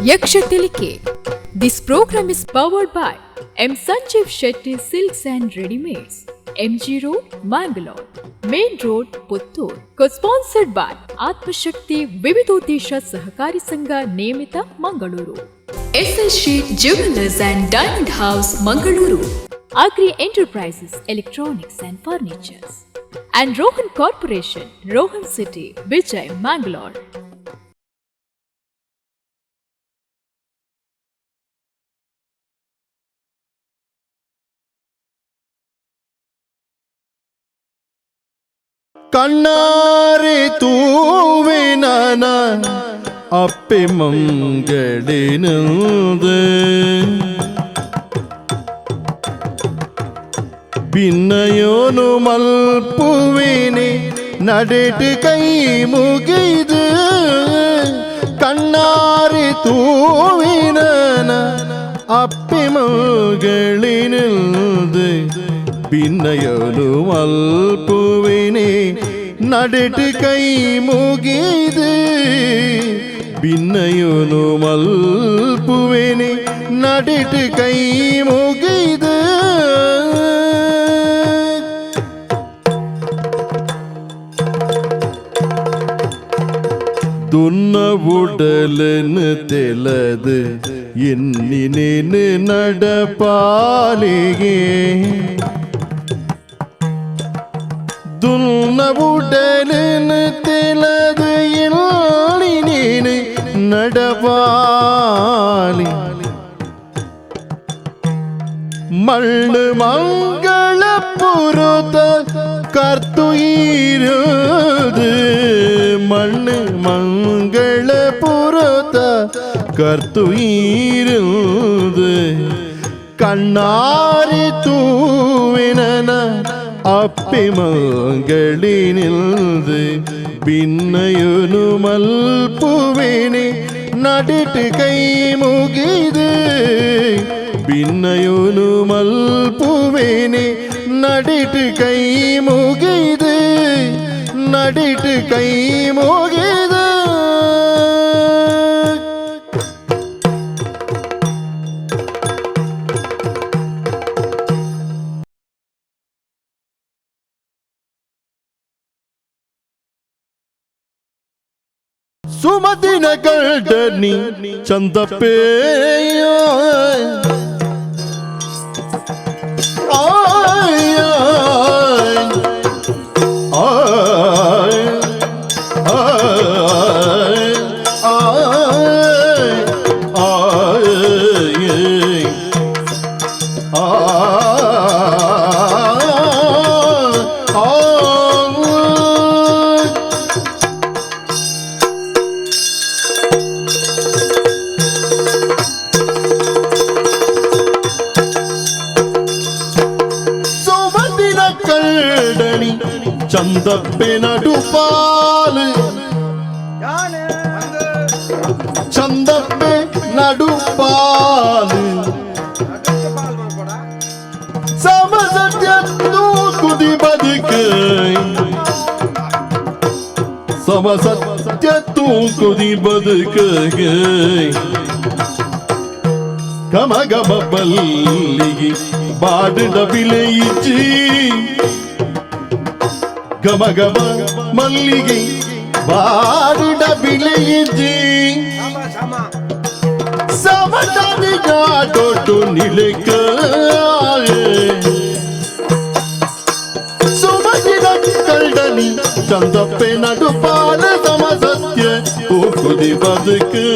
Yaksha Tilike. This program is powered by M. Sanjeev Shetty Silks and Readymades, MG Road, Mangalore, Main Road, Puttur. Co-sponsored by Atmashakti Vividodesha Sahakari Sangha Niyamita, Mangaluru. SS Sheet Jewelers and Diamond House, Mangaluru. Agri Enterprises, Electronics and Furnitures. And Rohan Corporation, Rohan City, Vijay, Mangalore. ಕಣ್ಣಾರೆ ತೂವಿನನ ಅಪ್ಪೆ ಮಂಗಳಿನಂದ ಭಿನ್ನಯೋನು ಮಲ್ಪುವಿನಿ ನಡೆಟು ಕೈ ಮುಗಿದು. ಕಣ್ಣಾರೆ ತೂವಿನನ ಅಪ್ಪೆ ಮಂಗಳಿನಂದ ಭಿನ್ನಯೋನು ಮಲ್ಪುವಿನಿ ನಡೆಟು ಕೈ ಮುಗಿದು. ಭಿನ್ನಯೋನು ಮಲ್ಪುವಿನಿ ನಡೆಟು ಕೈ ಮುಗಿದು. ದುನ್ನ ಉಡಲನು ತೆಲದು ಎನ್ನಿನೇನು ನಡಪಾಲಿಗೆ. ದುನ್ನ ಉಡಲನು ತೆಲದು ಎನ್ನಿನೇನು നടപാലി. മണ്ണ് മംഗളപ്പുറത്ത കർത്തുയിരത്. മണ്ണ് മംഗളപുരത്ത കർത്തുയിരത്. കണ്ണാരി തൂവിനന അപ്പി മംഗളിനിൽത് ഭിന്നയുനു മൽപ്പുവിനി നടിട്ട് കൈ മുകിത്. ഭിന്നയുനു മൽപ്പുവിനി നടിട്ട് കൈ മുകിത്. നടിട്ട് കൈ മുകിത്. ಸುಮದಿನ ಗಲ್ಡನಿ ಚಂದಪ್ಪೇಯ ಆಯ ಆಯ ಆಯ ಆಯ. ಸುಮದಿನ ಕಲ್ಡಣಿ ಚಂದಪ್ಪೆ ನಡುಪಾಲು. ಚಂದಪ್ಪೆ ನಡುಪಾಲು ಸಮಸತ್ಯ ಕುದಿ ಬದುಕು. ಸಮಸತ್ಯ ತೂಕುದಿ ಬದುಕು. ಗಮ ಗಮ ಬಲ್ಲಿಗೆ ಬಾಡಿದ ಬಿಲೆಯಿಚ್ಚಿ. ಗಮ ಗಮ ಮಲ್ಲಿಗೆ ಬಾಡಿದ ಬಿಲೆಯಿಚ್ಚಿ. ಸಮತದಿ ಗಾಟೊಟ್ಟು ನಿಲೆಕ. ಸುಮತಿದ ಕಲ್ಡನಿ ಚಂದಪ್ಪೆ ನಡುಪಾಲ ಸಮಸತ್ಯ ಕುದಿ ಬದುಕು.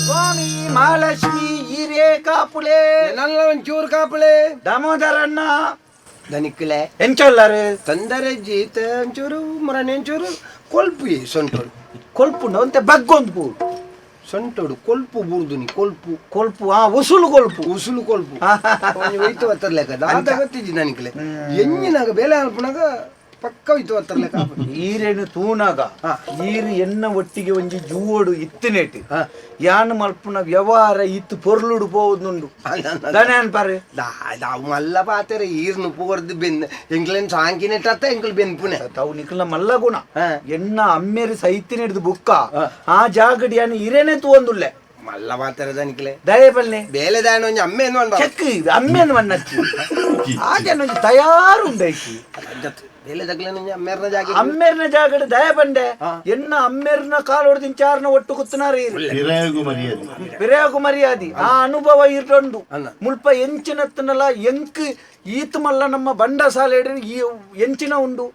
ಸ್ವಾಮಿ ಮಹಾಲಕ್ಷ್ಮಿ ಹಿರೇ ಕಾಪುಲೆ. ನನ್ನ ಒಂಚೂರು ಕಾಪುಲೆ. ದಾಮೋದರಣ್ಣ. ದನಿಕ್ಕಲೆ. ಎಂಚೊಲ್ಲಾರು? ತೊಂದರೆ ಜೀತ ಒಂಚೂರು ಮರನೆ ಒಂಚೂರು ಕೊಲ್ಪು ಸೊಂಟೋಡು. ಕೊಲ್ಪುಂಡ ಒಂತೆ ಬಗ್ಗೊಂದು ಪೂ. ಸೊಂಟೋಡು ಕೊಲ್ಪು ಬೂರ್ದುನಿ ಕೊಲ್ಪು. ಕೊಲ್ಪು, ಆ ಉಸುಲು ಕೊಲ್ಪು. ಉಸುಲು ಕೊಲ್ಪು ಒಂಜಿ ಒಯ್ತು ಬತ್ತರ್ಲೆಕ್ಕ ದಾದ ಗೊತ್ತಿಜ್ಜಿ ನನಕ್ಲೆ. ಎಂಜಿನಾಗ ಬೇಲೆ ಅಲ್ಪನಾಗ ಪಕ್ಕ ಹೋಯ್ತು ಅತ್ತರ್ಲೆ. ಈರೇನು ತೂನಾಗ ಈರು ಎನ್ನ ಒಟ್ಟಿಗೆ ಒಂಜಿ ಜೂವೋಡು ಇತ್ತನೇಟಿ ಯಾನ್ ಮಲ್ಪುನ ವ್ಯವಹಾರ ಇತ್ತು ಪೊರ್ಲುಡು ಪೋವುದುಂಡು ದಾನೆ ಅನ್ಪಾರೆ. ದಾವು ಮಲ್ಲ ಪಾತೆರ ಈರ್ ನುಪ್ಪು ಕೊರ್ದು ಬೆನ್ ಎಂಕ್ಲೆನ್ ಸಾಂಕಿನೆಟ್ಟ ಎಂಕ್ಲು ಬೆನ್ಪುನೆ. ತಾವು ನಿಕ್ಲ ಮಲ್ಲ ಗುಣ. ಎನ್ನ ಅಮ್ಮೇರಿ ಸೈತಿನ ಹಿಡಿದು ಬುಕ್ಕ ಆ ಜಾಗಡಿ ಯಾನ್ ಇರೇನೆ ತೂವೊಂದುಲ್ಲೆ. ಮಲ್ಲ ಪಾತೆರ ದನಿಕ್ಲೆ. ದಯೆ ಪಲ್ನೆ. ಬೇಲೆ ದಾನ ಒಂಜಿ ಅಮ್ಮೆ ಏನು. ಚೆಕ್ ಅಮ್ಮೇನು ಮನ್ನಚ್ಚಿ ಆಜನ ತಯಾರು ಉಂಡೈಕಿ. ಬೇಲೆ ತಗ್ಲೆ ಅಮ್ಮೇರ್ನ ಜಾಗ. ಅಮ್ಮೇರ್ನ ಜಾಗಡ್ ದಯ ಬಂಡೆ ಎನ್ನ ಅಮ್ಮೇರ್ನ ಕಾಲು ಹೊಡೆದಿನ ಚಾರ್ನ ಒಟ್ಟು ಕುತ್ತನಾರ. ಹಿರಿಯಗೂ ಮರ್ಯಾದೆ. ಪಿರಿಯಾಗು ಮರ್ಯಾದಿ ಆ ಅನುಭವ ಇರೊಂಡು. ಅನ್ನ. ಮುಲ್ಪ ಎಂಚಿನತ್ತನಲ್ಲ ಎಂಕ್ ಈತ್ ಮಲ್ಲ ನಮ್ಮ ಬಂಡ ಸಾಲೆ ಈ ಎಂಚಿನ ಉಂಡು.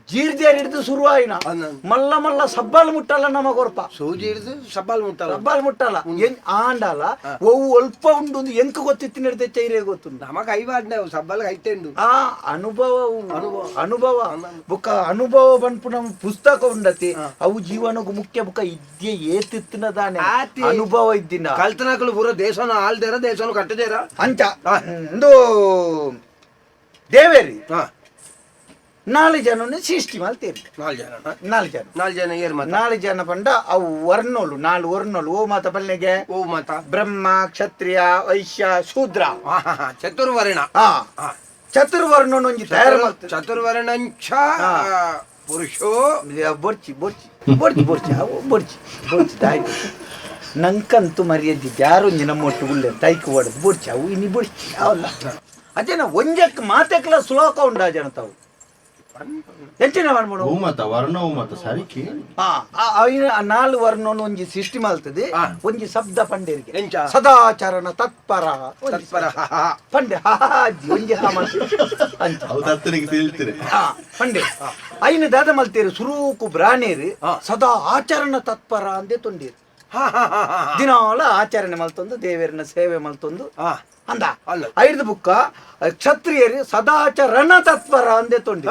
ಜೀರ್ಜೇರ್ ಹಿಡಿದು ಶುರು ಆಯ್ನ. ಅನ್ನ. ಮಲ್ಲ ಮಲ್ಲ ಸಬ್ಬಲ್ ಮುಟ್ಟಲ್ಲ ನಮ್ಮ ಕೊರ್ಪ. ಸೂಜಿ ಹಿಡಿದು ಸಬ್ಬಾಲ್ ಮುಟ್ಟಲ್ಲ. ಸಬ್ಬಲ್ ಮುಟ್ಟಲ್ಲ ಆಂಡಲ ಒವು ಅಲ್ಪ ಉಂಡು ಒಂದು ಎಂಕ್ ಗೊತ್ತಿತ್ತಿನ ಹಿಡಿದ ಚೈರೆ ಗೊತ್ತುಂಡು. ನಮಗ ಐವಾಡ್ನೆ ಸಬ್ಬಲ್ ಐತೆಂಡು. ಆ ಅನುಭವ ಅನುಭವ ಬುಕ್ಕ ಅನುಭವ ಬನ್ಪು ನಮ್ಮ ಪುಸ್ತಕ ಉಂಡತಿ ಅವು ಜೀವನಕ್ಕೂ ಮುಖ್ಯ ಬುಕ್ಕ ಇದ್ದೆ ಏತಿತ್ತಿನ ದಾನೆ. ಆತಿ. ಅನುಭವ ಇದ್ದಿನ. ಕಲ್ತನಕಲು ಪೂರ ದೇಶನ ಆಳ್ದೇರ ದೇಶನ ಕಟ್ಟದೇರ. ಅಂಚ ಇಂದು ದೇವೇರಿ ನಾಲ್ ಜನನು ಸೃಷ್ಟಿ ಮಲ್ತೇರಿ. ನಾಲ್ ಜನ. ನಾಲ್ ಜನ. ನಾಲ್ ಜನ ಏರ್ ಮಾತ? ನಾಲ್ ಜನ ಪಂಡ ಅವು ವರ್ಣೋಲು, ನಾಲ್ ವರ್ಣೋಲು. ಓ ಮಾತ ಪಲ್ಲೆಗೆ? ಓ ಮಾತ? ಬ್ರಹ್ಮ, ಕ್ಷತ್ರಿಯ, ವೈಶ್ಯ, ಶೂದ್ರ. ಚತುರ್ವರ್ಣ. ಚತುರ್ವರ್ಣನ ಒಂಜಿ ತಯಾರು ಮಲ್ತ. ಚತುರ್ವರ್ಣಂಚ ಪುರುಷೋ. ಬೊರ್ಚಿ ಬೊರ್ಚಿ ಬೊರ್ಚಿ ಬೊರ್ಚಿ ಅವು ಬೊರ್ಚಿ ಬೊರ್ಚಿ ತಾಯಿ ನಂಕಂತೂ ಮರ್ಯಾದೆ ಯಾರೊಂಜಿ ನಮ್ಮ ಒಟ್ಟು ಉಳ್ಳೆ ತೈಕ್ ಒಡೆದು ಬೊರ್ಚಿ ಅವು ಇನಿ ಬೊರ್ಚಿ ಅವಲ್ಲ ಅದೇನ ಒಂಜಕ್ ಮಾತೆಕ್ಲ ಶ್ಲೋಕ ಉಂಡ ಜನ ತಾವು ಎಂಚಿನ ಮಾಡ್ಬೋದು. ಹೂ ಮತ ವರ್ಣ ಹೂ ಮತ ಸರಿ ಕೇಳಿ. ನಾಲ್ ವರ್ಣನ ಒಂಜಿ ಸೃಷ್ಟಿ ಮಲ್ತದೆ. ಒಂಜಿ ಶಬ್ದ ಪಂಡೇರಿಗೆ. ಎಂಚ? ಸದಾಚರಣ ತತ್ಪರ. ತತ್ಪರ. ಪಂಡೆ ಹಾ ಹಾ ಅಜ್ಜಿ ಒಂಜಿ ಹಾ ಮಲ್ತೆ ಅಂಚ. ಹೌದು ಹತ್ತನಿಗೆ ತಿಳಿತೀರಿ. ಪಂಡೆ ಐನ ದಾದ ಮಲ್ತೇರು ಸುರೂಕು ಬ್ರಾಣೇರು ಸದಾ ಆಚರಣ ತತ್ಪರ ಅಂದೇ ತೊಂಡೀರು. ದಿನಾಲ ಆಚರಣೆ ಮಲ್ತೊಂದು ದೇವರನ್ನ ಸೇವೆ ಮಲ್ತೊಂದು ಅಂದ. ಅಲ್ಲ. ಐದು ಬುಕ್ಕ ಕ್ಷತ್ರಿಯರು ಸದಾಚರಣ ತತ್ಪರ ಅಂದೇ ತೊಂಡಿ.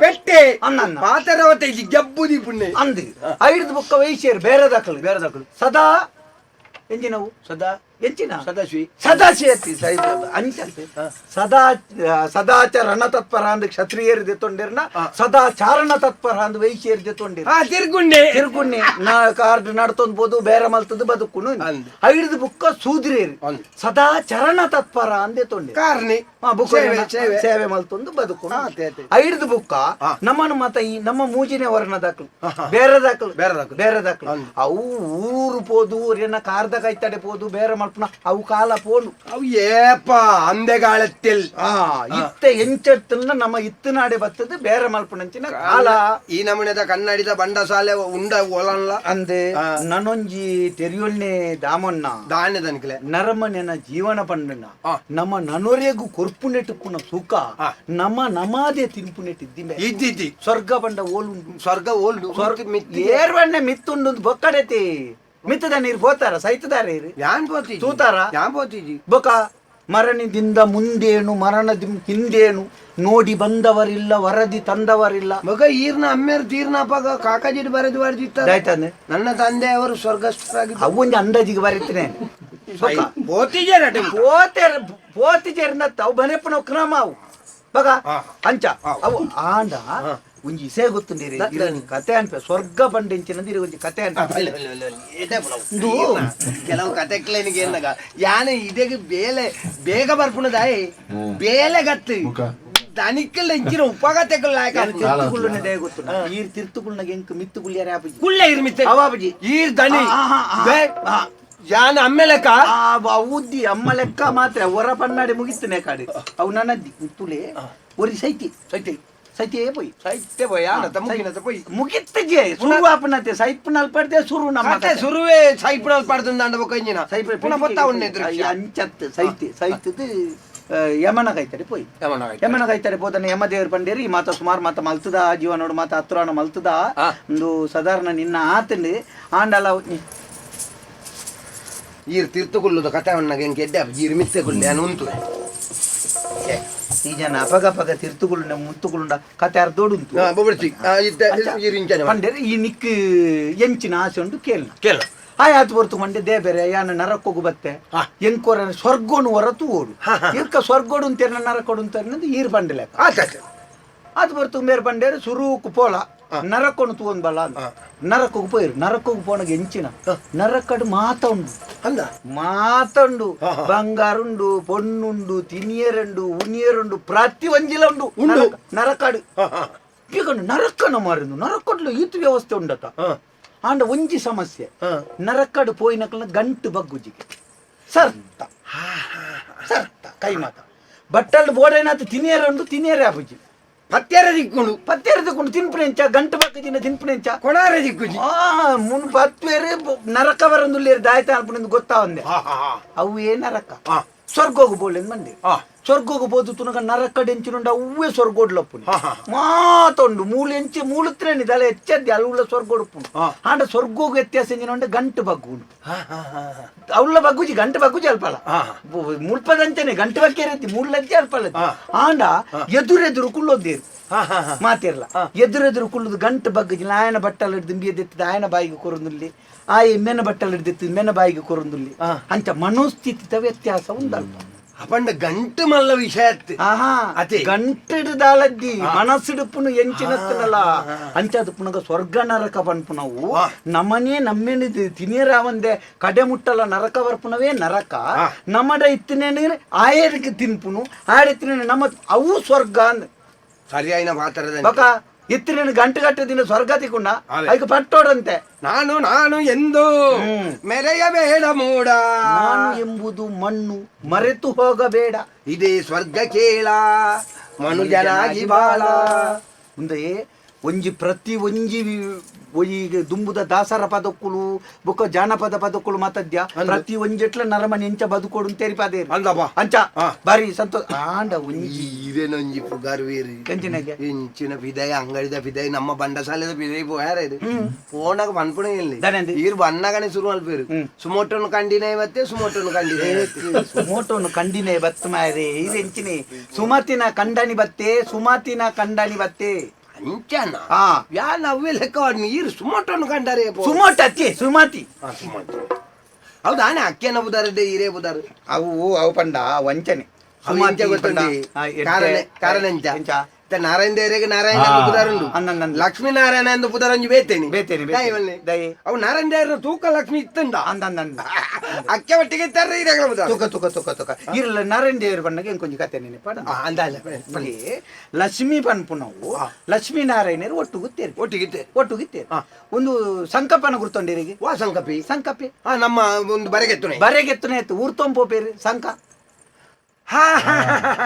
ಪೆಟ್ಟೆ. ಅನ್ನ ಅನ್ನ. ಪಾತರವತೆ ಜಬ್ಬು ಪುಣ್ಯ. ಅಂದು ಐದು ಬುಕ್ಕ ವೈಶ್ಯರು ಬೇರೆ ದಾಖಲು ಬೇರೆ ದಾಖಲು. ಸದಾ ಎಂಜಿನವು ಸದಾ ಎಂಚಿನ ಸದಾಶಿವಿ. ಸದಾಶಿವತಿ ಅಂಚಂತೆ ಸದಾ ಸದಾಚರಣ ತತ್ಪರ ಅಂದ್ ಕ್ಷತ್ರಿಯರು ದೆತ್ತೊಂಡಿರ್ನ ಸದಾಚಾರಣ ತತ್ಪರ ಅಂದ್ ವೈಶ್ಯರು ದೆತ್ತೊಂಡಿರ್. ತಿರ್ಗುಂಡೆ. ತಿರ್ಗುಣ್ಣೆ ನಾ ಕಾರ್ಡ್ ನಡ್ತೊಂದ್ ಬೋದು ಬೇರೆ ಮಲ್ತದ ಬದುಕುನು. ಅಂದ್. ಐದು ಬುಕ್ಕ ಸೂದ್ರೇರು ಅಂದ್. ಸದಾಚರಣ ತತ್ಪರ ಅಂದೇ ತೊಂಡಿರ್. ಕಾರ್ನಿ. ಬುಕ್ಕ ಸೇವೆ, ಸೇವೆ. ಸೇವೆ ಮಲ್ತೊಂದು ಬದುಕುನು. ಅದೇ, ಅದೇ. ಐದು ಬುಕ್ಕ ನಮ್ಮನ್ನು ಮತ ಈ ನಮ್ಮ ಮೂಜಿನೇ ವರ್ಣ ದಾಖಲು ಬೇರೆ ದಾಖಲು ಬೇರೆ ದಾಖಲು. ಬೇರೆ ದಾಖಲು. ಅಂದ್. ಅವು ಊರು ಪೋದು ಏನ ಕಾರ್ದ ಕೈತಡೆ ಪೋದು ಬೇರೆ ಮಲ್ಪುನ ಅವು ಕಾಲ ಪೋನು. ಅವು ಏಪ ಅಂದೆಗಾಳತ್ತಿಲ್. ಇತ್ತ ಎಂಚತ್ತನ್ನ ನಮ್ಮ ಇತ್ತನಾಡೆ ಬತ್ತದ ಬೇರೆ ಮಲ್ಪುನಂಚಿನ ಕಾಲ. ಈ ನಮೂನೆದ ಕನ್ನಡಿದ ಬಂಡಸಾಲೆ ಉಂಡ ಒಲನ್ಲ. ಅಂದೆ ನನೊಂಜಿ ತೆರಿಯೊಲ್ನೆ ದಾಮಣ್ಣ. ದಾನ್ಯ ದನಿಕ್ಲೆ. ನರಮನೆನ ಜೀವನ ಪಂಡನ ನಮ್ಮ ನನೊರೆಗು ಕೊರ್ಪುನೆಟುಪ್ಪುನ ಸುಖ ನಮ್ಮ ನಮಾದೆ ತಿನ್ಪುನೆಟ್ಟಿದ್ದಿಮೆ. ಇದ್ದಿದ್ದಿ. ಸ್ವರ್ಗ ಬಂಡ ಓಲುಂಡು? ಸ್ವರ್ಗ ಓಲ್ಡು? ಸ್ವರ್ಗ ಏರ್ವಣ್ಣೆ ಮಿತ್ತುಂಡು ಬೊಕ್ಕಡೆತಿ ಮಿತ್ತದ ನೀರು ಪೋತಾರ ಸೈತದಾರ ಇರು. ಯಾನ್ ಪೋತಿಜಿ. ತೂತಾರ? ಯಾನ್ ಪೋತಿಜಿ. ಬೊಕ ಮರಣದಿಂದ ಮುಂದೇನು ಮರಣದ ಹಿಂದೇನು ನೋಡಿ ಬಂದವರಿಲ್ಲ ವರದಿ ತಂದವರಿಲ್ಲ. ಮಗ ಈರ್ನ ಅಮ್ಮೇರ್ ತೀರ್ನಪಾಗ ಕಾಕಾಜಿಡ್ ಬರೆದು ಬರೆದಿತ್ತ. ಆಯ್ತಾನೆ. ನನ್ನ ತಂದೆಯವರು ಸ್ವರ್ಗಸ್ಥರಾಗಿದ್ದರು. ಅವು ಒಂಜಿ ಅಂದಾಜಿಗೆ ಬರೀತೇನೆ. ಪೋತಿಜೆ. ಪೋತೆ ಪೋತಿ ചേರ್ನತ್ತ ಅವು ಬನೆಪ್ಪನ ಕ್ರಮ ಅವು ಬಗ ಅಂಚ ಅವು ಆಂಡ ಒಂಜಿ ಇಸೆ ಗೊತ್ತುಂಡಿರಿ ಕತೆ ಅನ್ಪೆ ಸ್ವರ್ಗ ಬಂಡೆಂಚಿನಂದು ಇರು ಒಂಜಿ ಕತೆ ಅನ್ಪೆ. ಇಂದು ಕೆಲವು ಕತೆಕ್ಲೇನಿಗೆ ಏನಾಗ ಯಾನ ಇದಕ್ಕೆ ಬೇಲೆ ಬೇಗ ಬರ್ಪುಣದಾಯ್ ಬೇಲೆ ಗತ್ತು ಮುಖ. ದನಿಕ್ಕಲ್ಲ ಇಂಚಿನ ಉಪಗತೆಗಳ ತಿರ್ತುಗುಳ್ಳ ದಯ ಗೊತ್ತು ಈರ್ ತಿರ್ತುಗುಳ್ನಾಗ ಎಂಕ್ ಮಿತ್ತುಗುಳ್ಯಾರ ಆಪುಜಿ. ಕುಳ್ಳ ಇರ್ಮಿತ್ತೆ. ಅವಾಪುಜಿ. ಈರ್ ದನಿ. ಆ, ಆ, ಆ. ಯಾನ ಅಮ್ಮೆಲೆಕ್ಕ. ಉದ್ದಿ ಅಮ್ಮ ಲೆಕ್ಕ ಮಾತ್ರ ಹೊರ ಪನ್ನಾಡಿ ಮುಗಿತ್ತನೆ ಕಾಡು ಅವು ನನ್ನದ್ದಿ ತುಲೆ ಒರಿ ಸೈತಿ ಸೈತಿ. ಸೈತಿಯೇ ಪೋಯಿ. ಸೈತೆ ಪೋಯ್ ಆಂಡ ಮುಗಿನತ ಪೋಯ್. ಮುಗಿತ್ತಜೆ ಸುರು ಆಪನತೆ ಸೈಪುನಲ್ ಪಡ್ದೆ ಸುರು ನಮ್ಮ ಕತೆ ಸುರುವೆ ಸೈಪುನಲ್ ಪಡ್ದಂದ ಬೊಕ ಇಂಜಿನ ಪುನಃ ಬೊತ್ತ ಉನ್ನೆ ದೃಶ್ಯ. ಅಂಚತ್ ಸೈತಿ ಸೈತದ ಯಮನ ಕೈತಡೆ ಪೋಯ್. ಯಮನ ಕೈತಡೆ. ಯಮನ ಕೈತಡೆ ಪೋದನೆ ಯಮದೇವರು ಪಂಡೇರಿ ಈ ಮಾತ ಸುಮಾರು ಮಾತ ಮಲ್ತದ ಜೀವನೋಡು ಮಾತ ಹತ್ರನ ಮಲ್ತದ ಒಂದು ಸಾಧಾರಣ ನಿನ್ನ ಆತಂಡು ಆಂಡಲ ಈರ್ ತೀರ್ಥಕುಲ್ಲುದ ಕತೆ ಉಣ್ಣಗ ಎಂಕ್ ಎಡ್ಡೆ ಆಪುಜಿ. ಈರ್ ಮಿತ್ತೆ ಕುಲ್ಲೆ ಯಾನ್ ಉಂತುವೆ. ಈ ಜನ ಅಪಗಪಗ ತಿರ್ತುಗುಳ್ಳ ಮುತ್ತುಗುಳ್ಳ ಕತೆ ಅರ್ಧೋಡುಂತು. ಬೊಬರ್ಚಿ ಇತ್ತೆ ಈರ್ ಇಂಚನೆ ಮಾಡ್. ಪಂಡೇರಿ ಈ ನಿಕ್ ಎಂಚಿನ ಆಸೆ ಉಂಟು ಕೇಳ್ನ. ಕೇಳು. ಆಯಾತ್ ಹೊರ್ತು ಮಂಡೆ they ಬೇರೆ ಯಾನ ನರಕ್ಕೋಗು ಬತ್ತೆ ಎಂಕೋರ ಸ್ವರ್ಗೋನು ಹೊರತು ಓಡು ಇರ್ಕ ಸ್ವರ್ಗೋಡು ಅಂತೇರ್ನ ನರಕೋಡು ಅಂತ ಈರ್ ಪಂಡಲೆ. ಆತಾಯ್ತು. ಅದು ಬರ್ತು ಮೇರ್ ಬಂಡೇರು ಸುರೂಕು ಪೋಲ ನರಕೊಂಡು ತೂವೊಂದು ಬಲ್ಲ ನರಕೋಗು ಪೋಯಿರು. ನರಕೋಗು ಪೋಣಗ ಎಂಚಿನ ನರಕಡು ಮಾತ ಉಂಡು ಅಂದ ಮಾತುಂಡು, ಬಂಗಾರುಂಡು, ಪೊಣ್ಣುಂಡು, ತಿನಿಯರುಂಡು, ಉನಿಯರುಂಡು, ಪ್ರತಿ ಒಂಜಿಲ ಉಂಡು ಉಂಡು. ನರಕಾಡು ಈಗ ನರಕನ ಮಾರಿಂದು ನರಕಡ್ಲು ಈತ ವ್ಯವಸ್ಥೆ ಉಂಡತ. ಆಂಡ ಒಂಜಿ ಸಮಸ್ಯೆ, ನರಕಡು ಪೋಯಿನಕಲ್ನ ಗಂಟು ಬಗ್ಗುಜಿಗೆ ಸರ್ತ ಸರ್ತ ಕೈ ಮಾತ ಬಟ್ಟಲ್ ಬೋಡೇನಾತು ತಿನಿಯರುಂಡು, ತಿನಿಯರೇ ಆಪುಜಿ. ಪತ್ತೆರ ದಿಕ್ಕುಂಡು. ಪತ್ತೆರ ದಿಕ್ಕುಂಡು. ತಿನ್ಪುನೆಂಚ ಗಂಟು ಬಗ್ಗುಜಿನ ತಿನ್ಪುನೆಂಚ ಕೊಣಾರ ದಿಕ್ಕುಜಿ. ಮುನ್ ಪತ್ವೇರು ನರಕ ಬರಂದುಲ್ಲೇರು ದಾಯ್ತ ಅನ್ಪುನಿಂದು ಗೊತ್ತಾವಂದೆ. ಅವು ಏ ನರಕ ಸ್ವರ್ಗೋಗು ಬೋಲೆಂದು ಮಂದಿ. ಸ್ವರ್ಗೋಗು ಬೋದು ತುನಗ ನರಕಡೆಂಚಿನುಂಡು ಅವೇ ಸ್ವರ್ಗೋಡ್ಲಪ್ಪುನಿ ಮಾತೊಂಡು ಮೂಲು ಎಂಚಿ ಮೂಲುತ್ರೇನಿ ದಲ ಹೆಚ್ಚದ್ದಿ ಅಲ್ವುಳ್ಳ ಸ್ವರ್ಗೋಡುಪ್ಪುನು. ಆಂಡ ಸ್ವರ್ಗೋಗು ವ್ಯತ್ಯಾಸ ಎಂಚಿನ ಗಂಟು ಬಗ್ಗು ಉಂಟು. ಅವಳ ಬಗ್ಗುಜಿ ಗಂಟು ಬಗ್ಗುಜಿ ಅಲ್ಪಲ ಮುಲ್ಪದಂಚನೆ ಗಂಟು ಬಗ್ಗೇರತ್ತಿ ಮೂಲದ್ದಿ ಅಲ್ಪಲ. ಆಂಡ ಎದುರೆದುರು ಕುಳ್ಳೊಂದೇರು ಮಾತಿರ್ಲ ಎದುರೆದುರು ಕುಳ್ಳುದು ಗಂಟು ಬಗ್ಗುಜಿ. ಆಯನ ಬಟ್ಟಲ್ ಹಿಡ್ದು ಇಂಬಿಯದೆತ್ತದ ಆಯನ ಬಾಯಿಗೆ ಕೊರೊಂದುಲ್ಲಿ, ಆಯ ಮೆನ ಬಟ್ಟಲ್ ಹಿಡ್ದಿತ್ತು ಮೆನ ಬಾಯಿಗೆ ಕೊರೊಂದುಲ್ಲಿ. ಅಂಚ ಮನೋಸ್ಥಿತಿತ ವ್ಯತ್ಯಾಸ ಉಂದಲ್ಪ. ಅಪಂಡ ಗಂಟು ಮಲ್ಲ ವಿಷಯ ಆಹಾ ಅದೇ. ಗಂಟಿಡ್ದಾಲದ್ದಿ ಮನಸ್ಸಿಡುಪ್ಪುನು ಎಂಚಿನತ್ತನಲ್ಲ. ಅಂಚಾದ ಪುನಗ ಸ್ವರ್ಗ ನರಕ ಪನ್ಪುನವು ನಮನೇ ನಮ್ಮೇನು ತಿನಿಯರಾವಂದೆ ಕಡೆ ಮುಟ್ಟಲ ನರಕ ಬರ್ಪುನವೇ ನರಕ. ನಮಡ ಇತ್ತಿನೇನು ಆಯರಿಗೆ ತಿನ್ಪುನು ಆಡಿತ್ತಿನ ನಮ್ಮ ಅವು ಸ್ವರ್ಗ ಅಂದ್ ಸರಿಯಾಯಿನ ಮಾತಾಡದ ಬಕ ಇತ್ತಿನೇನು ಗಂಟು ಗಟ್ಟದಿನ ಸ್ವರ್ಗ ತಿಕ್ಕೊಂಡ ಅವೇ. ಐಕ ಪಟ್ಟೋಡಂತೆ. ನಾನು ನಾನು ಎಂದು ಮೆರೆಯಬೇಡ ಮೂಡ, ನಾನು ಎಂಬುದು ಮಣ್ಣು ಮರೆತು ಹೋಗಬೇಡ, ಇದೇ ಸ್ವರ್ಗ ಕೇಳ ಮನುಜನಾಗಿ ಬಾಳ. ಮುಂದೆ ಒಂಜಿ ಪ್ರತಿ ಒಂಜಿ ಈಗ ದುಂಬುದ ದಾಸರ ಪದಕ್ಕುಲು ಬೊಕ್ಕ ಜಾನಪದ ಪದಕ್ಕುಲು ಮಾತದ್ಯ ಪ್ರತಿ ಒಂಜೆಟ್ಲ ನರಮನಿ ಎಂಚ ಬದುಕೋಡು ತೆರಿಪಾದೇರು ಅಂದಪ್ಪ. ಅಂಚ ಬಾರಿ ಸಂತೋಷ. ಆಂಡ ಒಂಜಿ ಈರೇನೊಂಜಿ ಪುಗಾರ್ವೇರು ಎಂಚಿನಗೆ ಇಂಚಿನ ಪಿದೈ ಅಂಗಡಿದ ಪಿದೈ ನಮ್ಮ ಬಂಡಸಾಲೆದ ಪಿದೈ ಪೋಯಾರ ಇದು ಪೋನಾಗ ಪನ್ಪುಣೆ ಇಲ್ಲಿ ದಾನೆಂದು? ಈರು ಬಣ್ಣಗನೆ ಶುರು ಮಲ್ಪೇರು. ಸುಮೋಟೋನು ಕಂಡಿನೇ ಮತ್ತೆ ಸುಮೋಟೋನು ಕಂಡಿನೇ. ಸುಮೋಟೋನು ಕಂಡಿನೇ ಬತ್ತು ಮಾರೆ ಇದು ಎಂಚಿನಿ ಸುಮತಿನ ಕಂಡನಿ ಬತ್ತೆ ಸುಮತಿನ ಕಂಡನಿ ಬತ್ತೆ. ಅಂಚನ ಯಾನ್ ಅವೇ ಲೆಕ್ಕ ನೀರು ಸುಮೋಟೋನು ಕಂಡರೆ ಪೋ. ಸುಮೋಟ ಅತ್ತಿ ಸುಮತಿ. ಸುಮೋಟೋ ಹೌದಾನೆ ಅಕ್ಕಿಯನ್ನ ಬುದಾರ ಈರೇ ಬುದಾರ. ಅವು ಅವು ಪಂಡ ವಂಚನೆ. ಅವು ಎಂಚ ಗೊತ್ತುಂಡಿ? ಕಾರಣ ಕಾರಣ ಎಂಚ? ಎಂಚ? ಇತ್ತೆ ನಾರಾಯಣ ದೇವರಿಗೆ ನಾರಾಯಣ ಎಂದು ಪುದಾರುಂಡು. ಅಂದಂದಂದು. ಲಕ್ಷ್ಮೀ ನಾರಾಯಣ ಎಂದು ಪುದಾರಂಜು ಬೇತೇನೆ ಬೇತೇನೆ, ಬೇತೇನೆ. ದಯೆ ಬನ್ನಿ. ದಯೆ. ಅವು ನಾರಾಯಣ ದೇವರ ತೂಕ ಲಕ್ಷ್ಮಿ ಇತ್ತಂಡ ಅಂದಂದಂದ. ಅಕ್ಕೆ ಒಟ್ಟಿಗೆ ಇತ್ತಾರೆ ಈರೆಗಳ ಬುದಾರು. ತೂಕ ತೂಕ ತೂಕ ತೂಕ ಇರಲ್ಲ ನಾರಾಯಣ ದೇವರು ಬಣ್ಣಗೆ ಇಂಕೊಂಜಿ ಕತೆ ನೆನಪಾಡ. ಅಂದಾಜ ಇಲ್ಲಿ ಲಕ್ಷ್ಮೀ ಪನ್ಪುನವು ಲಕ್ಷ್ಮೀ ನಾರಾಯಣರು ಒಟ್ಟು ಗುತ್ತೇರು. ಒಟ್ಟಿಗೆ ಇತ್ತೆ. ಒಟ್ಟು ಗುತ್ತೇರು. ಒಂದು ಸಂಕಪ್ಪನ ಗುರ್ತೊಂಡೇರಿಗೆ. ವಾ ಸಂಕಪಿ? ಸಂಕಪ್ಪೆ. ನಮ್ಮ ಒಂದು ಬರೆಗೆತ್ತುನೆ. ಬರೆಗೆತ್ತುನೆ ಆಯ್ತು ಊರ್ತೊಂಪೋಪೇರು ಸಂಕ. ಹಾ ಹಾ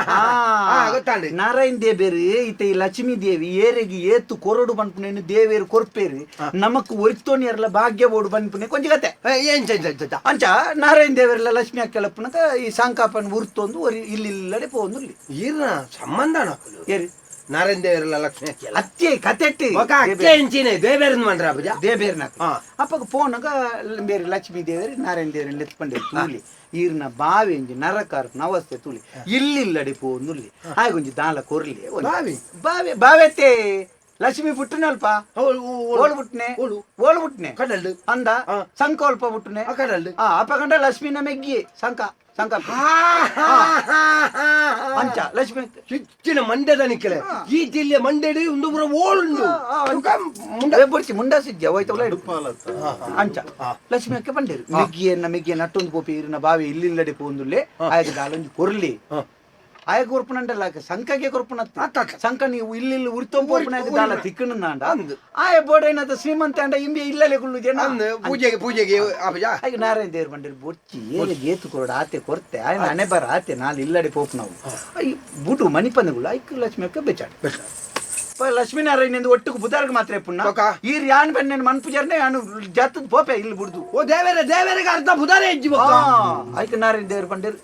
ಹಾ ಗೊತ್ತಾಂಡಿ. ನಾರಾಯಣ ದೇವೇರು ಇತ್ತೆ ಈ ಲಕ್ಷ್ಮೀ ದೇವಿ ಏರೆಗೆ ಏತು ಕೊರಡು ಪನ್ಪುನೇನು ದೇವೇರು ಕೊರ್ಪೇರು ನಮಕ್ ಒರಿತೋನಿಯರ್ಲ ಭಾಗ್ಯ ಬೋಡು ಪನ್ಪುನೆ ಕೊಂಚ ಕತೆ. ಎಂಚ ಎಂಚ ಎಂಚ? ಅಂಚ ನಾರಾಯಣ ದೇವರೆಲ್ಲ ಲಕ್ಷ್ಮಿ ಅಕ್ಕೆಲಪ್ಪನಕ ಈ ಸಂಕಪ್ಪನ ಉರ್ತೊಂದು ಒರಿ ಇಲ್ಲಿ ಇಲ್ಲಡೆ ಪೋಂದು ಇಲ್ಲಿ. ಈರ್ನ ಸಂಬಂಧ ಏರಿ ನಾರಾಯಣ ದೇವರೆಲ್ಲ ಲಕ್ಷ್ಮಿ ಅಕ್ಕೆಲ್ಲ ಅತ್ತೆ ಕತೆಟ್ಟಿ ఒక ಅಕ್ಕೆ ಎಂಚಿನೆ ದೇವೇರನ್ ಮಂಡ್ರ ಅಬುಜ. ದೇಬೇರ್ನ ಅಪ್ಪಗ ಪೋನಗ ಬೇರೆ ಲಕ್ಷ್ಮೀ ದೇವರು ನಾರಾಯಣ ದೇವರನ್ನ ಎತ್ಕೊಂಡೇರು ತೂಲಿ ಈರ್ನ ಬಾವಿ ಒಂಜಿ ನರಕಾರ ನವಸ್ತೆ ತೂಲಿ ಇಲ್ಲಿಲ್ಲಡೆ ಪೋಂದುಲ್ಲಿ ಆಗೊಂಜಿ ದಾಲ ಕೊರ್ಲಿ ಒಂಜಿ. ಬಾವಿ? ಬಾವಿ ಬಾವೆತ್ತೆ ಲಕ್ಷ್ಮೀ ಪುಟ್ಟನಲ್ಪ ಓಳು ಪುಟ್ಟನೆ ಓಳು. ಓಳು ಪುಟ್ಟನೆ ಕಡಲ್ಡು. ಅಂದ ಸಂಕಲ್ಪ ಪುಟ್ಟನೆ ಕಡಲ್ಡು. ಅಪ್ಪಗಂಡ ಲಕ್ಷ್ಮೀನ ಮೆಗ್ಗಿ ಸಂಕ ಸಂಕ ಅಂಚ ಲಕ್ಷ್ಮೀ ಚಿಚ್ಚಿನ ಮಂಡ್ಯದ ನಿಕ್ಕಲೆ ಈ ಜಿಲ್ಲೆ ಮಂಡ್ಯಡಿ ಒಂದು ಪೂರ ಓಳುಂಡು ಬೊಡ್ಚಿ ಮುಂಡಾಸಿದ್ಯ ಹೋಯ್ತವಲ್ಲ ಅಂಚ ಲಕ್ಷ್ಮಿ ಅಕ್ಕೆ ಬಂಡೇರು ಮೆಗ್ಗಿಯನ್ನ ಮೆಗ್ಗಿಯನ್ನ ಅಟ್ಟೊಂದು ಪೋಪಿ ಇರಿನ ಬಾವಿ ಇಲ್ಲಿಲ್ಲಡೆ ಪೋಂದುಲ್ಲೆ ಆಯಗ ದಾಲೊಂಜಿ ಕೊರ್ಲಿ ಆಯಗ ಕೊರ್ಪುನಂಡಲ್ಲ ಸಂಕಗೆ ಕೊರ್ಪುನತ್ತ ಸಂಕ ನೀವು ಇಲ್ಲಿ ಉರ್ತೊಂದು ಪೋಪುನ ದಾಲ ತಿಕ್ಕಣಂದಾಂಡ ಅಂದು. ಆಯ ಬೋಡೈನದ ಶ್ರೀಮಂತ ಅಂಡ ಇಂಬಿ ಇಲ್ಲಲೆ ಕುಳ್ಳು ಜನ ಅಂದು ಪೂಜೆಗೆ ಪೂಜೆಗೆ ಅಬುಜ. ಆಗ ನಾರಾಯಣ ದೇವ್ರು ಬಂಡೇರು ಬೊಚ್ಚಿ ಏಲೆ ಗೇತು ಕೊರಡು ಆತೆ ಕೊರ್ತೆ ಆಯನ ಹಣೆ ಬರ ಆತೆ ನಾಲ್ ಇಲ್ಲಡೆ ಪೋಪು ನಾವು I ಬುಡು ಮಣಿಪಂದಗುಳು ಐಕ್ ಲಕ್ಷ್ಮಿ ಅಕ್ಕ ಬೆಚಾಡು ಲಕ್ಷ್ಮೀನಾರಾಯಣ ಒಟ್ಟುకు ಬುಧಾರ್ಗೆ ಮಾತ್ರ ಪುಣ್ಣ ಬೊಕ? ಈ ಯಾನ್ ಬಣ್ಣನ ಮನ್ಪುಜರ್ನೆ ಯಾನು ಜಾತದ ಪೋಪೆ ಇಲ್ಲಿ ಬುಡ್ದು. ಓ ದೇವೇರ ದೇವೇರಿಗೆ ಅರ್ಧ ಬುಧಾರೆ ಹೆಜ್ಜಿ ಬೊಕ್ಕ. ಐಕ್ ನಾರಾಯಣ ದೇವ್ರ ಬಂಡೇರು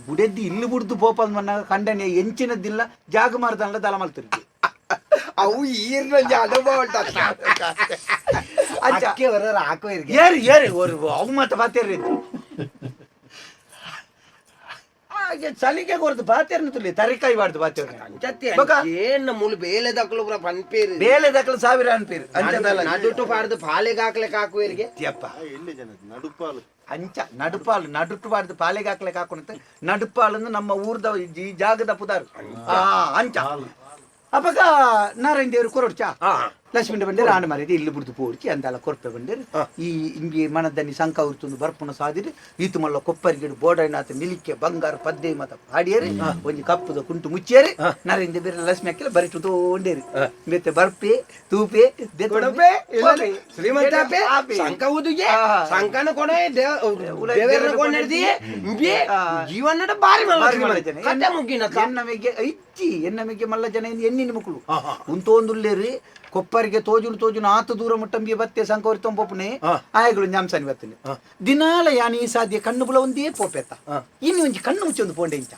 ಬುಡೆದ್ದಿ ಇಲ್ಲಿ ಬುಡ್ದು ಪೋಪ ಅಂದ್ ಕಂಡನೆ ಎಂಚಿನದಿಲ್ಲ ಜಾಗ ಮಾರ್ದನ್ಲ ದಲ ಮಲ್ತಿರ್ತಿ. ಅವು ಈರ್ನ ಅನುಭವ ಉಂಟತ್ತ. ಅಂಚ ಅಕ್ಕೆ ಹೊರರ ಹಾಕೋ ಇರ್ಗೆ. ಏರಿ ಏರಿ ஒரு ಅವು ಮಾತ ಬಾತೇರಿ ಹಾಗೆ ಚಳಿಗೆ ಕೊರ್ದು ಬಾತೇರ್ನ ತುಲಿ ತರಿಕಾಯಿ ಬಾರ್ದು ಬಾತೇರ್ನ. ಅಂಚತ್ತೆ ಬೊಕ? ಏನ್ ಮೂಲು ಬೇಲೆ ದಕ್ಕಲು ಪೂರ ಪನ್ಪೇರು. ಬೇಲೆ ದಕ್ಕಲು ಸಾವಿರ ಅನ್ಪೇರು ಅಂಚದಲ್ಲ. ನಡುಟು ಪಾಡ್ದು ಪಾಲೆಗೆ ಹಾಕ್ಲಿಕ್ಕೆ ಹಾಕುವರಿಗೆ. ಅತ್ಯಪ್ಪ ಎಲ್ಲಿ ಜನ ನಡುಪಾಲು ಅಂಚ ನಡುಪಾಲು ನಡುಟು ಬಾರ್ದು ಪಾಲೆಗೆ ಹಾಕ್ಲಿಕ್ಕೆ ಹಾಕೊಂಡಂತೆ ನಡುಪಾಲನ್ನು ನಮ್ಮ ಊರ್ದ ಈ ಜಾಗದ ಪುದಾರು ಅಂಚ ಅಪಗ ನಾರಾಯಣ ದೇವರು ಕೊರೊಡ್ಚಾ ಲಕ್ಷ್ಮೀ ಬಂದೇರು ಆಂಡ ಮಾರಿದೆ ಇಲ್ಲಿ ಬಿಡ್ದು ಪೋಡ್ಚಿ ಅಂದಲ್ಲ ಕೊರ್ಪೆ ಬಂದೇರು ಈ ಇಂಗಿ ಮನದನ್ನಿ ಸಂಕ ಉರ್ತುಂದು ಬರ್ಪುನ ಸಾದಿರು ಈತು ಮಲ್ಲ ಕೊಪ್ಪರಿಗಿಡು ಬೋಡೈನಾಥ ನಿಲಿಕೆ ಬಂಗಾರ ಪದ್ದೆ ಮತ ಪಾಡಿಯರು ಒಂಜಿ ಕಪ್ಪುದ ಕುಂಟು ಮುಚ್ಚಿಯರು ನಾರಾಯಣ ದೇವರು ಲಕ್ಷ್ಮಿ ಅಕ್ಕಿಲ್ಲ ಬರಿ ತೂಂಡೇರು ಮೆತ್ತೆ ಬರ್ಪೆ ತೂಪೆ ಕೊಡಪೆ ಶ್ರೀಮಂತ ಸಂಕ ಊದುಗೆ ಸಂಕನ ಕೊನೆ ದೇವರನ ಕೊನೆ ಜೀವನದ ಬಾರಿ ಮಲ್ಲ ಜನ ಕತೆ ಮುಗಿನ ಎನ್ನಮೆಗೆ ಐತಿ ಎನ್ನಮೆಗೆ ಮಲ್ಲ ಜನ ಎನ್ನಿನ ಮಕ್ಕಳು ಉಂತೋಂದುಲ್ಲೇರಿ ಕೊಪ್ಪರಿಗೆ ತೋಜುನು ತೋಜುನು ಆತ ದೂರ ಮುಟ್ಟಂಬಿ ಬತ್ತೆ ಸಂಕವರಿ ತೊಂಪೊಪ್ಪನೆ ಆಯಗಳು ಞಾಂಸಾನಿ ಬತ್ತನೆ ದಿನಾಲ ಯಾನಿ ಈ ಸಾಧ್ಯ ಕಣ್ಣು ಬುಲ ಒಂದೇ ಪೋಪೆತ್ತ ಇನ್ನು ಒಂಜಿ ಕಣ್ಣು ಮುಚ್ಚಿ ಒಂದು ಪೋಂಡೆ ಇಂಚ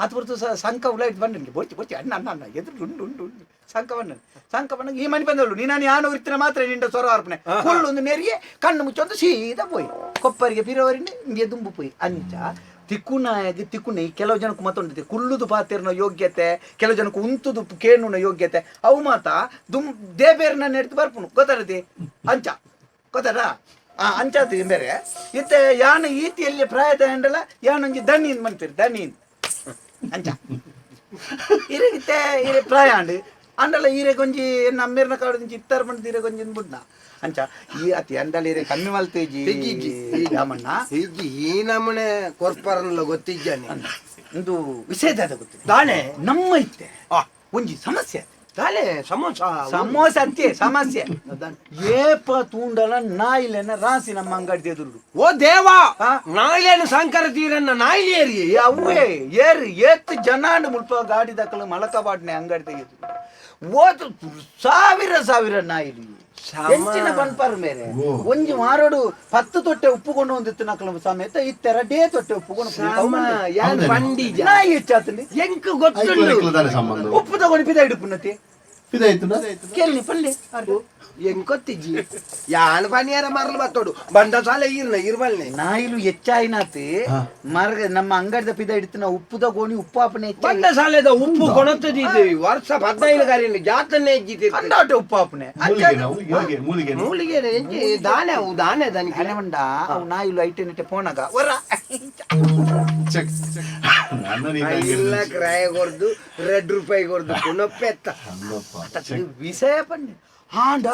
ಆತ ಹೊರತು ಸಂಕ ಉಲ ಇಟ್ಟು ಬಂದ ಬೋಚಿ ಬೋಚಿ ಅಣ್ಣ ಅಣ್ಣ ಅಣ್ಣ ಎದುರು ಉಂಡು ಉಂಡು ಉಂಡು ಸಂಕ ಬಣ್ಣ ಸಂಕ ಬಣ್ಣ ಈ ಮನೆ ಬಂದವಳು ನೀನು ಯಾನು ಇರ್ತಿನ ಮಾತ್ರ ನಿಂಡ ಸೊರ ಅರ್ಪಣೆ ಒಂದು ನೆರಿಗೆ ಕಣ್ಣು ಮುಚ್ಚೊಂದು ಸೀದಾ ಪೋಯಿ ಕೊಪ್ಪರಿಗೆ ಪಿರವರಿನ ಹಿಂಗೆ ದುಂಬು ಪೋಯಿ ಅಂಚ ತಿಕ್ಕುನಾಯಗೆ ತಿಕ್ಕುನೆ ಕೆಲವು ಜನಕ್ಕೆ ಮತ್ತೊಂದು ಕುಳ್ಳುದು ಪಾತಿರ್ನ ಯೋಗ್ಯತೆ, ಕೆಲವು ಜನಕ್ಕೆ ಉಂತುದು ಕೇಣುನ ಯೋಗ್ಯತೆ, ಅವು ಮಾತ ದುಮ್ ದೇಬೇರ್ನ ನೆಡ್ತು ಬರ್ಪುನು ಗೊತ್ತಾರತಿ ಅಂಚ ಗೊತ್ತಾರ ಅಂಚಾತಿ ಬೇರೆ ಇತ್ತೆ ಯಾನ ಈತಿಯಲ್ಲಿ ಪ್ರಾಯದ ಹಂಡಲ ಯಾನೊಂಜಿ ದಣಿನ್ ಮನ್ಪಿರ್ ದಣಿನ್ ಅಂಚ ಇರಗಿತ್ತೆ ಇರೆ ಪ್ರಾಯ ಅಂಡು ಅಂಡಲ ಈರೆ ಗೊಂಜಿ ನಮ್ಮೇರ್ನ ಕಾಡು ಇತ್ತಾರ ಬಂದು ಈರೆ ಗೊಂಜಿ ಬುಡ್ನ ಅಂಚ ಈ ಅತಿ ಅಂಡಲ ಈರೆ ಕಮ್ಮಿ ಮಲ್ತೇಜಿ ರಾಮಣ್ಣ ಈ ನಮ್ಮನೆ ಕೊರ್ಪರನ್ಲ ಗೊತ್ತಿದ್ದಾನೆ ಒಂದು ವಿಷಯದ ಗೊತ್ತಿದೆ ದಾನೆ ನಮ್ಮ ಇತ್ತೆ ಒಂಜಿ ಸಮಸ್ಯೆ ದಾನೆ ಸಮೋಸ ಸಮೋಸ ಅಂತೆ ಸಮಸ್ಯೆ ಏಪ ತೂಂಡಲ ನಾಯಿಲೆನ ರಾಸಿ ನಮ್ಮ ಅಂಗಡಿ ಎದುರು ಓ ದೇವಾ ನಾಯಿಲೇನು ಸಂಕರ ತೀರನ್ನ ನಾಯಿಲೇರಿ ಅವೇ ಏರ್ ಏತ್ ಜನಾಂಡ್ ಮುಲ್ಪ ಗಾಡಿ ದಕ್ಕಲು ಮಲಕಬಾಡ್ನೆ ಅಂಗಡಿ ತೆಗೆದು ಓದು ಸಾವಿರ ಸಾವಿರ ನಾಯಿಲಿ ಎಂಚಿನ ಬನ್ಪಾರ್ ಮೇರೆ ಒಂಜಿ ಮಾರೋಡು 10 ತೊಟ್ಟೆ ಉಪ್ಪುಕೊಂಡು ಒಂದಿತ್ತು ನಕಲ ಸಮೇತ ಇತ್ತೆರ ಡೇ ತೊಟ್ಟೆ ಉಪ್ಪುಕೊಂಡು ನಾಯಿ ಹೆಚ್ಚಾತಂడి ಎಂಕ್ ಗೊತ್ತುಂಡು ಉಪ್ಪು ತಗೊಂಡು ಪಿದ ಇಡುಪುನತಿ ಕೇಳಿ ಪಲ್ಲೆ ಎಂಕೊತ್ತಿಜ್ಜಿ ಯಾನ್ ಪನಿಯಾರ ಮರಲು ಬತ್ತೋಡು ಬಂದ ಸಾಲ ಈರ್ನ ಇರ್ಬಲ್ನೆ ನಾಯಿಲು ಹೆಚ್ಚಾಯಿನಾತಿ ಮರಗ ನಮ್ಮ ಅಂಗಡಿದ ಪಿದ ಇಡ್ತಿನ ಉಪ್ಪುದ ಗೋಣಿ ಉಪ್ಪಾಪನೆ ಬಂದ ಸಾಲದ ಉಪ್ಪು ಕೊಣತದಿದ್ದು ವರ್ಷ 15 ಕಾರಿನ ಜಾತನೆ ಹೆಜ್ಜಿತಿ ಕಂಡಾಟ ಉಪ್ಪಾಪನೆ ಮೂಲಿಗೆ ಮೂಲಿಗೆ ದಾನೆ ಅವು ದಾನೆ ದನಿಕೆ ಅನೆವಂಡ ಅವು ನಾಯಿಲು ಐಟೆ ನೆಟ್ಟೆ ಪೋನಾಗ ಒರ ಇಲ್ಲ ಕ್ರಾಯ ಕೊರ್ದು 2 ರೂಪಾಯಿ ಕೊರ್ದು ಕುಣಪ್ಪೆತ್ತ ವಿಷಯ ಪನ್ನೆ ಹಾಂಡ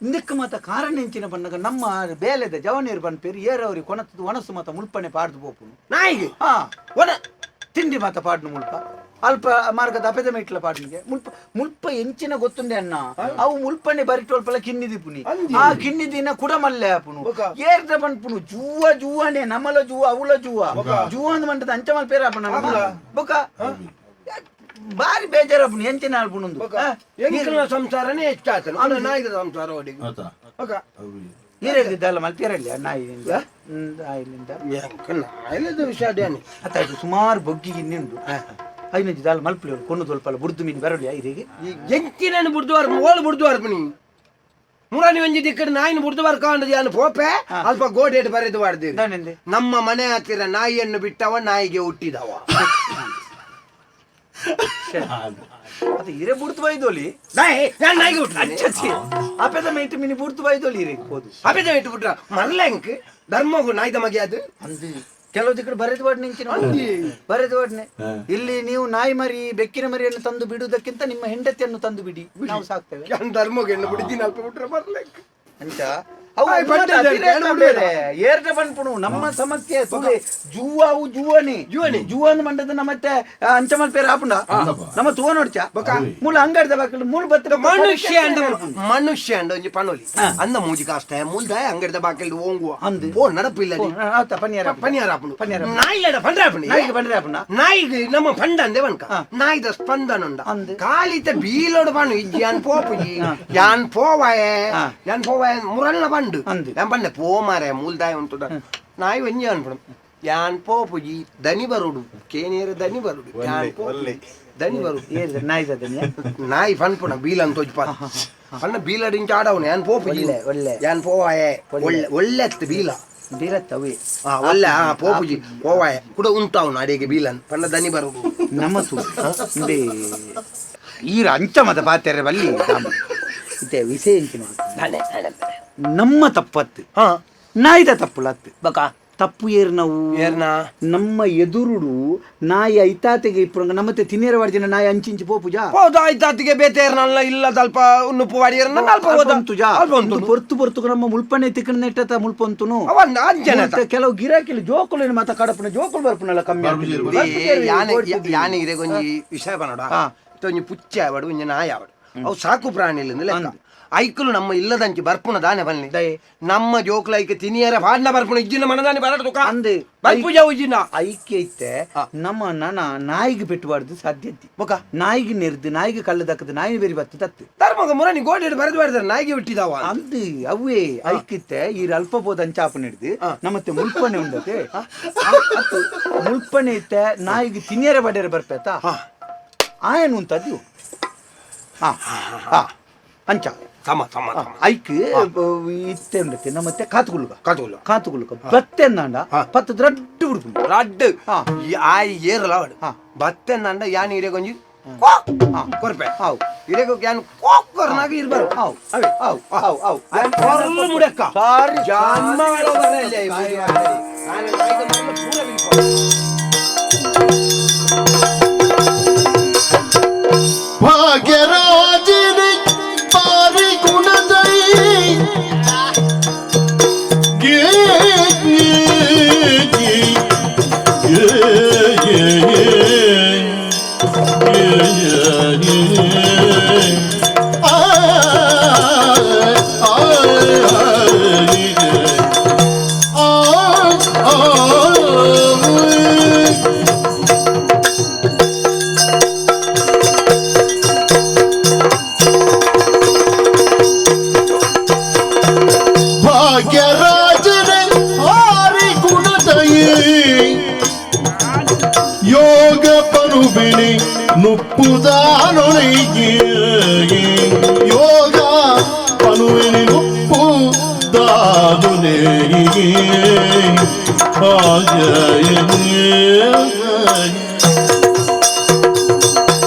ಇಂದಕ್ಕೆ ಮಾತ ಕಾರಣ ಎಂಚಿನ ಬಣ್ಣಗ ನಮ್ಮ ಬೇಲೆದ ಜವನೀರು ಬನ್ಪೇರು ಏರವ್ರಿ ಕೊಣತದ ಒಣಸು ಮಾತ ಮುಲ್ಪನೆ ಪಾಡ್ದು ಪೋಪುನು ನಾಯಿಗೆ ಹಾ ಒಣ ತಿಂಡಿ ಮಾತ ಪಾಡ್ನು ಮುಲ್ಪ ಅಲ್ಪ ಮಾರ್ಗದ ಅಪೆದ ಮೆಟ್ಲ ಪಾಡ್ನಿಗೆ ಮುಲ್ಪ ಮುಲ್ಪ ಎಂಚಿನ ಗೊತ್ತುಂಡೆ ಅಣ್ಣ ಅವು ಮುಲ್ಪನೆ ಬರಿಟೋಲ್ಪಲ ಕಿನ್ನಿದಿಪುನಿ ಆ ಕಿನ್ನಿದಿನ ಕುಡಮಲ್ಲೆ ಆಪುನು ಏರ್ದ ಬನ್ಪುನು ಜೂವ ಜೂವನೆ ನಮಲ ಜೂವ ಅವಳ ಜೂವ ಜೂವ ಅಂದ್ ಮಂಟದ ಅಂಚಮಲ್ ಪೇರ ಆಪುನ ಬೊಕ ಬಾರಿ ಬೇಜಾರಪ್ಪನು ಎಂಚಿನ ಆಲ್ಪುನೊಂದು ಎಂಕಲ್ನ ಸಂಸಾರನೇ ಹೆಚ್ಚಾತನು ಅಲ್ಲ ನಾಯಿದ ಸಂಸಾರ ಒಡಿಗೆ ಈರೆಗಿದ್ದಲ್ಲ ಮಲ್ಪಿರಲ್ಲ ನಾಯಿಲಿಂದ ನಾಯಿಲಿಂದ ನಾಯಿಲದ ವಿಷಯ ಅತ್ತ ಸುಮಾರು ಬೊಗ್ಗಿಗೆ ನಿಂಡು ಐನಂಜಿ ದಾಲ್ ಮಲ್ಪಲಿ ಕೊಂಡು ದೊಲ್ಪಲ್ಲ ಬುಡ್ದು ಮೀನು ಬರಲಿ ಐರಿಗೆ ಎಂಚಿನನ್ನು ಬುಡ್ದುವಾರ್ ಓಳು ಬುಡ್ದುವಾರ್ ಪುನಿ ಮುರಾನಿ ಒಂಜಿ ದಿಕ್ಕಡು ನಾಯಿನ ಬುಡ್ದುವಾರ್ ಕಾಂಡದು ಯಾನು ಪೋಪೆ ಅಲ್ಪ ಗೋಡೆಟ್ ಬರೆದು ಮಾಡ್ತೀರಿ ನಮ್ಮ ಮನೆ ಹತ್ತಿರ ನಾಯಿಯನ್ನು ಬಿಟ್ಟವ ನಾಯಿಗೆ ಹುಟ್ಟಿದವ ಅದು ಹಿರೇ ಬುಡ್ತು ಬೈದೋಲಿ ನಾಯಿಗೆ ಹುಟ್ಟ ಅಪೆದ ಮೇಟ್ ಮಿನಿ ಬುಡ್ತು ಬೈದೋಲಿ ಹಿರೇ ಹೋದು ಅಪೆದ ಮೇಟ್ ಬಿಟ್ರ ಮರ್ಲೆಂಕ್ ಧರ್ಮಗು ನಾಯಿದ ಮಗೆ ಅದು ಅಂದು ಕೆಲವು ದಿಕ್ಕಡು ಬರೆದು ವಾಡ್ನೆ ಬರೆದು ವಾಡ್ನೆ ಇಲ್ಲಿ ನೀವು ನಾಯಿ ಮರಿ ಬೆಕ್ಕಿನ ಮರಿಯನ್ನು ತಂದು ಬಿಡುವುದಕ್ಕಿಂತ ನಿಮ್ಮ ಹೆಂಡತಿಯನ್ನು ತಂದು ಬಿಡಿ ನಾವು ಸಾಕ್ತೇವೆ ಧರ್ಮಗೆ ಹೆಣ್ಣು ಬಿಡ್ತೀನಿ ಅಲ್ಪ ಬಿಟ್ರೆ ಮರ್ಲೆಂಕ್ ಅಂತ ಏರ್ಟ ಬಂದ್ಪುಣು ನಮ್ಮ ಸಮಸ್ಯೆ ಜೂವ ಅವು ಜೂವನಿ ಜೂವನಿ ಜೂವನ್ ಮಂಡದ ನಮ್ಮತ್ತೆ ಅಂಚಮಲ್ ಪೇರ ಆಪುಂಡ ನಮ್ಮ ತೂವ ನೋಡ್ಚ ಮೂಲ ಅಂಗಡಿದ ಬಾಕಲು ಮೂಲ ಬತ್ತ ಮನುಷ್ಯ ಅಂದ ಮನುಷ್ಯ ಅಂದ ಒಂಜಿ ಪನೋಲಿ ಅಂದ ಮೂಜಿ ಕಾಸ್ತ ಮೂಲ್ದಾಯ ಅಂಗಡಿದ ಬಾಕಲ್ ಓಂಗುವ ಅಂದು ಪೋ ನಡಪಿಲ್ಲ ಪನಿಯಾರ ಪನಿಯಾರ ಆಪುಂಡು ಪನಿಯಾರ ನಾಯಿಲಡ ಪಂಡ್ರೆ ಆಪುಂಡು ನಾಯಿಗೆ ಪಂಡ್ರೆ ಆಪುಂಡ ನಾಯಿಗೆ ನಮ್ಮ ಪಂಡ ಅಂದೆ ವನ್ಕ ನಾಯಿದ ಸ್ಪಂದನ ಉಂಡ ಕಾಲಿತ ಬೀಲೋಡು ಪಣ್ಣು ಇಜ್ಜಿ ಯಾನ್ ಪೋಪುಜಿ ಯಾನ್ ಪೋವಾಯೆ ಯಾನ್ ಪೋವಾಯ ಮುರಲ್ಲ ಪಂಡು ಯಾನ್ ಪಂಡೆ ಪೋ ಮಾರೆ ಮೂಲ್ದಾಯ ಉಂಟು ನಾಯಿ ಒಂಜಿ ಅನ್ಪಡು ಯಾನ್ ಪೋಪುಜಿ ದನಿ ಬರುಡು ಕೇನೇರ ದನಿ ಬರುಡು ಯಾನ್ ಪೋ ದನಿ ಬರುಡು ನಾಯಿ ದನಿ ನಾಯಿ ಪನ್ಪುಣ ಬೀಲ ಅಂತ ತೋಜ್ಪ ಪಣ್ಣ ಬೀಲಡಿಂಚ ಆಡವನು ಯಾನ್ ಪೋಪುಜಿ ಒಳ್ಳೆ ಯಾನ್ ಪೋವಾಯೆ ಒಳ್ಳೆ ಒಳ್ಳೆ ಬೀಲ ಬೀಲತ್ತವೇ ಒಳ್ಳೆ ಪೋಪುಜಿ ಪೋವಾಯ ಕೂಡ ಉಂಟಾವನು ಅಡಿಗೆ ಬೀಲನ್ ಪಣ್ಣ ದನಿ ಬರುಡು ನಮ್ಮ ಈರ ಅಂಚ ಮತ ಪಾತೆರೆ ಬಲ್ಲಿ ಇತ್ತೆ ವಿಷಯ ಎಂಚಿನ ನಮ್ಮ ತಪ್ಪತ್ತು ನಾಯಿದ ತಪ್ಪುಲತ್ತು ಬಕ ತಪ್ಪು ಏರ್ನವು ಏರ್ನ ನಮ್ಮ ಎದುರುಡು ನಾಯಿ ಐತಾತೆಗೆ ಇಪ್ಪುರಂಗ ನಮ್ಮತ್ತೆ ತಿನ್ನೇರ ವಾಡ್ಜಿನ ನಾಯಿ ಅಂಚಿಂಚಿ ಪೋಪುಜಾ ಹೌದು ಆಯ್ತಾತಿಗೆ ಬೇತೇರ್ನಲ್ಲ ಇಲ್ಲ ಅಲ್ಪ ಉನ್ನುಪ್ಪು ವಾಡಿಯರ್ನ ಅಲ್ಪ ಹೋದ ಉಂತುಜಾ ಅಲ್ಪ ಉಂಟು ಪೊರ್ತು ಪೊರ್ತುಗು ನಮ್ಮ ಮುಲ್ಪನೆ ತಿಕ್ಕಣ ನೆಟ್ಟತ ಮುಲ್ಪಂತುನು ಅವನ್ ಅಂಚನೆ ಮತ್ತೆ ಕೆಲವು ಗಿರಾಕಿಲು ಜೋಕುಲು ಮಾತ ಕಡಪುನ ಜೋಕುಲು ಬರ್ಪುನಲ್ಲ ಕಮ್ಮಿ ಬರ್ಪುಜೆರ್. ಬರ್ಪುಜೆರ್, ಯಾನೆ ಓಡ್ಪುಜಿ. ಯಾನೆ ಇರೆಗೊಂಜಿ ವಿಷಯ ಬನ್ನೋಡ ಒಂಜಿ ಪುಚ್ಚೆ ಆವಡು ಒಂಜಿ ನಾಯಿ ಆವಡು ಅವು ಸಾಕು ಪ್ರಾಣಿ ಇಲ್ಲ ಲೆಕ್ಕ ಐಕುಲು ನಮ್ಮ ಇಲ್ಲದಂಚಿ ಬರ್ಪುನ ದಾನೆ ಬನ್ನಿ ದಯೆ. ನಮ್ಮ ಜೋಕುಲ ಐಕೆ ತಿನಿಯರ ಪಾಡ್ನ ಬರ್ಪುನ ಇಜ್ಜಿನ ಮನದಾನೆ ಬರಡು ತುಕ ಅಂದ್ ಬರ್ಪುಜ ಉಜ್ಜಿನ ಐಕ್ಯ ಇತ್ತೆ ನಮ್ಮ ನನ ನಾಯಿಗೆ ಪೆಟ್ಟುಬಾರ್ದು ಸಾಧ್ಯತೆ ಬೊಕ ನಾಯಿಗೆ ನೆರ್ದು ನಾಯಿಗೆ ಕಲ್ಲು ದಕ್ಕದು ನಾಯಿ ಬೇರೆ ಬತ್ತು ತತ್ತು ಧರ್ಮಗ ಮುರನಿ ಗೋಡೆ ಬರೆದು ಬರೆದಾರೆ ನಾಯಿಗೆ ಬಿಟ್ಟಿದಾವ ಅಂದು ಅವೇ ಐಕಿತ್ತೆ ಈ ಅಲ್ಪ ಬೋದ ಅಂಚಾಪ ಹಿಡ್ದು ನಮ್ಮತ್ತೆ ಮುಲ್ಪನೆ ಉಂಡತೆ ಅತ್ತು ಮುಲ್ಪನೆ ಇತ್ತೆ ನಾಯಿಗೆ ತಿನಿಯರ ಬಡ್ಯರ ಬರ್ಪೇತ ಆಯನ್ ಉಂಟದ್ದು ಹಾ ಹಾ ಅಂಚ ತಮ ತಮ ತಮ ಐಕ್ ಇತ್ತೆ ಉಂಡತೆ ನಮ್ಮತ್ತೆ ಕಾತುಗುಳ್ಗ ಕಾತುಗುಳ್ಗ. ಕಾತುಗುಳ್ಗ ಬತ್ತೆ ಅಂದಾಂಡ ಪತ್ತು ದೊಡ್ಡ ಉಡುಪು ರಡ್ಡು ಆಯ್ ಏರಲ ಅವಡು ಬತ್ತೆ ನಂಡ ಯಾನ್ ಇರೆಗೊಂಜಿ ಕೋಕ್ ಕೊರ್ಪೆ ಹಾವು. ಇರೆಗೊ ಯಾನ್ ಕೋಕ್ ಕೊರ್ನಾಗ ಇರ್ಬಾರು ಹಾವು ಹಾವು ಹಾವು ಹಾವು ಯಾನ್ ಕೊರ್ಲು ಮುಡಕ್ಕ ಸಾರಿ ಜನ್ಮಗಳ ಬರಲ್ಲ ಈ ಬೂದಿ ಮಾಡ್ತಾರೆ. ನಾನು ನಾಯಿಗೆ ಮೊದಲು ಪೂರ ಬಿಲ್ಪ. ಭಾಗ್ಯರಾಜಿನಿ ಪಾರಿ ಗುಣದೈ ಗೆ ಗೆ ಗೆ ಗೆ ಗೆ ಆ ಆ ಆ ಭಾಗ್ಯರಾಜನೇ ಹಾರಿ ಗುಣದಯೇ ಯೋಗ ಪನುಬಿಣಿ ನುಪ್ಪುದಾನೊಳಗೆ ಯೋಗ ಪನುವಿನಿ ನುಪ್ಪು ದಾನುನೇ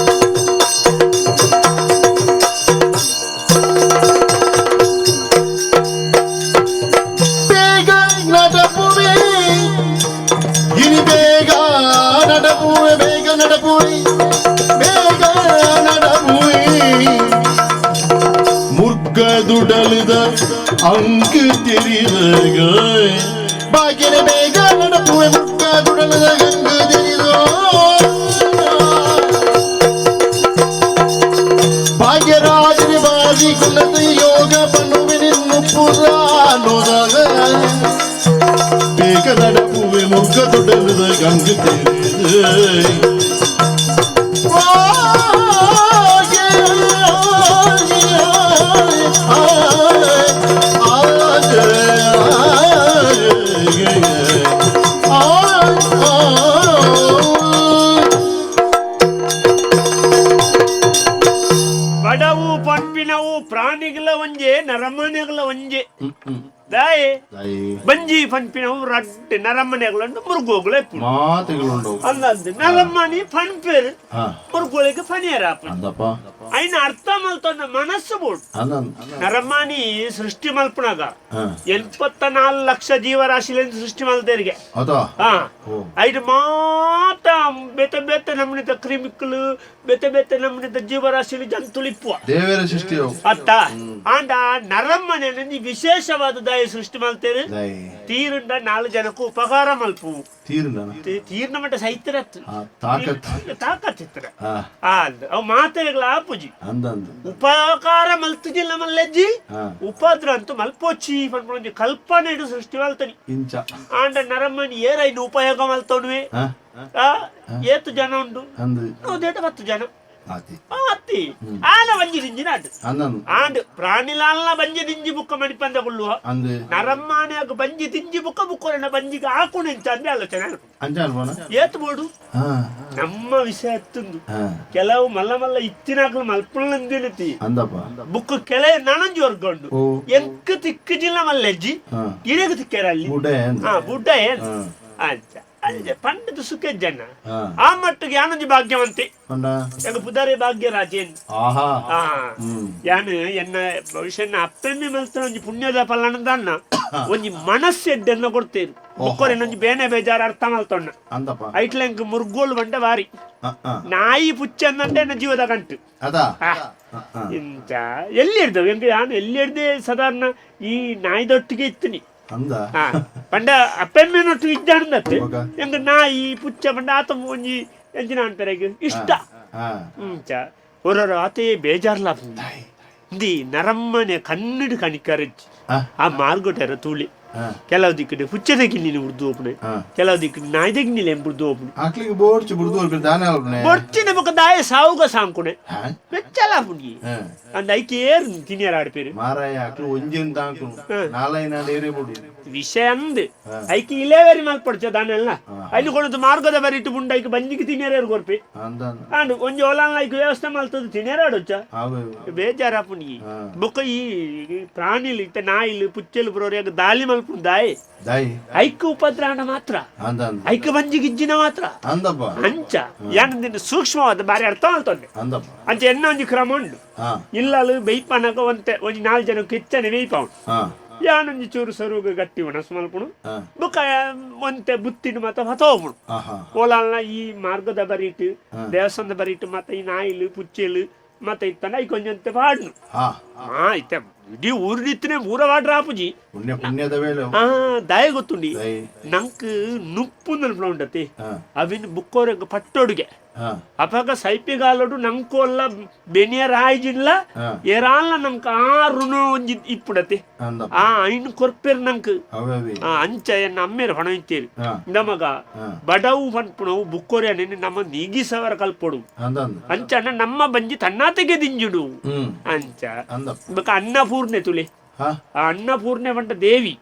ಬೇಗ ನಡಪುವೆ ಇನಿ ಬೇಗ ನಡಪುವೆ ಬೇಗ ನಡಪುವೆ ಬೇಗ ನಡಪುವೆ ಮುರ್ಗದುಡಲಿದ ಅಂಕ ತಿಳಿದಾಗ ಬಾಗಿನ ಬೇಗ ನಡಪುವೆ ಮುರ್ಗದುಡಲಿದ ಅಂಕ ತಿಳಿದೋ ಭಾಗ್ಯರಾಜನ ಬಾಜಿ ಕುಲದ ಯೋಗ ಬನ್ನುವೆ ಪುರಾಣೋದಾಗ ಬೇಗ ನಡಪುವೆ ಮುಗ್ಗದೊಡಲದ ಗಂಗ ತಿಳಿದ ಬಡವು ಪಂಪಿನವು ಪ್ರಾಣಿಗಳ ಒಂಜೆ ನರಮನೆಗಳ ಒಂಜೆ ದಾಯೆ ಬಂಜಿ ಪನ್ಪಿನವು ರಡ್ಡ್ ನರಮನೆಗಳನ್ನು ಮುರುಗೋಗುಲ ಮಾತೆಗಳುಂಡು ಅಂದಂದು ನರಮನಿ ಪನ್ಪೇರು ಹಾ. ಮುರುಗೋಳಿಗೆ ಫನಿಯರಾಪ ಅಂದಪ್ಪ ಐನ ಅರ್ಥ ಮಲ್ತೊಂದ ಮನಸ್ಸು ಬೋಡು ಅಂದ ನರಮಾನಿ ಸೃಷ್ಟಿ ಮಲ್ಪುನಾಗ ಹಾ. 84 ಲಕ್ಷ ಜೀವರಾಶಿಲಿಂದ ಸೃಷ್ಟಿ ಮಲ್ತೇರಿಗೆ ಅದಾ ಹಾ ಓ. ಐದು ಮಾತ ಬೇತೆ ಬೇತೆ ನಮ್ಮನಿದ ಕ್ರಿಮಿಕಲು ಬೇತೆ ಬೇತೆ ನಮ್ಮನಿದ ಜೀವರಾಶಿಲಿ ಜಂತುಲಿಪ್ಪುವ ದೇವರ ಸೃಷ್ಟಿಯು ಅತ್ತ ಆಂಡ ನರಮ್ಮನೆ ವಿಶೇಷವಾದ ದಯ ಸೃಷ್ಟಿ ಮಲ್ತೇನೆ ದಯೆ ತೀರುಂಡ ನಾಲ್ ಜನಕ್ಕೂ ಉಪಕಾರ ಮಲ್ಪು ತೀರ್ನ ತೀರ್ನ ಮಟ್ಟ ಸೈತ್ರತ್ತು ಆ, ತಾಕತ್. ತಾಕತ್ತಿತ್ರ ಆ ಅಂದ್ ಅವು ಮಾತೆಗಳ ಆಪುಜಿ ಅಂದಂದು ಉಪಕಾರ ಮಲ್ತುಜಿಲ್ಲ ಮಲ್ಲೆಜ್ಜಿ ಹಾ. ಉಪದ್ರ ಅಂತೂ ಮಲ್ಪೋಚಿ ಪನ್ಪುನ ಕಲ್ಪನೆ ಇಡು ಸೃಷ್ಟಿ ಮಲ್ತನಿ ಇಂಚ ಆಂಡ ನರಮ್ಮನಿ ಏರೈನು ಉಪಯೋಗ ಮಲ್ತೋನುವೆ ಹಾ ಆ ಏತು ಜನ ಉಂಡು ಅಂದು ನೂದೇಟ 10 ಜನ ಆತಿ ಅತ್ತಿ ಆನ ಬಂಜಿ ದಿಂಜಿನ ಅಡ್ಡು ಅಂದಂದು ಆಂಡ್ ಪ್ರಾಣಿಲಾಲ್ನ ಬಂಜಿ ದಿಂಜಿ ಬುಕ್ಕ ಮಣಿಪಂದ ಕೊಳ್ಳುವ ಅಂದು ನರಮ್ಮಾನ್ಯಾಗ ಬಂಜಿ ದಿಂಜಿ ಬುಕ್ಕ ಬುಕ್ಕೊರನ ಬಂಜಿಗೆ ಹಾಕುಣ ಇಂಚ ಅಂದ್ರೆ ಆಲೋಚನೆ ಆಲ್ಪುಂಡು. ಅಂಚ ಅನ್ಬೋನ ಏತು ಬೋಡು ಹಾ ನಮ್ಮ ವಿಷಯ ಎತ್ತುಂದು ಹಾ ಕೆಲವು ಮಲ್ಲ ಮಲ್ಲ ಇತ್ತಿನಾಕ್ಲು ಮಲ್ಪುಳ್ಳಂದಿನತಿ ಅಂದಪ್ಪ ಬುಕ್ ಕೆಳೆ ನನಂಜಿ ವರ್ಗೊಂಡು ಓ. ಎಂಕ್ ತಿಕ್ಕು ಜಿಲ್ಲ ಮಲ್ಲೆಜ್ಜಿ ಹಾ. ಇರೆಗ್ ತಿಕ್ಕೇರ ಅಲ್ಲಿ ಬುಡ ಏನ್ ಹಾ ಬುಡ್ಡ ಏನ್ ಹಾ. ಅಂಚ ಪಂಡದ ಸುಖ ಜನ ಆ ಮಟ್ಟಿಗೆ ಯಾನೊಂಜಿ ಭಾಗ್ಯವಂತೆ ಎಂಗ ಪುದಾರೆ ಭಾಗ್ಯ ರಾಜೇನ್. ಯಾನು ಎನ್ನ ಭವಿಷ್ಯ ಅಪ್ಪೆಮ್ಮೆ ಮಲ್ತನ ಒಂಜಿ ಪುಣ್ಯದ ಫಲನ ಒಂಜಿ ಮನಸ್ಸು ಎಡ್ಡೆನ್ನ ಕೊಡ್ತೇನೆ. ಬೊಕ್ಕೊರೆನೊಂಜಿ ಬೇನೆ ಬೇಜಾರು ಅರ್ಥ ಮಲ್ತೊಣ್ಣ ಐಟ್ಲೆಂಕ್ ಮುರ್ಗೋಲು ಬಂಡ ಬಾರಿ ನಾಯಿ ಪುಚ್ಚ ಅಂದಂటే ಎನ್ನ ಜೀವದ ಕಂಟು. ಇಂಚ ಎಲ್ಲಿ ಹಿಡ್ದವು ಎಂಕ ಯಾನು ಎಲ್ಲಿ ಹಿಡ್ದೆ ಸಾಧಾರಣ ಈ ನಾಯಿದೊಟ್ಟಿಗೆ ಇತ್ತೀನಿ. ಪಂಡ ಅಪ್ಪೆಮ್ಮೆನೊಟ್ಟಿಗೆ ಇದ್ದಾನಂದತ್ತೆ ಎಂಕ ನಾಯಿ ಪುಚ್ಚ ಪಂಡ ಆತ ಒಂಜಿ ಎಂಚಿನ ಅನ್ಪೆರೆಗ್ ಇಷ್ಟ. ಇಂಚ ಹೊರರು ಆತೇ ಬೇಜಾರ್ಲ ಇಂದಿ ನರಮ್ಮನೆ ಕನ್ನಡ ಕಣಿಕರಜ್ಜಿ ಆ ಮಾರ್ಗೊಟೆರ ತೂಳಿ ಕೆಲವು ದಿಕ್ಕಡೆ ಹುಚ್ಚದ ಗಿನ್ನಿನ ಉರ್ದು ಓಪನೆ, ಕೆಲವು ದಿಕ್ಕಡೆ ನಾಯ್ದ ಗಿನ್ನಿಲೆ ಬುರ್ದು ಓಪನೆ. ಆಕ್ಲಿಗೆ ಬೋಡ್ಚಿ ಬುರ್ದು ಓಪನೆ ದಾನೆ ಅಲ್ಪನೆ ಬೊಡ್ಚಿನ ಬೊಕ ದಾಯ ಸಾವುಗ ಸಾಂಕುನೆ ಬೆಚ್ಚಲ ಪುಂಡಿ ಅಂದ ಐಕೆ ಏರ್ ತಿನಿಯರ ಆಡ್ಪೇರು ಮಾರಾಯ ಆಕ್ಲು ಒಂಜೆನ್ ತಾಂಕುನು ನಾಲೈ ನಾಡ್ ಏರೇ ಬುಡು ವಿಷಯ ಅಂದ್ ಐಕೆ ಇಲೇವರಿ ಮಲ್ಪಡ್ಚ ದಾನೆಲ್ಲ ಐನು ಕೊಡದು ಮಾರ್ಗದ ಬರಿಟ್ಟು ಬುಂಡ ಐಕೆ ಬಂಜಿಗೆ ತಿನಿಯರ ಕೊರ್ಪೆ ಅಂಡ್ ಒಂಜಿ ಓಲಾನ್ ಐಕ್ ವ್ಯವಸ್ಥೆ ಮಲ್ತದ ತಿನಿಯರ ಆಡೊಚ್ಚ ಬೇಜಾರಪ್ಪುಂಡಿ ಬೊಕ್ಕ ಈ ಪ್ರಾಣಿಲು ಇತ್ತ ನಾಯಿಲು ಪುಚ್ಚಲು ಬರೋರು ದಾಲಿ ಮಲ್ಪುಂಡು ದಾಯಿ ಐಕ್ ಉಪದ್ರಾಣ ಮಾತ್ರ ಐಕ್ ಬಂಜಿ ಗಿಜ್ಜಿನ ಮಾತ್ರ ಅಂಚ ಯಾನಂದಿನ ಸೂಕ್ಷ್ಮವಾದ ಬಾರಿ ಅರ್ಥ ಮಲ್ತೊಂಡೆ ಅಂಚ ಎನ್ನ ಒಂಜಿ ಕ್ರಮ ಉಂಡು ಇಲ್ಲಲು ಬೆಯ್ಪನಗ ಒಂತೆ ಒಂಜಿ ನಾಲ್ ಜನ ಕಿಚ್ಚನೆ ಬೆಯ್ಪಾವುಂಡು ಯಾನೊಂಜಿ ಚೂರು ಸರುಗ ಗಟ್ಟಿ ಒಣಸು ಮಲ್ಪುಣು ಬೊಕ್ಕ ಒಂತೆ ಬುತ್ತಿನ ಮಾತ ಹೊತ ಹೋಗ್ಬಿಡು ಓಲಾಲ್ನ ಈ ಮಾರ್ಗದ ಬರೀಟು ದೇವಸ್ಥಾನದ ಬರೀಟು ಮತ್ತೆ ಈ ನಾಯಿಲು ಪುಚ್ಚೆಲು ಮತ್ತೆ ಇತ್ತನ ಈ ಕೊಂಚಂತೆ ಪಾಡ್ನು ಇತ್ತೆ ಇಡೀ ಊರಿಡಿತ್ತನೆ ಊರ ವಾಡ್ರ ಆಪುಜಿ ಪುಣ್ಯ ಪುಣ್ಯದ ವೇಳೆ ದಯ ಗೊತ್ತುಂಡಿ ನಂಕ್ ನುಪ್ಪು ಉಂಡತಿ ಅವಿನ ಬುಕ್ಕೋರೆಗ್ ಪಟ್ಟೊಡುಗೆ ಅಪಗ ಸೈಪಿಗಾಲಡು ನಂಕೋಲ್ಲ ಬೆನಿಯರ್ ಆಯ್ಜಿಲ್ಲ ಏರಾಲ್ಲ ನಂಕ್ ಆ ಋಣ ಒಂಜಿ ಇಪ್ಪುಡತಿ ಆ ಐನ್ ಕೊರ್ಪೆರ್ ನಂಕ್ ಅಂಚ ಎನ್ನ ಅಮ್ಮೇರ್ ಪಣ ಇತ್ತೇರು ನಮಗ ಬಡವು ಪನ್ಪುಣವು ಬುಕ್ಕೋರೆ ನಮ್ಮ ನೀಗಿಸವರ ಕಲ್ಪೊಡು ಅಂಚ ನಮ್ಮ ಬಂಜಿ ತನ್ನಾತೆಗೆ ದಿಂಜುಡು ಅಂಚ ಬೊಕ ಅನ್ನಪೂರ್ಣೆ ತುಲೆ ಆ ಅನ್ನಪೂರ್ಣೆ ಪಂಡ ದೇವಿ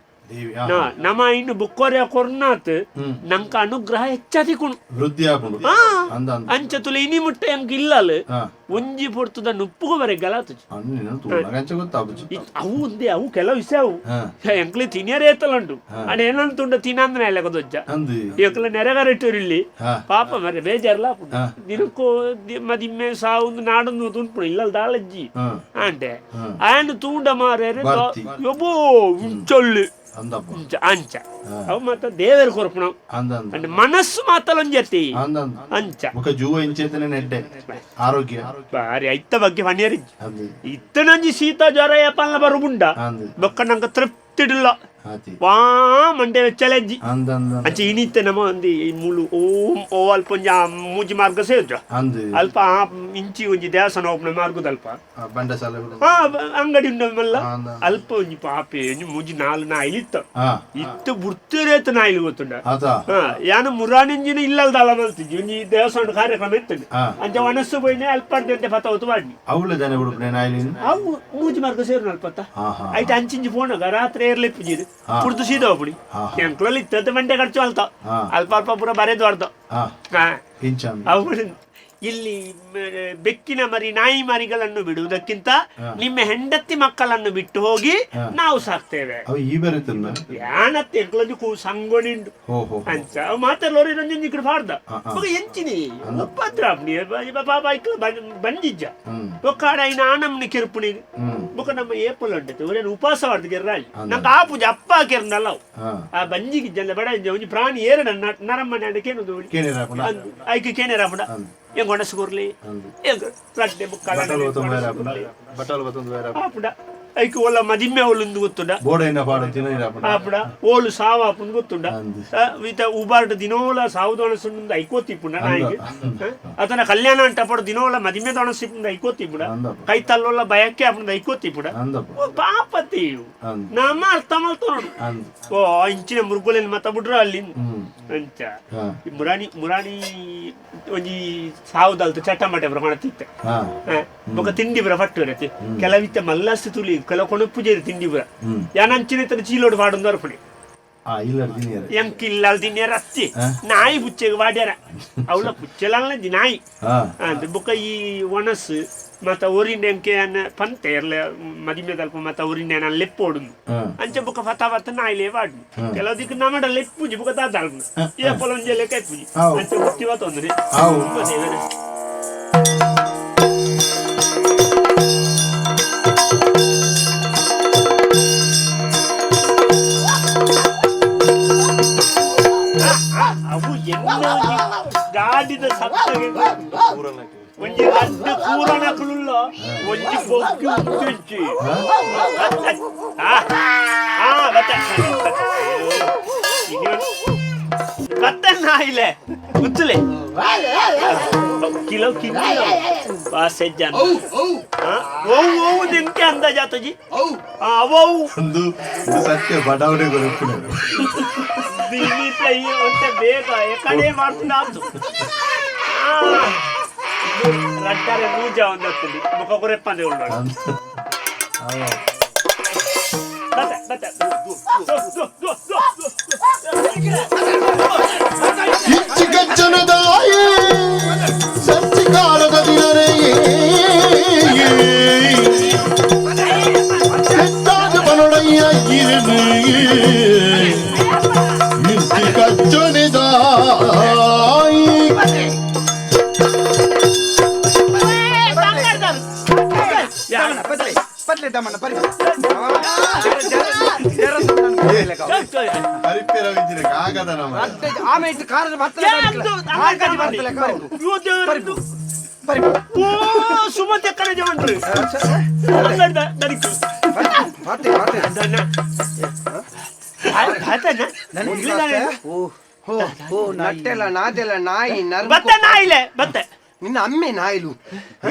ನಮ ಇನ್ನು ಬುಕ್ಕೋರೆ ಕೊರ್ನಾತ್ ನಂಕ ಅನುಗ್ರಹ ಹೆಚ್ಚಾದಿಕುಣು ಅಂಚ ತುಲೆ ಇನಿ ಮುಟ್ಟ ಎಂಕ್ ಇಲ್ಲಲ್ ಒಂಜಿ ಪೊರ್ತುದ ನುಪ್ಪುಗು ಬರೆ ಗಲಾತು ಅವು ಒಂದೇ ಅವು ಕೆಲವು ವಿಷಯ ಅವು ಎಂಕ್ಲೆ ತಿನಿಯರೇ ತಲಂಡು ಅಡ ಏನಂತುಂಡ ತಿನ್ನಂದ್ರೆ ಅಲ್ಲ ದೊಜ್ಜ ಎಂಕ್ಲೆ ನೆರೆಗರೆಟ್ಟೂರಿಲ್ಲಿ ಪಾಪ ಮರೆ ಬೇಜಾರ್ಲ ದಿನಕ್ಕೂ ಮದಿಮ್ಮೆ ಸಾವು ನಾಡೊಂದು ತುನ್ಪುಣ ಇಲ್ಲಲ್ ದಾಳಜ್ಜಿ ಅಂಟೆ ಆಂಡ್ ತೂಂಡ ಮಾರೇರೆ ಯೊಬ್ಬೋ ಚೊಲ್ಲು ಅಂಚ ಅವು ಮಾತ ದೇವರು ಕೊರ್ಪಣ ಮನಸ್ಸು ಮಾತಲೊಂಜತಿ ಅಂಚ ಜೂವ ಇಂಚೇತನೆ ನೆಡ್ಡೆ ಆರೋಗ್ಯ ಬಾರಿ ಐತ ಬಗ್ಗೆ ಪಣಿಯರಿ ಇತ್ತನಂಜಿ ಶೀತ ಜ್ವರ ಯಪ್ಪಲ್ಲ ಬರುಬುಂಡ ಬೊಕ್ಕ ನಂಗೆ ತೃಪ್ತಿಡಿಲ್ಲ ವಾ ಮಂಡೆ ವೆಚ್ಚಲೆಜ್ಜಿ ಅಂಚೆ ಇನಿತ್ತೆ ನಮ್ಮ ಒಂದು ಈ ಮುಳು ಓಂ ಓ ಅಲ್ಪ ಒಂಜಿ ಆ ಮೂಜಿ ಮಾರ್ಗ ಸೇರ್ಜ ಅಲ್ಪ ಆ ಇಂಚಿ ಒಂಜಿ ದೇವಸ್ಥಾನ ಓಪನ ಮಾರ್ಗದ ಅಲ್ಪ ಹಾ ಅಂಗಡಿ ಉಂಡಲ್ಲ ಅಲ್ಪ ಒಂಜಿ ಪಾಪೆ ಒಂಜಿ ಮೂಜಿ ನಾಲ್ ನಾಯಿಲ್ ಇತ್ತು ಇತ್ತು ಬುಡ್ತಿರೇತ ನಾಯಿಲ್ ಗೊತ್ತುಂಡ ಯಾನ ಮುರಾನಿಂಜಿನ ಇಲ್ಲಲ್ದಲ್ಲ ಮಲ್ತಿಜ್ಜಿ ಒಂಜಿ ದೇವಸ್ಥಾನ ಕಾರ್ಯಕ್ರಮ ಇತ್ತು ಅಂಚೆ ಒಣಸು ಪೋಯಿನೆ ಅಲ್ಪ ಅರ್ಧಂತೆ ಪತ್ತ ವಾಡ್ನಿ ಅವು ಮೂಜಿ ಮಾರ್ಗ ಸೇರು ಅಲ್ಪತ್ತ ಐತೆ ಅಂಚಿಂಚಿ ಪೋಣಗ ರಾತ್ರಿ ಏರ್ಲಿಪ್ಪುಜಿರು ಪುಡ್ದು ಸೀದ ಹೋಗ್ಬಿಡಿ ಎಂಕ್ಲಲ್ಲಿ ಇತ್ತಂತೆ ಮಂಡೆ ಖರ್ಚು ಅಲ್ತ ಅಲ್ಪ ಅಲ್ಪ ಪೂರ ಬರೆದು ಅರ್ಧ ಅವು ಇಲ್ಲಿ ಬೆಕ್ಕಿನ ಮರಿ ನಾಯಿ ಮರಿಗಳನ್ನು ಬಿಡುವುದಕ್ಕಿಂತ ನಿಮ್ಮ ಹೆಂಡತಿ ಮಕ್ಕಳನ್ನು ಬಿಟ್ಟು ಹೋಗಿ ನಾವು ಸಾಕ್ತೇವೆ. ಯಾನತ್ತೆ ಎಂಕ್ಲೊಂಜಿ ಸಂಗೊನಿಂಡು ಅಂಚ ಅವು ಮಾತಾಡೋರು ಇನ್ನೊಂದು ಇಕ್ಕಡೆ ಪಾಡ್ದ ಬೊಕ ಎಂಚಿನಿ ಉಪದ್ರ ಪಾಪ ಐಕ್ಲ ಬಂದಿಜ್ಜ ಬೊಕ್ಕಾಡ ಐನ ಆನಮ್ನಿ ಕಿರ್ಪುಣಿ ಬೊಕ ನಮ್ಮ ಏಪಲ್ ಉಂಟು ಒರೇನು ಉಪವಾಸ ಮಾಡ್ದು ಕೆರ್ರಾಜ್ ನಂಗೆ ಆ ಪೂಜೆ ಅಪ್ಪ ಕೆರ್ನಲ್ಲ ಅವು ಆ ಬಂಜಿಗೆ ಜನ ಬಡ ಒಂಜಿ ಪ್ರಾಣಿ ಏರಡ ನರಮ್ಮನೆ ಅಂಡ ಕೇನುದು ಐಕ್ ಕೇನೇರಾಪುಂಡ ಎಂಗ್ ಒಣಸು ಕೊರ್ಲಿ ಎಂಗ್ ರಡ್ಡೆ ಬುಕ್ಕಳ ಆಪುಂಡ ಐಕ್ ಓಲ ಮದಿಮ್ಮೆ ಓಲುಂದು ಗೊತ್ತುಂಡ ಆಪುಡ ಓಲು ಸಾವಾಪುಂದು ಗೊತ್ತುಂಡ ವಿತ ಉಬಾರ್ಡ್ ದಿನೋಲ ಸಾವು ದೊಣಸುಂದು ಐಕೋತಿಪ್ಪುಂಡ ನಾಯಿಗೆ ಅತನ ಕಲ್ಯಾಣ ಅಂಟಪಡು ದಿನೋಲ ಮದಿಮೆ ದೊಣಸಿಪ್ಪುಂದು ಐಕೋತಿಪ್ಪುಂಡ ಕೈ ತಲ್ಲೋಲ ಬಯಕೆ ಆಪುಂದು ಐಕೋತಿಪ್ಪುಂಡ ಪಾಪತಿ ನಮ್ಮ ಅರ್ಥ ಮಲ್ತೊನಡು ಓ ಇಂಚಿನ ಮುರುಗುಲೆನ್ ಮತ ಬಿಡ್ರ ಅಲ್ಲಿ ಅಂಚ ಮುರಾಣಿ ಮುರಾಣಿ ಒಂಜಿ ಸಾವುದಲ್ತ ಚಟ್ಟಮಟೆ ಬರ ತಿತ್ತೆ ಬೊಕ ತಿಂಡಿ ಬರ ಪಟ್ಟು ಇರತ್ತೆ ಕೆಲವಿತ್ತ ಮಲ್ಲಸ್ತು ತುಲಿ ಕೆಲವು ಕೊಣಪು ತಿಂಡಿ ಬರ ಯಾನಂಚಿನ ಇತ್ತನ ಚೀಲೋಡು ಪಾಡೊಂದು ಅರ್ಪಣೆ ಎಂಕ್ ಇಲ್ಲಲ್ ತಿನ್ನಿಯರ ಅತ್ತಿ ನಾಯಿ ಪುಚ್ಚೆಗ್ ವಾಡ್ಯಾರ ಅವಳ ಪುಚ್ಚೆಲಲ್ಲ ನಾಯಿ ಅಂದ್ ಬೊಕ ಈ ಒಣಸು ಮತ್ತ ಊರಿನ ಎಂಕೆ ಅನ್ನ ಪಂತೆ ಎರ್ಲೆ ಮದಿಮೆ ತಲ್ಪ ಮತ್ತ ಊರಿನ ನಾನು ಲೆಪ್ಪೋಡು ಅಂಚೆ ಬುಕ್ಕ ಫತಾವತ್ತ ನಾಯಿಲೆ ವಾಡು ಕೆಲವುದಿಕ್ ನಮಡ ಲೆಪ್ಪುಜಿ ಬುಕ್ಕ ದಾದಾಲ್ಪು ಏ ಪೊಲೊಂಜೆ ಲೆಕ್ಕ ಇಪ್ಪುಜಿ ಅಂಚೆ ಬುತ್ತಿವ ತೊಂದರೆ. ಅವು ಎನ್ನ ಗಾಡಿದ ಸತ್ತಗೆ ಒಂಜಿ ರಡ್ಡು ಕೂರನಕುಲುಲ್ಲ ಒಂಜಿ ಬೊಗ್ಗು ಉಂಟುಂಚಿ. ಬತ್ತ ಬತ್ತ ನಾಯಿಲೆ ಗುತ್ತಲೆ ಕಿಲೋ ಕಿಲೋ ಬಾಸೆಜ್ಜಾನ ಓ ಓ ನಿಂಕೆ ಅಂದಾಜಾತಜಿ ಅವವು ಒಂದು ಸತ್ಯ ಬಡಾವಣೆ ಬರುತ್ತದೆ. ದಿನೀತ ಒಂತೆ ಬೇಗ ಎಕಡೆ ಮಾಡ್ತದೆ ರಡ್ಡಾರೆ ಪೂಜಾ ಒಂದತ್ತಲ್ಲಿ ಮುಖ ಕುರೆಪ್ಪಂದೆ ಉಳ್ಳಾಡು. ಬತ್ತ ಬತ್ತ ಇಚ್ಚಿಕಚ್ಚನದಾಯೇ ಸಚ್ಚಿಕಾರದ ದಿನರೆಯೇ செத்தாது பனுடைய இருந்து இச்சி கச்சனிதாய். ಪತ್ಲೆ ಪತ್ಲೆ ದಮನ ಪರಿ ಪರಿಪೇರ ಕಾಗದ ನಮ್ಮ ಆಮೇಲೆ ಕಾರದ ಬರ್ತಲೆ ಬರ್ತಲೆ. ಓ ಸುಮತಿ ಕಡೆ ಜವಂತ್ರು ಬಾತೆ ಬಾತೆ. ಓ ನಟ್ಟೆಲ್ಲ ನಾದೆಲ್ಲ ನಾಯಿ ನರ್ ಬತ್ತ ನಾಯಿಲೆ ಬತ್ತ ನಿನ್ನ ಅಮ್ಮೆ ನಾಯಿಲು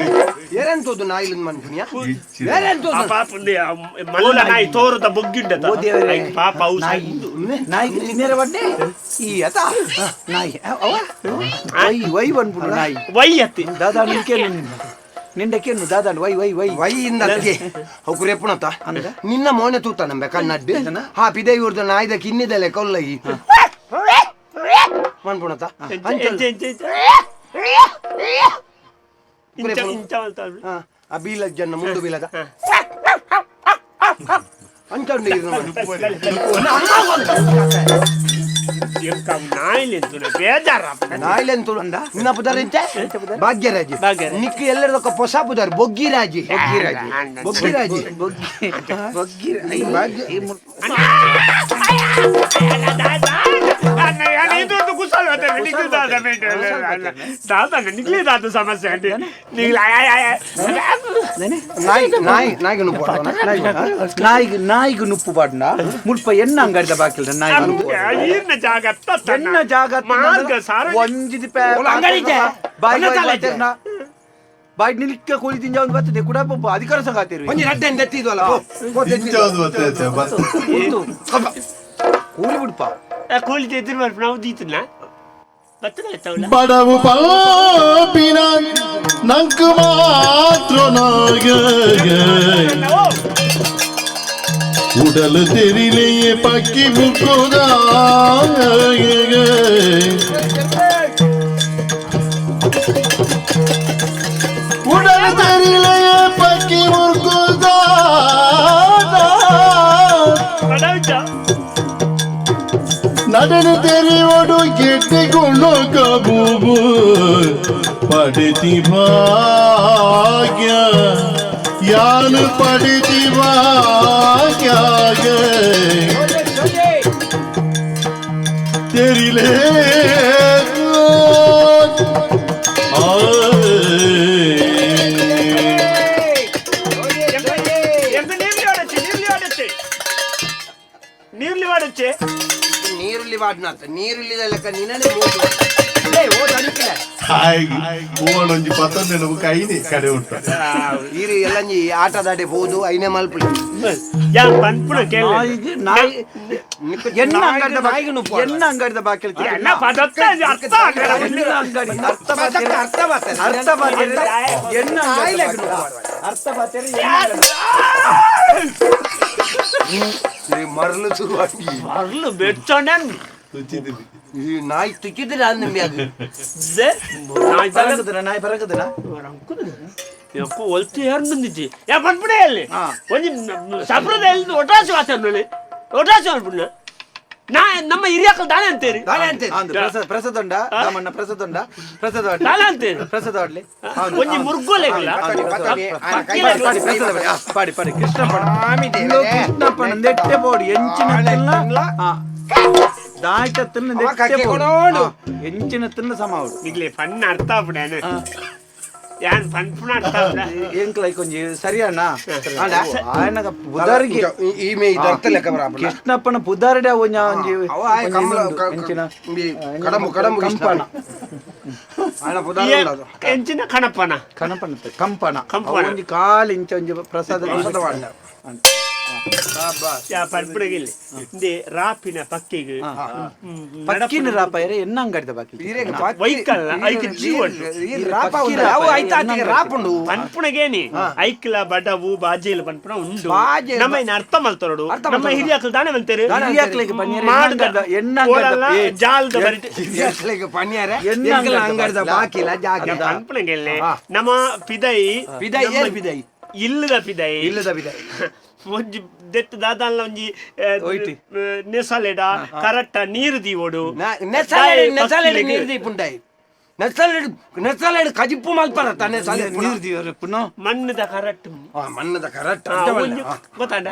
ಏರೆಂತೋದು ನಾಯಿಲು ಮನ್ಪುನಿಯ ಏರೆಂತೋದು ಪಾಪ ಮಲ್ಲ ನಾಯಿ ತೋರದ ಬೊಗ್ಗಿಂಡ ಓ ದೇವರೇ. ಪಾಪ ಅವು ನಾಯಿ ನಾಯಿ ತಿನ್ನೇರ ಬಡ್ಡೆ ಈ ಅತ ನಾಯಿ ಅವ ವೈ ವೈ ಬಂದ್ಬಿಡು ನಾಯಿ ವೈ ಅತ್ತಿ. ದಾದಾ ನಿನ್ಕೇನು ನಿಂಡಕೇನು ದಾದಾ Y Y Y Y ಇಂದ ಅವು ರೆಪ್ಪುಣತ ಅಂದ? ನಿನ್ನ ಮೋನೆ ತೂತ ನಂಬೆ ಕಣ್ಣಡ್ಡು ಹಾ ಪಿದೆ ಇವ್ರದ್ದು ನಾಯಿದ ಕಿನ್ನಿದಲೆ ಕೊಲ್ಲಯಿ ಮನ್ಪುಣತ. ಎಂಚ ಎಂಚ ಎಂಚ ಇಂಚ ಇಂಚ ಮಲ್ತಾಳು. ಆ ಬೀಲದ ಜನ ಮುಂಡು ಬೀಲದ ಅಂಚ ಎಂಕ ನಾಯಿಲೆಂತು ಬೇಜಾರ. ನಾಯಿಲೆಂತು ನಿನ್ನ ಪುದಾರ್ ಎಂಚ ಭಾಗ್ಯರಾಜಿ. ಭಾಗ್ಯರಾಜಿ. ನಿಕ್ಕು ಎಲ್ಲರದೊಕ್ಕ ಹೊಸ ಪುದಾರ್ ಬೊಗ್ಗಿರಾಜಿ ಬೊಗ್ಗಿರಾಜಿ. ಬೊಗ್ಗಿರಾಜಿ. ಬೊಗ್ಗಿ ಬೊಗ್ಗಿ. ದಾದ ಸಮಸ್ಯೆ ನಾಯಿ ನಾಯಿ ನಾಯಿಗೆ ನುಪ್ಪು ನಾಯಿಗೆ ನಾಯಿಗೆ ನುಪ್ಪು ಪಾಡ್ನ ಮುಲ್ಪ ಎಣ್ಣ ಅಂಗಡಿದ ಬಾಕಿಲ್ದ ನಾಯಿಗೆ ನುಪ್ಪು ಈರ್ನ ಜಾಗ ಎಣ್ಣ ಜಾಗ ಮಾರ್ಗ ಸಾರ ಒಂಜಿದಿ ಪೇ ಅಂಗಡಿ ಇದ್ದೆ. ಬಾಯ್ ಒಂದೇ ತಾಲೆ ಇದ್ದೆ. ಬಾಯ್ ನಿಲ್ಕ ಕೋಳಿ ತಿಂಜ ಒಂದು ಬರ್ತದೆ ಕೂಡ ಪೊಪ್ಪ ಅಧಿಕಾರ ಸಂಗಾತಿರು ಒಂಜಿ ರಡ್ಡೆ ಎತ್ತಿದ್ವಲ್ಲ ಇಂಚ ಒಂದು ಬರ್ತದೆ ಬರ್ತದೆ. ಕೂಲಿ ಬಿಡ್ಪ ಕೂಲಿ ಎದುರು ಬರ್ಪ ನಾವು ದೀತನ ಬರ್ತದೆ ತೌಲ ಬಡವು ಪಾಪಿನ ನಂಕು ಮಾತ್ರ ನಾಗ ಉಡಲು ತೆರಿಲೆಯೇ ಪಕ್ಕಿ ಮುಕ್ಕುದ ಉಡಲು ತೆರಿಲೆಯೇ ಪಕ್ಕಿ ಮುಕ್ಕುದ ಬಡವಿದ್ದ நடன தெரிவோடு கெட்டிக்கொள்ளோ கபூபு படுத்தி பாக்ய யானு படுத்தி பாக்யாக தெரியலே ಎಂತ ನೀರ್ಲಿ ವಾಡಚ್ಚೆ ನೀರ್ಲಿ ವಾಡಚ್ಚೆ ನೀರ್ಲಿ ವಾಡಚ್ಚೆ ನೀರುಳ್ಳಿ ವಾಡ್ನಾತ ನೀರುಳ್ಳಿದ ಲೆಕ್ಕ ನಿನ್ನನೆ ಮೂಗು. ಏ ಓ ತನಿಖಿಲ್ಲ ಹಾಯ್ ಹೂವಳೊಂಜಿ ಪತ್ತೊಂದು ನೆನಪು ಕೈನೆ ಕಡೆ ಉಂಟು. ಈರು ಎಲ್ಲಂಜಿ ಆಟದಾಡೆ ಹೋದು ಐನೆ ಮಲ್ಪುಳಿ ಯಾ ಪನ್ಪುಣ ಕೇಳ ನಾಯಿಗೆ ನಾಯಿ ಎಣ್ಣ ಅಂಗಡಿದ ನಾಯಿಗೆ ನುಪ್ಪು ಎಣ್ಣ ಅಂಗಡಿದ ಬಾಕಿಲ್ ಎಲ್ಲ ಪದತ್ತ ಅರ್ಥ ಆಗಲ್ಲ. ಎಣ್ಣ ಅಂಗಡಿ ಅರ್ಥ ಬಾತೇರೆ ಅರ್ಥ ಬಾತೇರೆ. ಅರ್ಥ ಬಾತೇರೆ ಎಣ್ಣ ಅಂಗಡಿ ಅರ್ಥ ಬಾತೇರೆ ಎಣ್ಣ ಅಂಗಡಿ. ಈ ಮರಳು ಶುರುವಾಗಿ ಮರ್ಲು ಬೆಚ್ಚೋಣ ತುಚ್ಚಿದ್ದೀನಿ. ಈ ನಾಯಿ ತುಕ್ಕಿದ್ರೆ ಅಂದ ಮ್ಯಾಗ ನಾಯಿ ಬರಕದನ ನಾಯಿ ಬರಕದನ. ಯಪ್ಪ ಒಲ್ತಿ ಯಾರು ಯಾ ಪನ್ಪುಣೆ ಅಲ್ಲಿ ಒಂಜಿ ಸಂಪ್ರದಾಯ ಒಟ್ರಾಸಿ ವಾತಾವರಣ ಒಟ್ರಾಸಿ ಅನ್ಪುಣ ನಾ ನಮ್ಮ ಹಿರಿಯಕ್ಕಲ್ ದಾನೆ ಅಂತೇರಿ ಪ್ರಸಾದ ಪ್ರಸಾದ ನಮ್ಮಣ್ಣ ಪ್ರಸಾದ ಪ್ರಸಾದ ದಾನೆ ಅಂತೇರಿ ಪ್ರಸಾದ ಆಡ್ಲಿ ಒಂಜಿ ಮುರ್ಗೋಲೆಗಲ್ಲ ಪಾಡಿ ಪಾಡಿ ಕೃಷ್ಣಪ್ಪಣ ಕೃಷ್ಣಪ್ಪಣ ನೆಟ್ಟೆ ಬೋಡು ಎಂಚಿನ ತಿನ್ನ ದಾಯ್ತ ತಿನ್ನ ನೆಟ್ಟೆ ಬೋಡು ಎಂಚಿನ ತಿನ್ನ ಸಮ ಇಗ್ಲೇ ಫನ್ ಅರ್ಥ ಆಗ್ಬಿಡಾನು ಯಾನ್ ಫನ್ ಅರ್ಥ ಆಗ್ಬಿಡ ಎಂಕ್ಲ ಕೊಂಜಿ ಸರಿಯಾನ ಆಯನಗ ಪುದಾರಿಗೆ ಈ ಮೇ ಇದರ್ಥ ಲೆಕ್ಕ ಬರಾಬರ ಕೃಷ್ಣಪ್ಪನ ಪುದಾರಡೆ ಒಂಜಿ ಎಂಚಿನ ಕಡಂಬು ಕಡಂಬು ಕಂಪನ ಆಯನ ಪುದಾರ ಎಂಚಿನ ಕಣಪ್ಪನ ಕಣಪನ ಕಂಪನ ಕಂಪನ. ಒಂಜಿ ಕಾಲು ಇಂಚ ಒಂಜಿ ಪ್ರಸಾದ ಪ್ರಸಾದ ವಾಡ್ಲ. ಯಾ ಪನ್ಪುಣಗಿಲ್ಲ ಇಂದೆ ರಾಪಿನ ಪಕ್ಕಿಗೆ ಪಕ್ಕಿನ ರಾಪ ಇರೆ ಎನ್ನ ಅಂಗಡಿದ ಬಾಕಿ ವೈಕಲ್ ಐಕ್ ಜೀವ ಉಂಟು. ರಾಪ ಉಂಡು. ಅವು ಐತ ಆತಿಗೆ ರಾಪ ಉಂಡು. ಪನ್ಪುಣಗೇನಿ ಐಕ್ಲ ಬಡವು ಬಾಜೇಲು ಪನ್ಪುಣ ಉಂಡು ಬಾಜೇಲು. ನಮ್ಮ ಇನ್ನು ಅರ್ಥ ಮಲ್ತೊರಡು ಅರ್ಥ ನಮ್ಮ ಮಲ್ತೊರಡು. ಹಿರಿಯಾಕ್ಲು ದಾನೆ ಮಲ್ತೇರು ಹಿರಿಯಾಕ್ಲಿಗೆ ಪನ್ಯರೆ ಮಾಡ್ದ ಎನ್ನ ಓಲಲ್ಲ ಜಾಲ್ದ ಬರಿಟ್ ಹಿರಿಯಕ್ಲೆಗ್ ಪನ್ಯರೆ, ಎನ್ನ ಎಂಕ್ಲ ಅಂಗಡಿದ ಅಂಗಡಿದ ಬಾಕಿಲ ಜಾಗ. ಪನ್ಪುಣಗೆಲ್ಲೆ ನಮ್ಮ ಪಿದೈ ಪಿದೈ ಏರ್ ಪಿದೈ? ಇಲ್ಲದ ಪಿದೈ ಇಲ್ಲದ ಪಿದೈ. ಒಂಜಿ ದೆತ್ತು ದಾದಾನ್ಲ ಒಂಜಿ ಒಯ್ಟಿ. ನೆಸಲೆಡ ಕರೆಕ್ಟ್ ನೀರು ದೀವೋಡು ನೆಸಲೆಡ್ ನೆಸಲೆಡ್ ನೀರು ದೀಪುಂಡೈ. ನೆಸಲೆಡ್ ನೆಸಲೆಡ್ ಕಜಿಪ್ಪು ಮಲ್ಪರತ್ತ ನೆಸಲೆಡ್ ನೀರು ದೀವರೆ ಪುನಃ ಮಣ್ಣದ ಕರೆಕ್ಟ್ ಮಣ್ಣದ ಕರೆಕ್ಟ್ ಗೊತ್ತಾಂಡ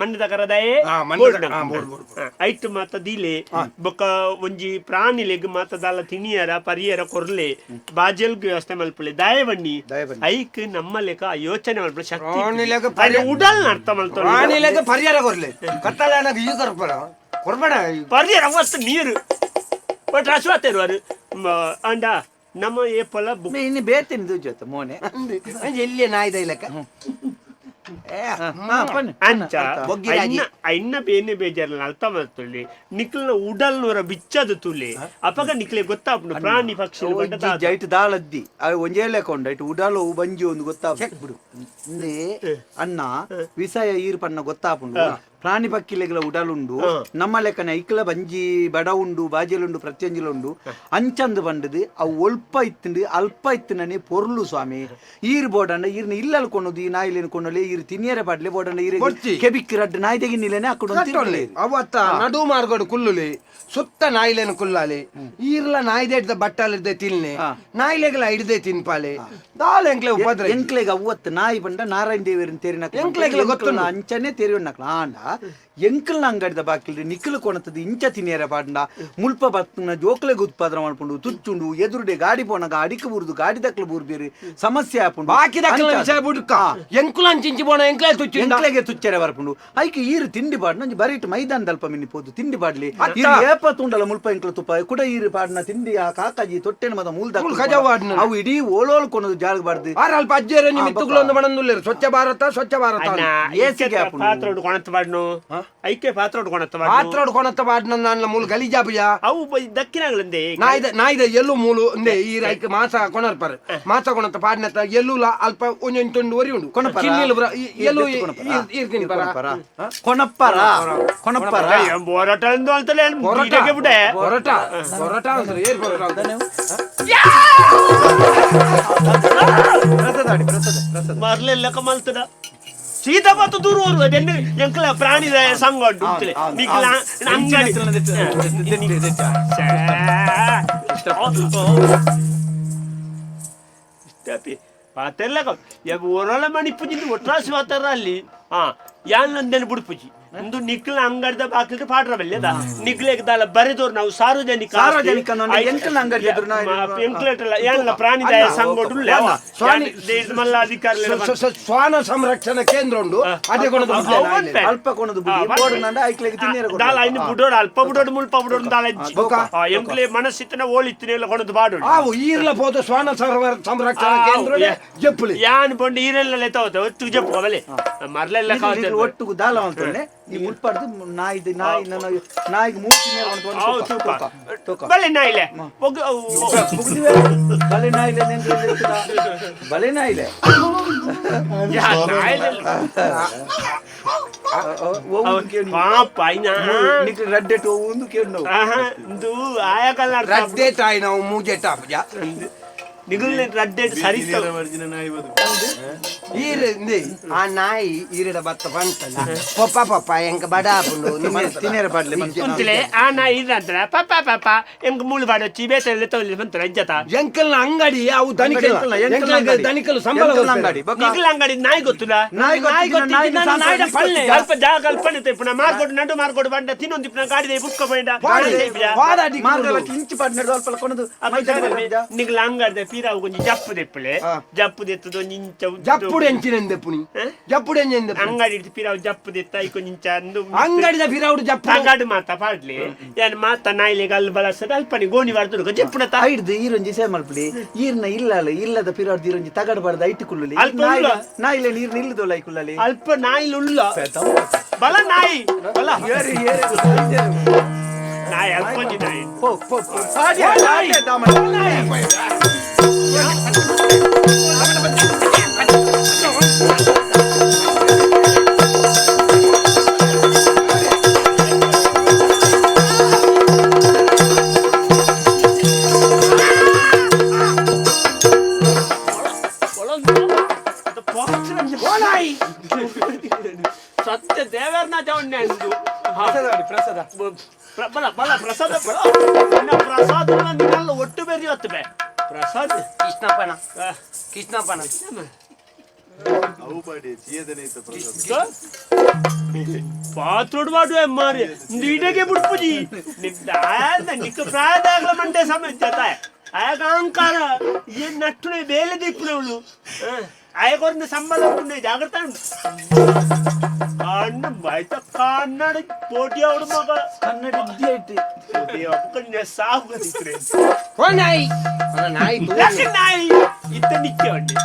ಮಣ್ಣದ ಕರದಾಯೇ ಐಟ್ ಮಾತ ದೀಲೆ ಬೊಕ್ಕ ಒಂಜಿ ಪ್ರಾಣಿಲೆಗ್ ಮಾತ ದಾಲ ತಿನಿಯರ ಪರಿಯರ ಕೊರ್ಲೆ ಬಾಜೆಲ್ಗ್ ವ್ಯವಸ್ಥೆ ಮಲ್ಪಲೆ ದಾಯವಣ್ಣಿ ಐಕ್ ನಮ್ಮ ಲೆಕ್ಕ ಯೋಚನೆ ಮಲ್ಪಲೆ ಶಕ್ತಿ ಉಡಲ್ ಅರ್ಥ ಮಲ್ತೊಲಿ ಪ್ರಾಣಿಲೆಗ್ ಪರಿಯರ ಕೊರ್ಲೆ ಕತ್ತಲಾನಗ ಈ ಕೊರ್ಪಡ ಕೊರ್ಬಡ ಪರಿಯರ ಅವತ್ತು ನೀರು ಬಟ್ ರಸ್ವಾತಿರುವರು ಅಂಡ ನಮ್ಮ ಏಪಲ ಬುಕ್ ಇನ್ನು ಬೇತಿನ ಜೊತೆ ಮೋನೆ ಎಲ್ಲಿಯ ನಾಯ್ದ ಇಲ್ಲಕ್ಕ ಅಂಚ ಐನ್ನ ಬೇನೆ ಬೇಜಾರ್ಲ ಅರ್ಥ ಮಾಡ್ತೊಳ್ಳಿ ನಿಕ್ಲ್ನ ಉಡಲ್ ನೂರ ಬಿಚ್ಚದು ತುಲೆ ಅಪಗ ನಿಕ್ಲೆ ಗೊತ್ತಾಪುಂಡು ಪ್ರಾಣಿ ಪಕ್ಷಿ ಜೈಟ್ ದಾಳದ್ದಿ ಒಂಜೇ ಲೆಕ್ಕ ಐಟ್ ಉಡಲು ಬಂಜಿ ಒಂದು ಗೊತ್ತಾಪು ಇಂದೇ ಅಣ್ಣ ವಿಷಯ ಈರ್ ಪಣ್ಣ ಗೊತ್ತಾಪುಂಡು ಪ್ರಾಣಿ ಪಕ್ಕಿಲೆಗಳ ಉಡಲುಂಡು ನಮ್ಮ ಲೆಕ್ಕನೆ ಐಕ್ಲ ಬಂಜಿ ಬಡ ಉಂಡು ಬಾಜೆಲುಂಡು ಪ್ರತ್ಯಂಜಲುಂಡು ಅಂಚಂದು ಬಂಡದು ಅವು ಒಲ್ಪ ಇತ್ತುಂಡು ಅಲ್ಪ ಇತ್ತುನನೆ ಪೊರ್ಲು ಸ್ವಾಮಿ ಈರ್ ಬೋಡಂಡ ಈರ್ನ ಇಲ್ಲಲ್ ಕೊನೋದು ಈ ನಾಯಿಲೇನು ಕೊನೊಲೆ ಈರ್ ತಿನಿಯರೆ ಪಾಡ್ಲೆ ಬೋಡಂಡ ಈರ್ ಕೆಬಿಕ್ ರಡ್ಡು ನಾಯಿ ತೆಗಿನಿಲೇನೆ ಅಕ್ಕಡು ಅವತ್ತ ನಡು ಮಾರ್ಗಡು ಕುಲ್ಲುಲಿ ಸುತ್ತ ನಾಯಿಲೇನು ಕುಲ್ಲಾಲಿ ಈರ್ಲ ನಾಯಿದೆ ಬಟ್ಟಲಿದ್ದೆ ತಿನ್ನೆ ನಾಯಿಲೆಗಳ ಹಿಡ್ದೆ ತಿನ್ಪಾಲೆ ದಾಲ ಎಂಕ್ಲೆ ಉಪದ್ರ ಎಂಕ್ಲೆಗ್ ಅವ್ವತ್ತು ನಾಯಿ ಬಂಡ ನಾರಾಯಣ ದೇವರನ್ ತೇರಿನ ಎಂಕ್ಲೆಗ್ಲ ಗೊತ್ತುಂಡು. ಅಂಚನೆ ತೇರಿಯೊನ್ನಕ್ಲ ಆಂಡ ಎಂಕಲ್ನ ಅಂಗಡಿದ ಬಾಕಿಲ್ ನಿಕ್ಕಲು ಕೊಣತದ ಇಂಚ ತಿನಿಯರ ಪಾಂಡ ಮುಲ್ಪ ಬತ್ತನ ಜೋಕ್ಲೆಗ್ ಉತ್ಪಾದನೆ ಮಾಡ್ಕೊಂಡು ತುಚ್ಚುಂಡು ಎದುರುಡೆ ಗಾಡಿ ಪೋನಗ ಅಡಿಕೆ ಬೂರ್ದು ಗಾಡಿ ದಕ್ಲು ಬೂರ್ಬೇರು ಸಮಸ್ಯೆ ಆಪುಂಡು ಬಾಕಿ ದಕ್ಕಲ ವಿಷಯ ಬುಡ್ಕ ಎಂಕುಲ ಅಂಚಿಂಚಿ ಬೋಣ ಎಂಕ್ಲೆ ತುಚ್ಚಿ ಎಂಕ್ಲೆಗೆ ತುಚ್ಚರೆ ಬರ್ಪುಂಡು ಐಕೆ ಈರು ತಿಂಡಿ ಪಾಡ್ನ ಒಂಜಿ ಬರೀಟ್ ಮೈದಾನ ದಲ್ಪ ಮಿನಿ ಪೋದು ತಿಂಡಿ ಪಾಡ್ಲಿ ಈರು ಏಪ ತುಂಡಲ ಮುಲ್ಪ ಎಂಕ್ಲ ತುಪ್ಪ ಕುಡ ಈರು ಪಾಡ್ನ ತಿಂಡಿ ಆ ಕಾಕಾಜಿ ತೊಟ್ಟೆನ ಮದ ಮೂಲ್ದ ಮೂಲ್ ಕಜವು ಆಡ್ನ. ಅವು ಇಡೀ ಓಲೋಲ್ ಕೊನದು ಜಾಗ ಬಾರ್ದು ಆರ್ ಅಲ್ಪ ಅಜ್ಜೇರೆ ನಿಮಿತ್ತುಗಳು ಮಣಂದುಲ್ಲೇರು ಸ್ವಚ್ಛ ಭಾರತ ಸ್ವಚ್ಛ ಭಾರತ ಅಣ್ಣ ಏಸಿಗೆ ಆಪುಂಡು. ಪಾತ್ರೋಡು ಕೊಣತ್ ಬಾಡ್ನು ಐಕೆ ಪಾತ್ರೋಡು ಕೊಣತ್ ಬಾಡ್ನು ಪಾತ್ರೋಡು ಕೊಣತ್ತ ಬಾಡ್ನ ನನ್ನ ಮೂಲು ಗಲೀಜಾಬುಜ ಅವು ದಕ್ಕಿನಾಗ್ಲಂದೆ ನಾಯ್ದ ನಾಯ್ದ ಎಲ್ಲು ಮೂಲು ಇಂದೆ ಈ ರೈಕ್ ಮಾಸ ಕೊಣರ್ಪರ್ ಮಾಸ ಕೊಣತ್ತ ಪಾಡ್ನತ್ತ ಎಲ್ಲುಲ ಅಲ್ಪ ಒಂಜೊಂಜಿ ತುಂಡು ಒರಿ ಉಂಡು ಕೊಣಪರ? ಚಿನ್ನಿಲು ಬರ ಎಲ್ಲು ಈರ್ ಈರ್ ಕೊಣಪರ? ಕೊಣಪ್ಪರ ಕೊಣಪ್ಪರ ಪೊರೋಟ ಅಂದು ಅಂತಲೇ ಪೊರೋಟ ಬೀಟಕ್ಕೆ ಬಿಟ್ಟೆ ಪೊರೋಟ ಪೊರೋಟ ಅಂತಾರೆ ಏರ್ ಪೊರೋಟ ಅಂತಾರೆ ಪ್ರಸಾದ ಆಡಿ, ಪ್ರಸಾದ ಪ್ರಸಾದ ಮರ್ಲೆಲ್ಲ ಕಮಲ್ತದ ಸೀತಾ ಬತ್ತು ದೂರ ಹೋರು ಅದೆನ್ನು ಎಂಕಲ ಪ್ರಾಣಿ ಸಂಘ ಉಂಟು ಉಂಟುಲೆ. ನಿಕ್ಲ ಅಂಗಡಿ ಪಾತೆಲ್ಲ ಓರಲ ಮಣಿಪುಜಿ ಒಟ್ರಾಸಿ ಮಾತಾರ ಅಲ್ಲಿ ಹಾ ಯಾನ್ ನಂದೆನ್ ಬುಡ್ಪುಜಿ ಇಂದು ನಿಕ್ಲ ಅಂಗಡಿದ ಬಾಕಿಲ್ದ ಪಾಡ್ರ ಬಲ್ಯದ ನಿಕ್ಲೆಗ್ ದಾಲ ಬರೆದೋರು ನಾವು ಸಾರ್ವಜನಿಕ ಸಾರ್ವಜನಿಕ ನೋಡಿ, ಎಂಕಲ್ನ ಅಂಗಡಿ ಎದುರು ನಾ- ಎಂಕ್ಲೇಟಲ್ಲ ಯಾನ್ಲ ಪ್ರಾಣಿ ದಯ ಸಂಘ ಉಂಟು ಮಲ್ಲ ಅಧಿಕಾರಿ ಶ್ವಾನ ಸಂರಕ್ಷಣಾ ಕೇಂದ್ರ ಉಂಡು ಅದೇ ಕೊಣದ ಅಲ್ಪ ಕೊಣದು ಬುಡಿ ಬೋರ್ಡ್ ಐಕ್ಲೆಗ್ ತಿನ್ನಿರ ದಾಲ ಇನ್ನು ಬುಡೋಡು ಅಲ್ಪ ಬುಡೋಡು ಮುಲ್ಪ ಬುಡೋಡು ದಾಲ ಎಂಕ್ಲೆ ಮನಸ್ಸಿತ್ತನ ಓಳಿತ್ತಿನ ಎಲ್ಲ ಕೊಣದು ಬಾಡೋಡು ಆವು ಈರ್ಲ ಪೋದು ಶ್ವಾನ ಸಂರಕ್ಷಣಾ ಕೇಂದ್ರ ಜಪ್ಪುಲಿ ಯಾನ್ ಬಂಡು ಈರೆಲ್ಲ ಲೆತ್ತವತ್ತೆ ಒತ್ತು ಜಪ್ಪು ಅವಲೆ ಮರ್ಲೆಲ್ಲ ಕಾವತ್ತೆ ಒಟ್ಟುಗು ದಾಲ ಅಂತಂಡೆ ಈ ಮುಲ್ಪಾಡ್ದು ನಾಯಿದು ನಾಯಿ ನನ್ನ ನಾಯಿಗೆ ಮೂರು ತಿನ್ನಿರ ತೂಕ ಬಲೆ ನಾಯಿಲೆ ಬಲೆ ನಾಯಿಲೆ ಬಲೆ ನಾಯಿಲೆ ಪಾಪ ನಿಕ್ಲು ರಡ್ಡೆಟ್ ಒಂದು ಕೇಳು ಆಯಾ ಕಲ್ಲ ರಡ್ಡೆ ತಾಯಿ ನಾವು ಮೂಜೆ ಟಾಪುಜ ನಿಗುಲ್ನೆ ರಡ್ಡೆ ಸರಿತ ಈರೆ ಆ ನಾಯಿ ಈರೆಡ ಬತ್ತ ಬಂತಲ್ಲ ಪಪ್ಪ ಪಪ್ಪ ಎಂಕ ಬಡ ಆಪುಂಡು ತಿನೇರ ಪಾಡ್ಲೆ ಕುಂತಲೆ ಆ ನಾಯಿ ಇದಂತರ ಪಪ್ಪ ಪಪ್ಪ ಎಂಕ ಮೂಳು ಬಾಡೊಚ್ಚಿ ಬೇತಲೆ ತೋಲಿ ಬಂತರ ಇಜ್ಜತ ಎಂಕಲ್ನ ಅಂಗಡಿ ಅವು ದನಿಕಲ್ ದನಿಕಲ್ ಸಂಬಳ ಅಂಗಡಿ ನಿಗುಲ ಅಂಗಡಿ ನಾಯಿ ಗೊತ್ತಿಲ್ಲ ನಾಯಿ ಗೊತ್ತಿಲ್ಲ, ನಾಯಿ ಪಲ್ಲೆ ಅಲ್ಪ ಜಾಗ ಅಲ್ಪನೆ ತೆಪ್ಪುನ ಮಾರ್ಕೊಡು ನಡು ಮಾರ್ಕೊಡು ಬಂಡ ತಿನ್ನೊಂದು ಇಪ್ಪುನ ಗಾಡಿ ಬುಕ್ಕ ಪೋಂಡ ಇಂಚು ಪಾಡ್ ನಡು ಅಲ್ಪ ಕೊನದು ನಿಗುಲ ಅಂಗಡಿ ಪೀರಾವು ಕೊಂಚ ಜಪ್ಪು ದೆಪ್ಪುಲೆ ಜಪ್ಪು ದೆತ್ತದ ಇಂಚ ಜಪ್ಪುಡು ಎಂಚಿನೆಂದೆ ಪುನಿ ಜಪ್ಪುಡು ಎಂಚೆಂದೆ ಅಂಗಡಿ ಪಿರಾವು ಜಪ್ಪು ದೆತ್ತ ಐಕೊ ಇಂಚ ಅಂದು ಅಂಗಡಿದ ಪಿರಾವುಡು ಜಪ್ಪು ತಗಡು ಮಾತ ಪಾಡ್ಲಿ ಯಾನ್ ಮಾತ ನಾಯಿಲೆ ಗಲ್ ಬಲಸದ ಅಲ್ಪನಿ ಗೋಣಿ ವಾಡ್ದು ಜಪ್ಪುನ ತಾ ಐಡ್ದು ಈರೊಂಜಿ ಸೇ ಮಲ್ಪಲಿ ಈರ್ನ ಇಲ್ಲಲ್ಲ ಇಲ್ಲದ ಪಿರಾಡ್ದು ಈರೊಂಜಿ ತಗಡು ಬಾರ್ದು ಐಟು ಕುಲ್ಲಲಿ ಅಲ್ಪ ಉಲ್ಲ. ನಾಯಿಲೆ ನೀರ್ನ ಇಲ್ಲದೋಲ್ಲ ಐಕುಲ್ಲಲಿ ಅಲ್ಪ ನಾಯಿಲು ಉಲ್ಲ ಬಲ ನಾಯಿ ಬಲ ನಾಯಿ ಅಲ್ಪಂಜಿ ನಾಯಿ ಪೋ ಪೋ ಪೋ. ಪಾಡ್ಯ, ಪಾಡ್ಯ ದಾಮನ. ಸತ್ಯ ದೇವರ್ನ ಜವಣ್ಣ ಪ್ರಸಾದ ಮಾಡಿ, ಪ್ರಸಾದ. ಬಲ ಬಲ ಪ್ರಸಾದ ಬಲ ನಿನ್ನ ಪ್ರಸಾದ ನಿನ್ನೆಲ್ಲ ಒಟ್ಟು ಬೇರೆ ಇವತ್ತು ಬೇ ಪ್ರಸಾದ ಕೃಷ್ಣಪ್ಪನ ಕೃಷ್ಣಪ್ಪನ ಅವು ಪಾಡಿ ಚೀಯದನೆ ಇತ್ತ ಪ್ರಸಾದ ಪಾತ್ರೋಡ್ ಮಾಡುವೆ ಮಾರಿ ನೀಡಗೆ ಬಿಡ್ಪುಜಿ ನಿಕ್ಕ ಪ್ರಾಯದಾಗಲ ಮಂಡೆ ಸಮಸ್ಯೆ ಆಗ ಅಹಂಕಾರ ಏನ್ ನಟ್ಟುನೆ ಬೇಲೆ ದಿಪ್ಪುನವಳು ಆಯಗೊರ್ನ ಸಂಬಳ ಉಂಟು ಜಾಗ್ರತ ಉಂಟು ಕಣ್ಣು ಬೈತ ಕನ್ನಡ ಪೋಟಿ ಅವಡು ಮಗ ಕನ್ನಡ ಇದ್ದೆ ದೇವ ಸಾವು ಓ ನಾಯಿ ಅಲ್ಲ ನಾಯಿ ತೂ. ಯಾಕೆ ನಾಯಿ ಇತ್ತ ನಿಕ್ಕೆ ಉಂಟು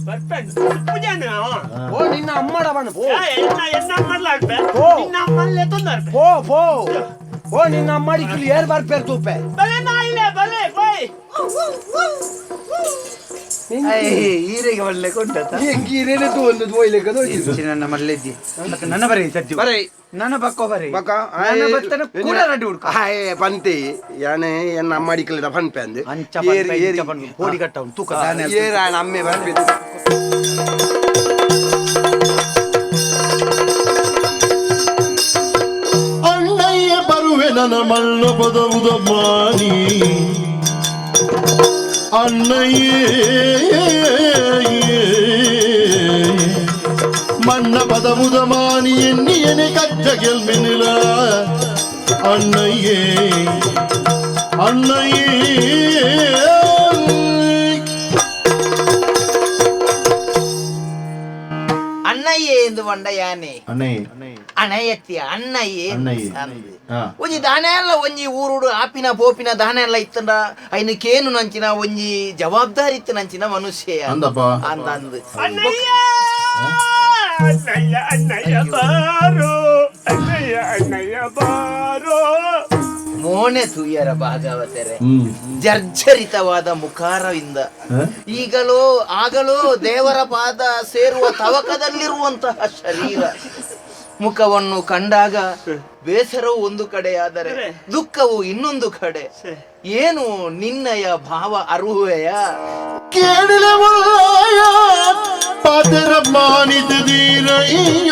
ಬರ್ಪೆಂಡು ಪೂಜಾನ ಓ ನಿನ್ನ ಅಮ್ಮಡ ಬಣ್ಣ ಪೋ ಎನ್ನ ಎನ್ನ ಅಮ್ಮಲ್ಲ ಓ. ನಿನ್ನ ಅಮ್ಮಲ್ಲೇ ತೊಂದರೆ ಪೋ ಪೋ ಓ ನಿನ್ನ ಅಮ್ಮಡಿ ಕಿಲಿ ಏರ್ ಬರ್ಪೇರ್ ತೂಪೆ ಬಲೆ ನಾಯಿಲೆ ಬಲೆ ಬಾಯ್ ಈರೆಗೆ ಒಳ್ಳೆ ಕೊಂಡತ ಹೆಂಗೀರೇನೆ ತೋಂದು ತೋಯ್ಲಿಕ್ಕೆ ನನ್ನ ಮಲ್ಲೆದ್ದಿ ಮತ್ತೆ ನನ್ನ ಬರೀ ಸಜ್ಜು ಬರೇ ನನ್ನ ಬಕ್ಕೋ ಬರೀ ಬಕ್ಕ ನನ್ನ ಬತ್ತನ ಕೂಡ ರಡ್ಡಿ ಹುಡ್ಕ ಹಾಯ್ ಪಂತೆ ಯಾನೆ ಎನ್ನ ಅಮ್ಮಡಿಕಲಿಡ ಪನ್ಪೆ ಅಂದೆ ಅಂಚ ಪನ್ಪೆ, ಇಂಚ ಪನ್ಪೆ, ಕೋಡಿ ಕಟ್ಟವನು ತೂಕ ದಾನೆ ಏರ ಅಮ್ಮೆ ಪನ್ಪೆ ಅಣ್ಣಯ್ಯ ಬರುವೆ ನನ್ನ ಮಲ್ಲ ಪದವುದ ಮಾನಿ ಅಣ್ಣಯ್ಯೇ ಮಣ್ಣ ಪದವುದ ಮಾನಿ ಎನ್ನಿಯನೆ ಕಜ್ಜ ಗೆಲ್ಮಿನಿಲ ಅಣ್ಣಯ್ಯೇ ಅಣ್ಣಯ್ಯೇ ಅಣ್ಣಯ್ಯೆ ಎಂದು ಬಂಡ ಯಾನೆ ಅಣ್ಣಯ್ಯ ಅಣಯತ್ತಿ ಅಣ್ಣಯ್ಯೆ ಅಣ್ಣಯ್ಯೆ. ಅಂದು. ಹಾ. ಒಂಜಿ ದಾನೆ ಎಲ್ಲ ಒಂಜಿ ಊರುಡು ಆಪಿನ ಪೋಪಿನ ದಾನೆ ಎಲ್ಲ ಇತ್ತಂಡ ಐನು ಕೇನು ನಂಚಿನ ಒಂಜಿ ಜವಾಬ್ದಾರಿ ಇತ್ತು ನಂಚಿನ ಮನುಷ್ಯ ಅಂದಪ್ಪ. ಅಂದ ಅಂದು ಅಣ್ಣಯ್ಯ ಅಣ್ಣಯ್ಯ ಅಣ್ಣಯ್ಯ ಬಾರೋ ಅಣ್ಣಯ್ಯ ಅಣ್ಣಯ್ಯ ಬಾರೋ ಮೋನೆ ತುಯ್ಯರ ಭಾಗವತರೆ ಜರ್ಜರಿತವಾದ ಮುಖಾರವಿಂದ ಈಗಲೋ ಆಗಲೋ ದೇವರ ಪಾದ ಸೇರುವ ತವಕದಲ್ಲಿರುವಂತಹ ಶರೀರ ಮುಖವನ್ನು ಕಂಡಾಗ ಬೇಸರವು ಒಂದು ಕಡೆಯಾದರೆ ದುಃಖವು ಇನ್ನೊಂದು ಕಡೆ. ಏನು ನಿನ್ನಯ ಭಾವ ಅರುಹುವೆಯ? ಕೇಳಿಲೆ ಉಳ್ಳಾಯ ಪಾದರ ಮಾನಿತ ದೀರಯ್ಯ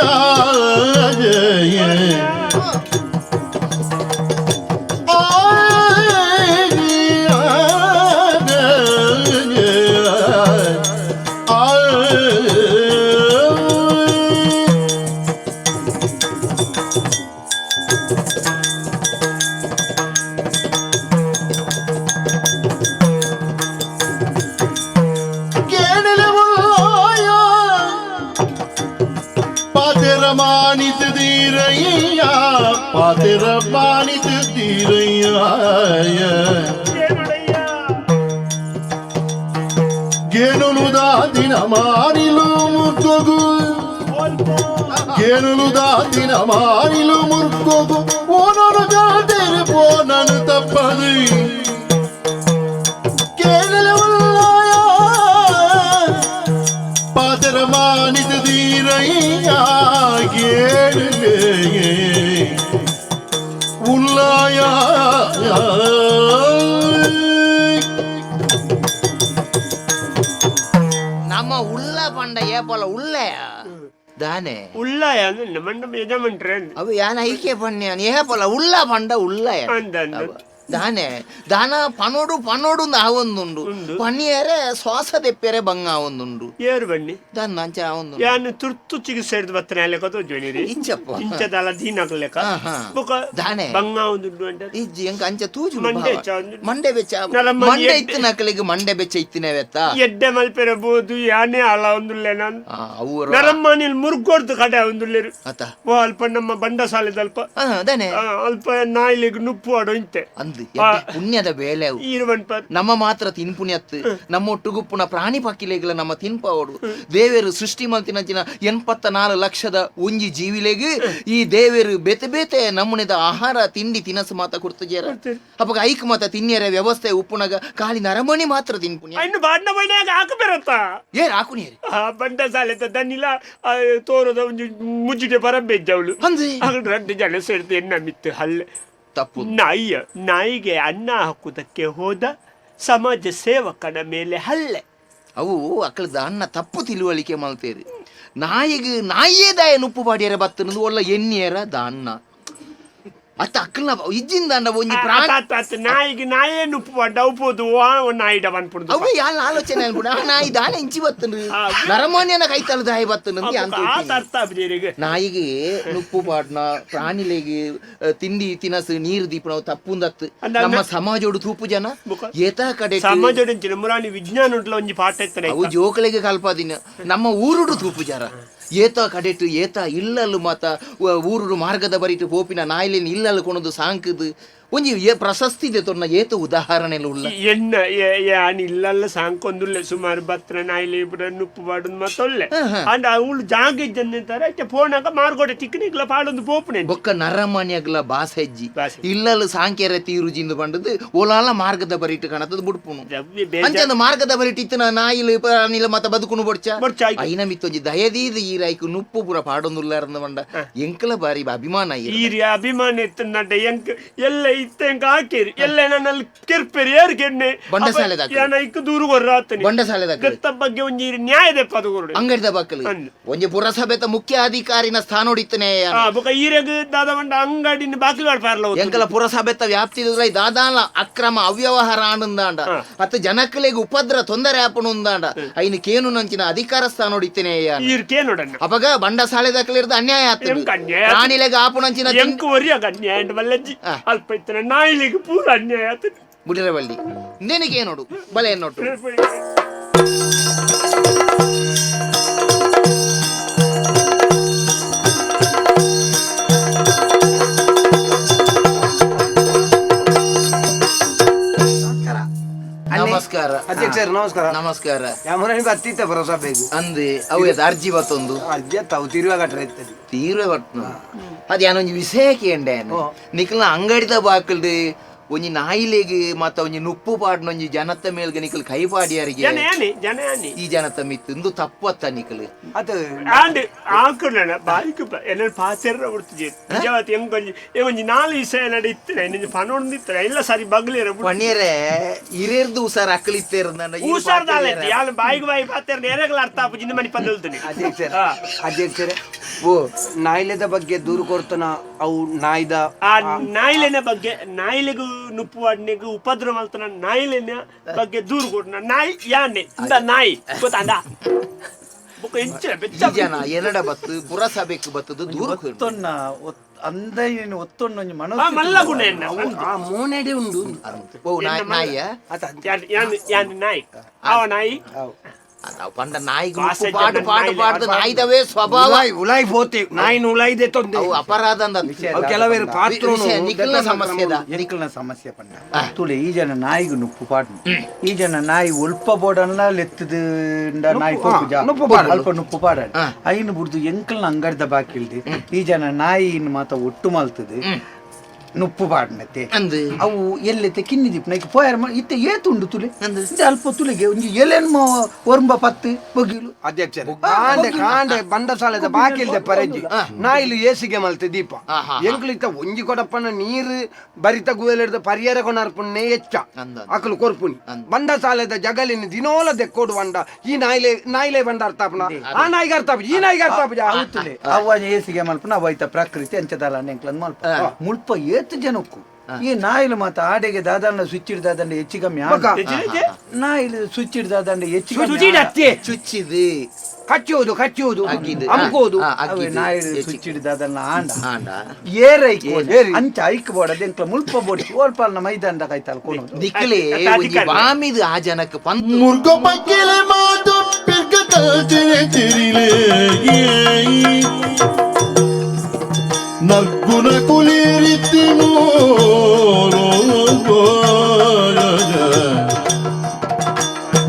ಕೇಳಲೆ ಉಳ್ಳಾಯ ಪಾತೆರ ಮಾನಿತ ದೀರಯ್ಯ ಪಾತೆರ ಮಾನಿತ ದೀರಯ್ಯ ಏನೊಡೆಯ ಗೇನುನು ದಾದಿನ ಮಾರಿಲು ಮುರ್ಕೊಗು ಗೇನುನು ದಾದಿನ ಮಾರಿಲು ಮುರ್ಕೊಗು ಓನನು ಗಲ್ದೇರು ಪೋನನು ತಪ್ಪದು ಕೇಳಲೆ ಉಳ್ಳಾಯ ಪಾತೆರ ಮಾನಿತ ದೀರಯ್ಯ ಕೇಳಲೆ ಉಳ್ಳಾಯ ನಮ್ಮ ಉಳ್ಳ ಪಂಡ ಏಪಲ ಉಳ್ಳಯ ದಾನೆ ಉಳ್ಳಾಯ ಮಂಡ ಯಜಮಾನ್ರೆ ಅವು ಯಾನ ಐಕೆ ಪಣ್ಯ ಏಪಲ ಉಳ್ಳ ಪಂಡ ಉಳ್ಳಯ ದಾನೆ ದಾನ ಪನೋಡು ಪನೋಡು ಆವೊಂದುಂಡು ಪಣಿಯರೆ ಶ್ವಾಸ ದೆಪ್ಪೆರೆ ಬಂಗ ಆವೊಂದುಂಡು ಏರು ಬನ್ನಿ ದಾನ ಅಂಚ ಆವೊಂದು ಯಾನು ತುರ್ತು ಚಿಕಿತ್ಸೆ ಹಿಡಿದು ಬತ್ತನೆ ಲೆಕ್ಕ ತೋಜುವನಿರಿ ಇಂಚಪ್ಪ ಇಂಚದಲ್ಲ ದೀನಕ ಲೆಕ್ಕ ದಾನೆ ಬಂಗ ಆವೊಂದುಂಡು ಅಂತ ಇಜ್ಜಿ ಎಂಕ ಅಂಚ ತೂಜು ಮಂಡೆ ಮಂಡೆ ಬೆಚ್ಚ ಮಂಡೆ ಇತ್ತಿನಕಲಿಗೆ ಮಂಡೆ ಬೆಚ್ಚ ಇತ್ತಿನವೆತ್ತ ಎಡ್ಡೆ ಮಲ್ಪೆರೆ ಬೋದು ಯಾನೇ ಅಲ ಒಂದುಲ್ಲೆ ನಾನು ನರಮ್ಮನಿಲ್ ಮುರ್ಗೋಡ್ದು ಕಡೆ ಒಂದುಲ್ಲೇರು ಅತ ಅಲ್ಪ ನಮ್ಮ ಬಂಡಸಾಲೆದಲ್ಪ ದಾನೆ ಅಲ್ಪ ನಾಯಿಲಿಗೆ ನುಪ್ಪು ಆಡೋ ಇಂತೆ ಅಂದು ಪುಣ್ಯದ ಬೇಲೆ ಅವು ನಮ್ಮ ಮಾತ್ರ ತಿನ್ಪುಣ್ಯತ್ತು ನಮ್ಮ ಒಟ್ಟುಗುಪ್ಪುನ ಪ್ರಾಣಿ ಪಕ್ಕಿಲೆಗಳ ನಮ್ಮ ತಿನ್ಪವಡು ದೇವೇರು ಸೃಷ್ಟಿ ಮಲ್ತಿನಂಚಿನ 84 ಲಕ್ಷದ ಒಂಜಿ ಜೀವಿಲೆಗ್ ಈ ದೇವೇರು ಬೇತೆ ಬೇತೆ ನಮ್ಮನೆದ ಆಹಾರ ತಿಂಡಿ ತಿನಸು ಮಾತ ಕೊಡ್ತಜೇರ ಅಪ್ಪಗ ಐಕ್ ಮಾತ ತಿನ್ನಿಯರ ವ್ಯವಸ್ಥೆ ಉಪ್ಪುನಗ ಖಾಲಿ ನರಮಣಿ ಮಾತ್ರ ತಿನ್ಪುಣ್ಯ ಏರ್ ಹಾಕುನಿಯರಿ ಬಂಡಸಾಲೆ ದನ್ನಿಲ ತೋರದ ಒಂಜಿ ಮುಜ್ಜಿಗೆ ಬರಬೇಜವಳು ಅಂದೆ రెండు ಜನ ಸೇರಿದ ಎನ್ನ ಮಿತ್ತು ಹಲ್ಲೆ ತಪ್ಪು ನಾಯಿಯ ನಾಯಿಗೆ ಅನ್ನ ಹಾಕುವುದಕ್ಕೆ ಹೋದ ಸಮಾಜ ಸೇವಕನ ಮೇಲೆ ಹಲ್ಲೆ ಅವು ಅಕ್ಕಳದ ಅನ್ನ ತಪ್ಪು ತಿಳುವಳಿಕೆ ಮಲ್ತೇರಿ ನಾಯಿಗೆ ನಾಯಿಯೇ ದಾಯ ನುಪ್ಪು ಪಾಡಿಯರ ಬತ್ತನದು ಒಳ್ಳ ಎಣ್ಣಿಯರ ದಾನ್ನ ಅತ್ತ ಅಕ್ಕಲ್ನ ಇಜ್ಜಿಂದ ಒಂಜಿ ಪ್ರಾಣಿ ನಾಯಿಗೆ ನಾಯೇ ನುಪ್ಪು ಪಾಡ ಉಪ್ಪೋದು ನಾಯಿಡ ಬಂದ್ಬಿಡುದು ಅವು ಯಾಲ ಆಲೋಚನೆ ಅನ್ಬಿಡ ಆ ನಾಯಿ ದಾನ ಇಂಚಿ ಬತ್ತನು ನರಮಾನ್ಯನ ಕೈತಲ ದಾಯ ಬತ್ತನು ಅರ್ಥ ನಾಯಿಗೆ ನುಪ್ಪು ಪಾಡ್ನ ಪ್ರಾಣಿಲೆಗೆ ತಿಂಡಿ ತಿನಸು ನೀರು ದೀಪನ ತಪ್ಪುಂದತ್ತು ನಮ್ಮ ಸಮಾಜೋಡು ತೂಪು ಜನ ಏತಾ ಕಡೆ ಸಮಾಜೋಡು ಮುರಾಣಿ ವಿಜ್ಞಾನ ಒಂಜಿ ಪಾಠ ಇತ್ತನೆ ಅವು ಜೋಕಳಿಗೆ ಕಲ್ಪಾದಿನ ನಮ್ಮ ಊರುಡು ತೂಪು ಜರ ಏತ ಕಡೆಟು ಏತ ಇಲ್ಲಲ್ಲು ಮಾತ ಊರುಡು ಮಾರ್ಗದ ಬರಿಟು ಪೋಪಿನ ನಾಯಿಲೇನು ಇಲ್ಲಲ್ಲು ಕೊಣದು ಸಾಂಕದು ಒಂಜಿ ಪ್ರಶಸ್ತಿ ಇದೆ ತೊನ್ನ ಏತ ಉದಾಹರಣೆ ಉಳ್ಳ ಎಣ್ಣ ಯಾನ್ ಇಲ್ಲಲ್ಲ ಸಾಂಕೊಂದುಲ್ಲೆ ಸುಮಾರು ಬತ್ರ ನಾಯಿಲೆ ಇಬ್ಬರ ನುಪ್ಪು ಪಾಡುದು ಮತ್ತೊಲ್ಲೆ ಅಂಡ ಅವಳು ಜಾಗ ಇದ್ದಂತಾರೆ ಅಚ್ಚ ಫೋನಾಗ ಮಾರ್ಗೋಡೆ ತಿಕ್ಕನಿಗ್ಲ ಪಾಡೊಂದು ಪೋಪುನೆ ಬೊಕ್ಕ ನರಮಾನ್ಯಗ್ಲ ಬಾಸ ಹೆಜ್ಜಿ ಇಲ್ಲಲ್ಲು ಸಾಂಕ್ಯರ ತೀರುಜಿಂದು ಬಂಡದು ಓಲಾಲ ಮಾರ್ಗದ ಬರಿಟು ಕಣತದ ಬುಡ್ಪುನು ಅಂಚಂದು ಮಾರ್ಗದ ಬರಿಟು ಇತ್ತಿನ ನಾಯಿಲು ಪ್ರಾಣಿಲ ಮತ್ತ ಬದುಕುನು ಬೊಡ್ಚ ಐನ ಮಿತ್ತೊಂಜಿ ದಯದೀದ ಈರೈಕು ನುಪ್ಪು ಪೂರ ಪಾಡೊಂದುಲ್ಲಾರಂದ ಬಂಡ ಎಂಕಲ ಬಾರಿ ಅಭಿಮಾನ ಈರಿ ಅಭಿಮಾನ ಇತ್ತು ಎಂಕ್ ಎಲ್ಲ ಇತ್ತೆಂಕ ಹಾಕಿರಿ ಎಲ್ಲ ನನ್ನಲ್ಲಿ ಕೆರ್ಪೆರಿ ಯಾರು ಕೆಣ್ಣೆ ಬಂಡಸಾಲೆದ ಐಕ್ ದೂರ ಕೊರ್ರಾತನಿ ಬಂಡಸಾಲೆದ ಗತ್ತ ಬಗ್ಗೆ ಒಂಜಿ ನ್ಯಾಯದ ಪದ ಅಂಗಡಿದ ಬಕ್ಕಲು ಒಂಜಿ ಪುರಸಭೆತ ಮುಖ್ಯ ಅಧಿಕಾರಿನ ಸ್ಥಾನ ಹೊಡಿತನೆ ಬೊಕ ಈರೆಗ್ ದಾದ ಬಂಡ ಅಂಗಡಿನ ಬಾಕಿಲ್ ಪಾರ್ಲ ಎಂಕಲ ಪುರಸಭೆತ ವ್ಯಾಪ್ತಿ ದಾದಾಲ ಅಕ್ರಮ ಅವ್ಯವಹಾರ ಆನಂದಾಂಡ ಅತ್ತ ಜನಕ್ಕಲೆಗ್ ಉಪದ್ರ ತೊಂದರೆ ಆಪಣು ಉಂದಾಂಡ ಐನು ಕೇನು ನಂಚಿನ ಅಧಿಕಾರ ಸ್ಥಾನ ಹೊಡಿತೇನೆ ಈರ್ ಕೇನೋಡನ್ನ ಅಪಗ ಬಂಡಸಾಲೆದ ಅನ್ಯಾಯ ಆತದೆ ಪ್ರಾಣಿಲೆಗ್ ಆಪುಣಂಚಿನ ಎಂಕ್ ಒರಿಯಾಗ ಅನ್ಯಾಯ ಮಲ್ಲಜ್ಜಿ ಅಲ್ಪ ಇತ್ತನ ನಾಯಿಲಿಗೆ ಪೂರ ಅನ್ಯಾಯ ಆತದೆ ಬುಡಿರವಳ್ಳಿ ನಿನಗೆ ನೋಡು ಬಲೆ ನೋಟು ನಮಸ್ಕಾರ ಅಧ್ಯಕ್ಷರು ನಮಸ್ಕಾರ ನಮಸ್ಕಾರ ಅತ್ತಿತ್ತ ಪುರಸಭೆಗೆ ಅಂದೆ ಅವು ಅರ್ಜಿ ಬತ್ತೊಂದು ಅರ್ಜಿ ತಾವು ತಿರುವ ಕಟ್ರೆ ಇರ್ತದೆ ತೀರ್ವೆ ಬಟ್ನು ಅದು ಯಾನೊಂಜಿ ವಿಷಯ ಕೇಂಡೆ ನಿಖಲ್ನ ಅಂಗಡಿದ ಬಾಕಲ್ದು ಒಂಜಿ ನಾಯಿಲೆಗ್ ಮತ್ತ ಒಂಜಿ ನುಪ್ಪು ಪಾಡ್ನೊಂಜಿ ಜನತ ಮೇಲ್ಗೆ ನಿಖಲ್ ಕೈ ಪಾಡಿಯಾರಿಗೆ ಈ ಜನತ ಮಿತ್ತು ಇಂದು ತಪ್ಪು ಅತ್ತ ನಿಖಲ್ ಅದು ಆಂಡ್ ಆಕುಲನ ಬಾಯಿಕು ಎನ್ನ ಪಾತೆರ್ರ ಉಡ್ತಿಜೆ ನಿಜವಾದ ಎಂಕೊಂಜಿ ಒಂಜಿ ನಾಲ್ ವಿಷಯ ನಡೆ ಇತ್ತನೆ ನಿಂಜಿ ಪನೊಂದು ಇತ್ತನೆ ಇಲ್ಲ ಸರಿ ಬಗ್ಲೇರ ಪಣಿಯರೆ ಇರೇರ್ದು ಉಸಾರ್ ಅಕ್ಕಲಿತ್ತೇರ್ದ ಉಸಾರ್ ದಾಲೆ ಯಾಲ್ ಬಾಯಿಗೆ ಬಾಯಿ ಪಾತೆರ್ ನೇರಗಳ ಅರ್ಥ ಆಪುಜಿಂದ ಮನಿ ಪಂದಲ್ತನೆ ಅಧ್ಯಕ್ಷರೇ ಅಧ್ಯಕ್ಷರೇ ಓ ನಾಯಿಲೆದ ಬಗ್ಗೆ ದೂರು ಕೊಡ್ತಾನ ಅವು ನಾಯಿದ ಆ ನಾಯಿಲೆನ ಬಗ್ಗೆ ನಾಯಿಲೆಗೂ ನುಪ್ಪು ವಾಡ್ನೆಗು ಉಪದ್ರ ಮಲ್ತನ ನಾಯಿಲೆನ ಬಗ್ಗೆ ದೂರು ಕೊಡ್ನ ನಾಯಿ ಯಾನೆ ಇಂದ ನಾಯಿ ಗೊತ್ತಾಂಡ ಬೊಕ್ಕ ಎಂಚಿನ ಬೆಚ್ಚ ಜನ ಎನ್ನಡ ಬತ್ತು ಪುರಸಭೆಕ್ ಬತ್ತದು ದೂರು ಒತ್ತೊನ್ನ ಅಂದ ಒತ್ತೊನ್ನ ಒಂಜಿ ಮನಸ್ಸು ಮಲ್ಲ ಗುಣ ಎನ್ನ ಆ ಮೋನೆಡೆ ಉಂಡು ಓ ನಾಯಿ ನಾಯಿಯ ಯಾನ್ ಯಾನ್ ನಾಯಿ ಆವ ನಾಯಿ ಪಂಡ ನಾಯಿಗೆ ಪಾಡು ಪಾಡು ಪಾಡ್ದು ನಾಯಿದವೇ ಸ್ವಭಾವ ಉಲಾಯ್ ಪೋತೆ ನಾಯಿನ ಉಲಾಯ್ದೆ ತೊಂದೆ ಅವು ಅಪರಾಧ ಅಂದ ಕೆಲವರು ಪಾತ್ರ ನಿಖಲ್ನ ಸಮಸ್ಯೆ ನಿಖಲ್ನ ಸಮಸ್ಯೆ ಪಂಡ ತುಳಿ ಈ ಜನ ನಾಯಿಗೆ ನುಪ್ಪು ಪಾಡ್ನು ಈ ಜನ ನಾಯಿ ಒಲ್ಪ ಬೋಡನ್ಲ ಲೆತ್ತದ ನಾಯಿ ಪೋಪುಜ ಅಲ್ಪ ನುಪ್ಪು ಪಾಡ ಐನು ಬುಡ್ದು ಎಂಕಲ್ನ ಅಂಗಡಿದ ಬಾಕಿ ಇಲ್ದಿ ಈ ಜನ ನಾಯಿ ಮಾತ ಒಟ್ಟು ಮಲ್ತದೆ ನುಪ್ಪು ಪಾಡ್ನತೆ ಅಂದ್ ಅವು ಎಲ್ಲೆತ್ತೆ ಕಿನ್ನಿ ದಿಪ್ನ ಇಕ್ ಪೋಯರ್ ಇತ್ತೆ ಏತುಂಡು ತುಲೆ ಅಂದ್. ಇಂಚ ಅಲ್ಪ ತುಲೆಗೆ ಒಂಜಿ ಎಲೆನ್ಮ ಒರ್ಂಬ ಪತ್ತು ಬೊಗಿಲು ಅಧ್ಯಕ್ಷರೇ ಕಾಂಡೆ ಕಾಂಡೆ ಬಂಡಸಾಲದ ಬಾಕಿಲ್ದೆ ಪರೆಜಿ ನಾಯಿಲು ಏಸಿಗೆ ಮಲ್ತೆ ದೀಪ ಎಂಕ್ಲು ಇತ್ತ ಒಂಜಿ ಕೊಡಪ್ಪನ ನೀರು ಬರಿತ ಗುವೆಲೆಡ್ದ ಪರಿಯರ ಕೊನರ್ಪುಣ್ಣೆ ಹೆಚ್ಚ ಅಂದ. ಅಕಲು ಕೊರ್ಪುನಿ ಬಂಡಸಾಲದ ಜಗಲಿನ ದಿನೋಲ ದೆಕ್ಕೋಡು ಬಂಡ ಈ ನಾಯಿಲೆ ನಾಯಿಲೆ ಬಂಡ ಅರ್ಥಾಪನ ಆ ನಾಯಿಗೆ ಅರ್ಥಾಪ ಈ ನಾಯಿಗೆ ಅರ್ಥಾಪ ತುಲೆ ಅವ್ವ ಏಸಿಗೆ ಮಲ್ಪನ ಅವ ಐತ ಪ್ರಕೃತಿ ಅಂಚದಾಲ ನೆಂಕ್ಲಂದ್ ಮಲ್ಪ ಮುಲ್ಪ ಏತು ಜನಕ್ಕು ಈ ನಾಯಿಲು ಮಾತ ಆಡೆಗೆ ದಾದಾನ ಸ್ವಿಚ್ ಹಿಡ್ದಾದಂಡ ಹೆಚ್ಚು ಕಮ್ಮಿ ಬೊಕ. ನಾಯಿಲು ಸ್ವಿಚ್ ಹಿಡ್ದಾದಂಡ ಹೆಚ್ಚು ಕಮ್ಮಿ ಸುಜಿ ಅತ್ತೆ ಚುಚ್ಚಿದು ಕಚ್ಚುವುದು ಕಚ್ಚುವುದು ಅಗ್ಗಿದು. ಅಮ್ಕೋದು ಆ, ಅವೇ ಅಗ್ಗಿದು. ನಾಯಿಲು ಹೆಚ್ಚು. ಸ್ವಿಚ್ ಹಿಡ್ದಾದನ್ನ ಆಂಡ ಆಂಡ ಏರ ಅಂಚ ಐಕ್ ಬೋಡದ ಎಂಕ್ಲ ಮುಲ್ಪ ಬೋಡಿ ಓಲ್ಪಾಲ್ನ ಮೈದಾನದ ಕೈತಾಲ್ ಕೊನೊದು ನಿಕ್ಲೆ ಒಂಜಿ ವಾಮಿದು ಆ ಜನಕ್ಕೆ ಪಂತು ಮುರ್ಗೊ ಪಕ್ಕಿಲೆ ಮಾತು ಪಿರ್ಗ ಕಲ್ಚಿನೆ ಚಿರಿಲೆ ನರ್ಗುನ ಕುಲಿರಿತ್ತಿ ಮೋರೋ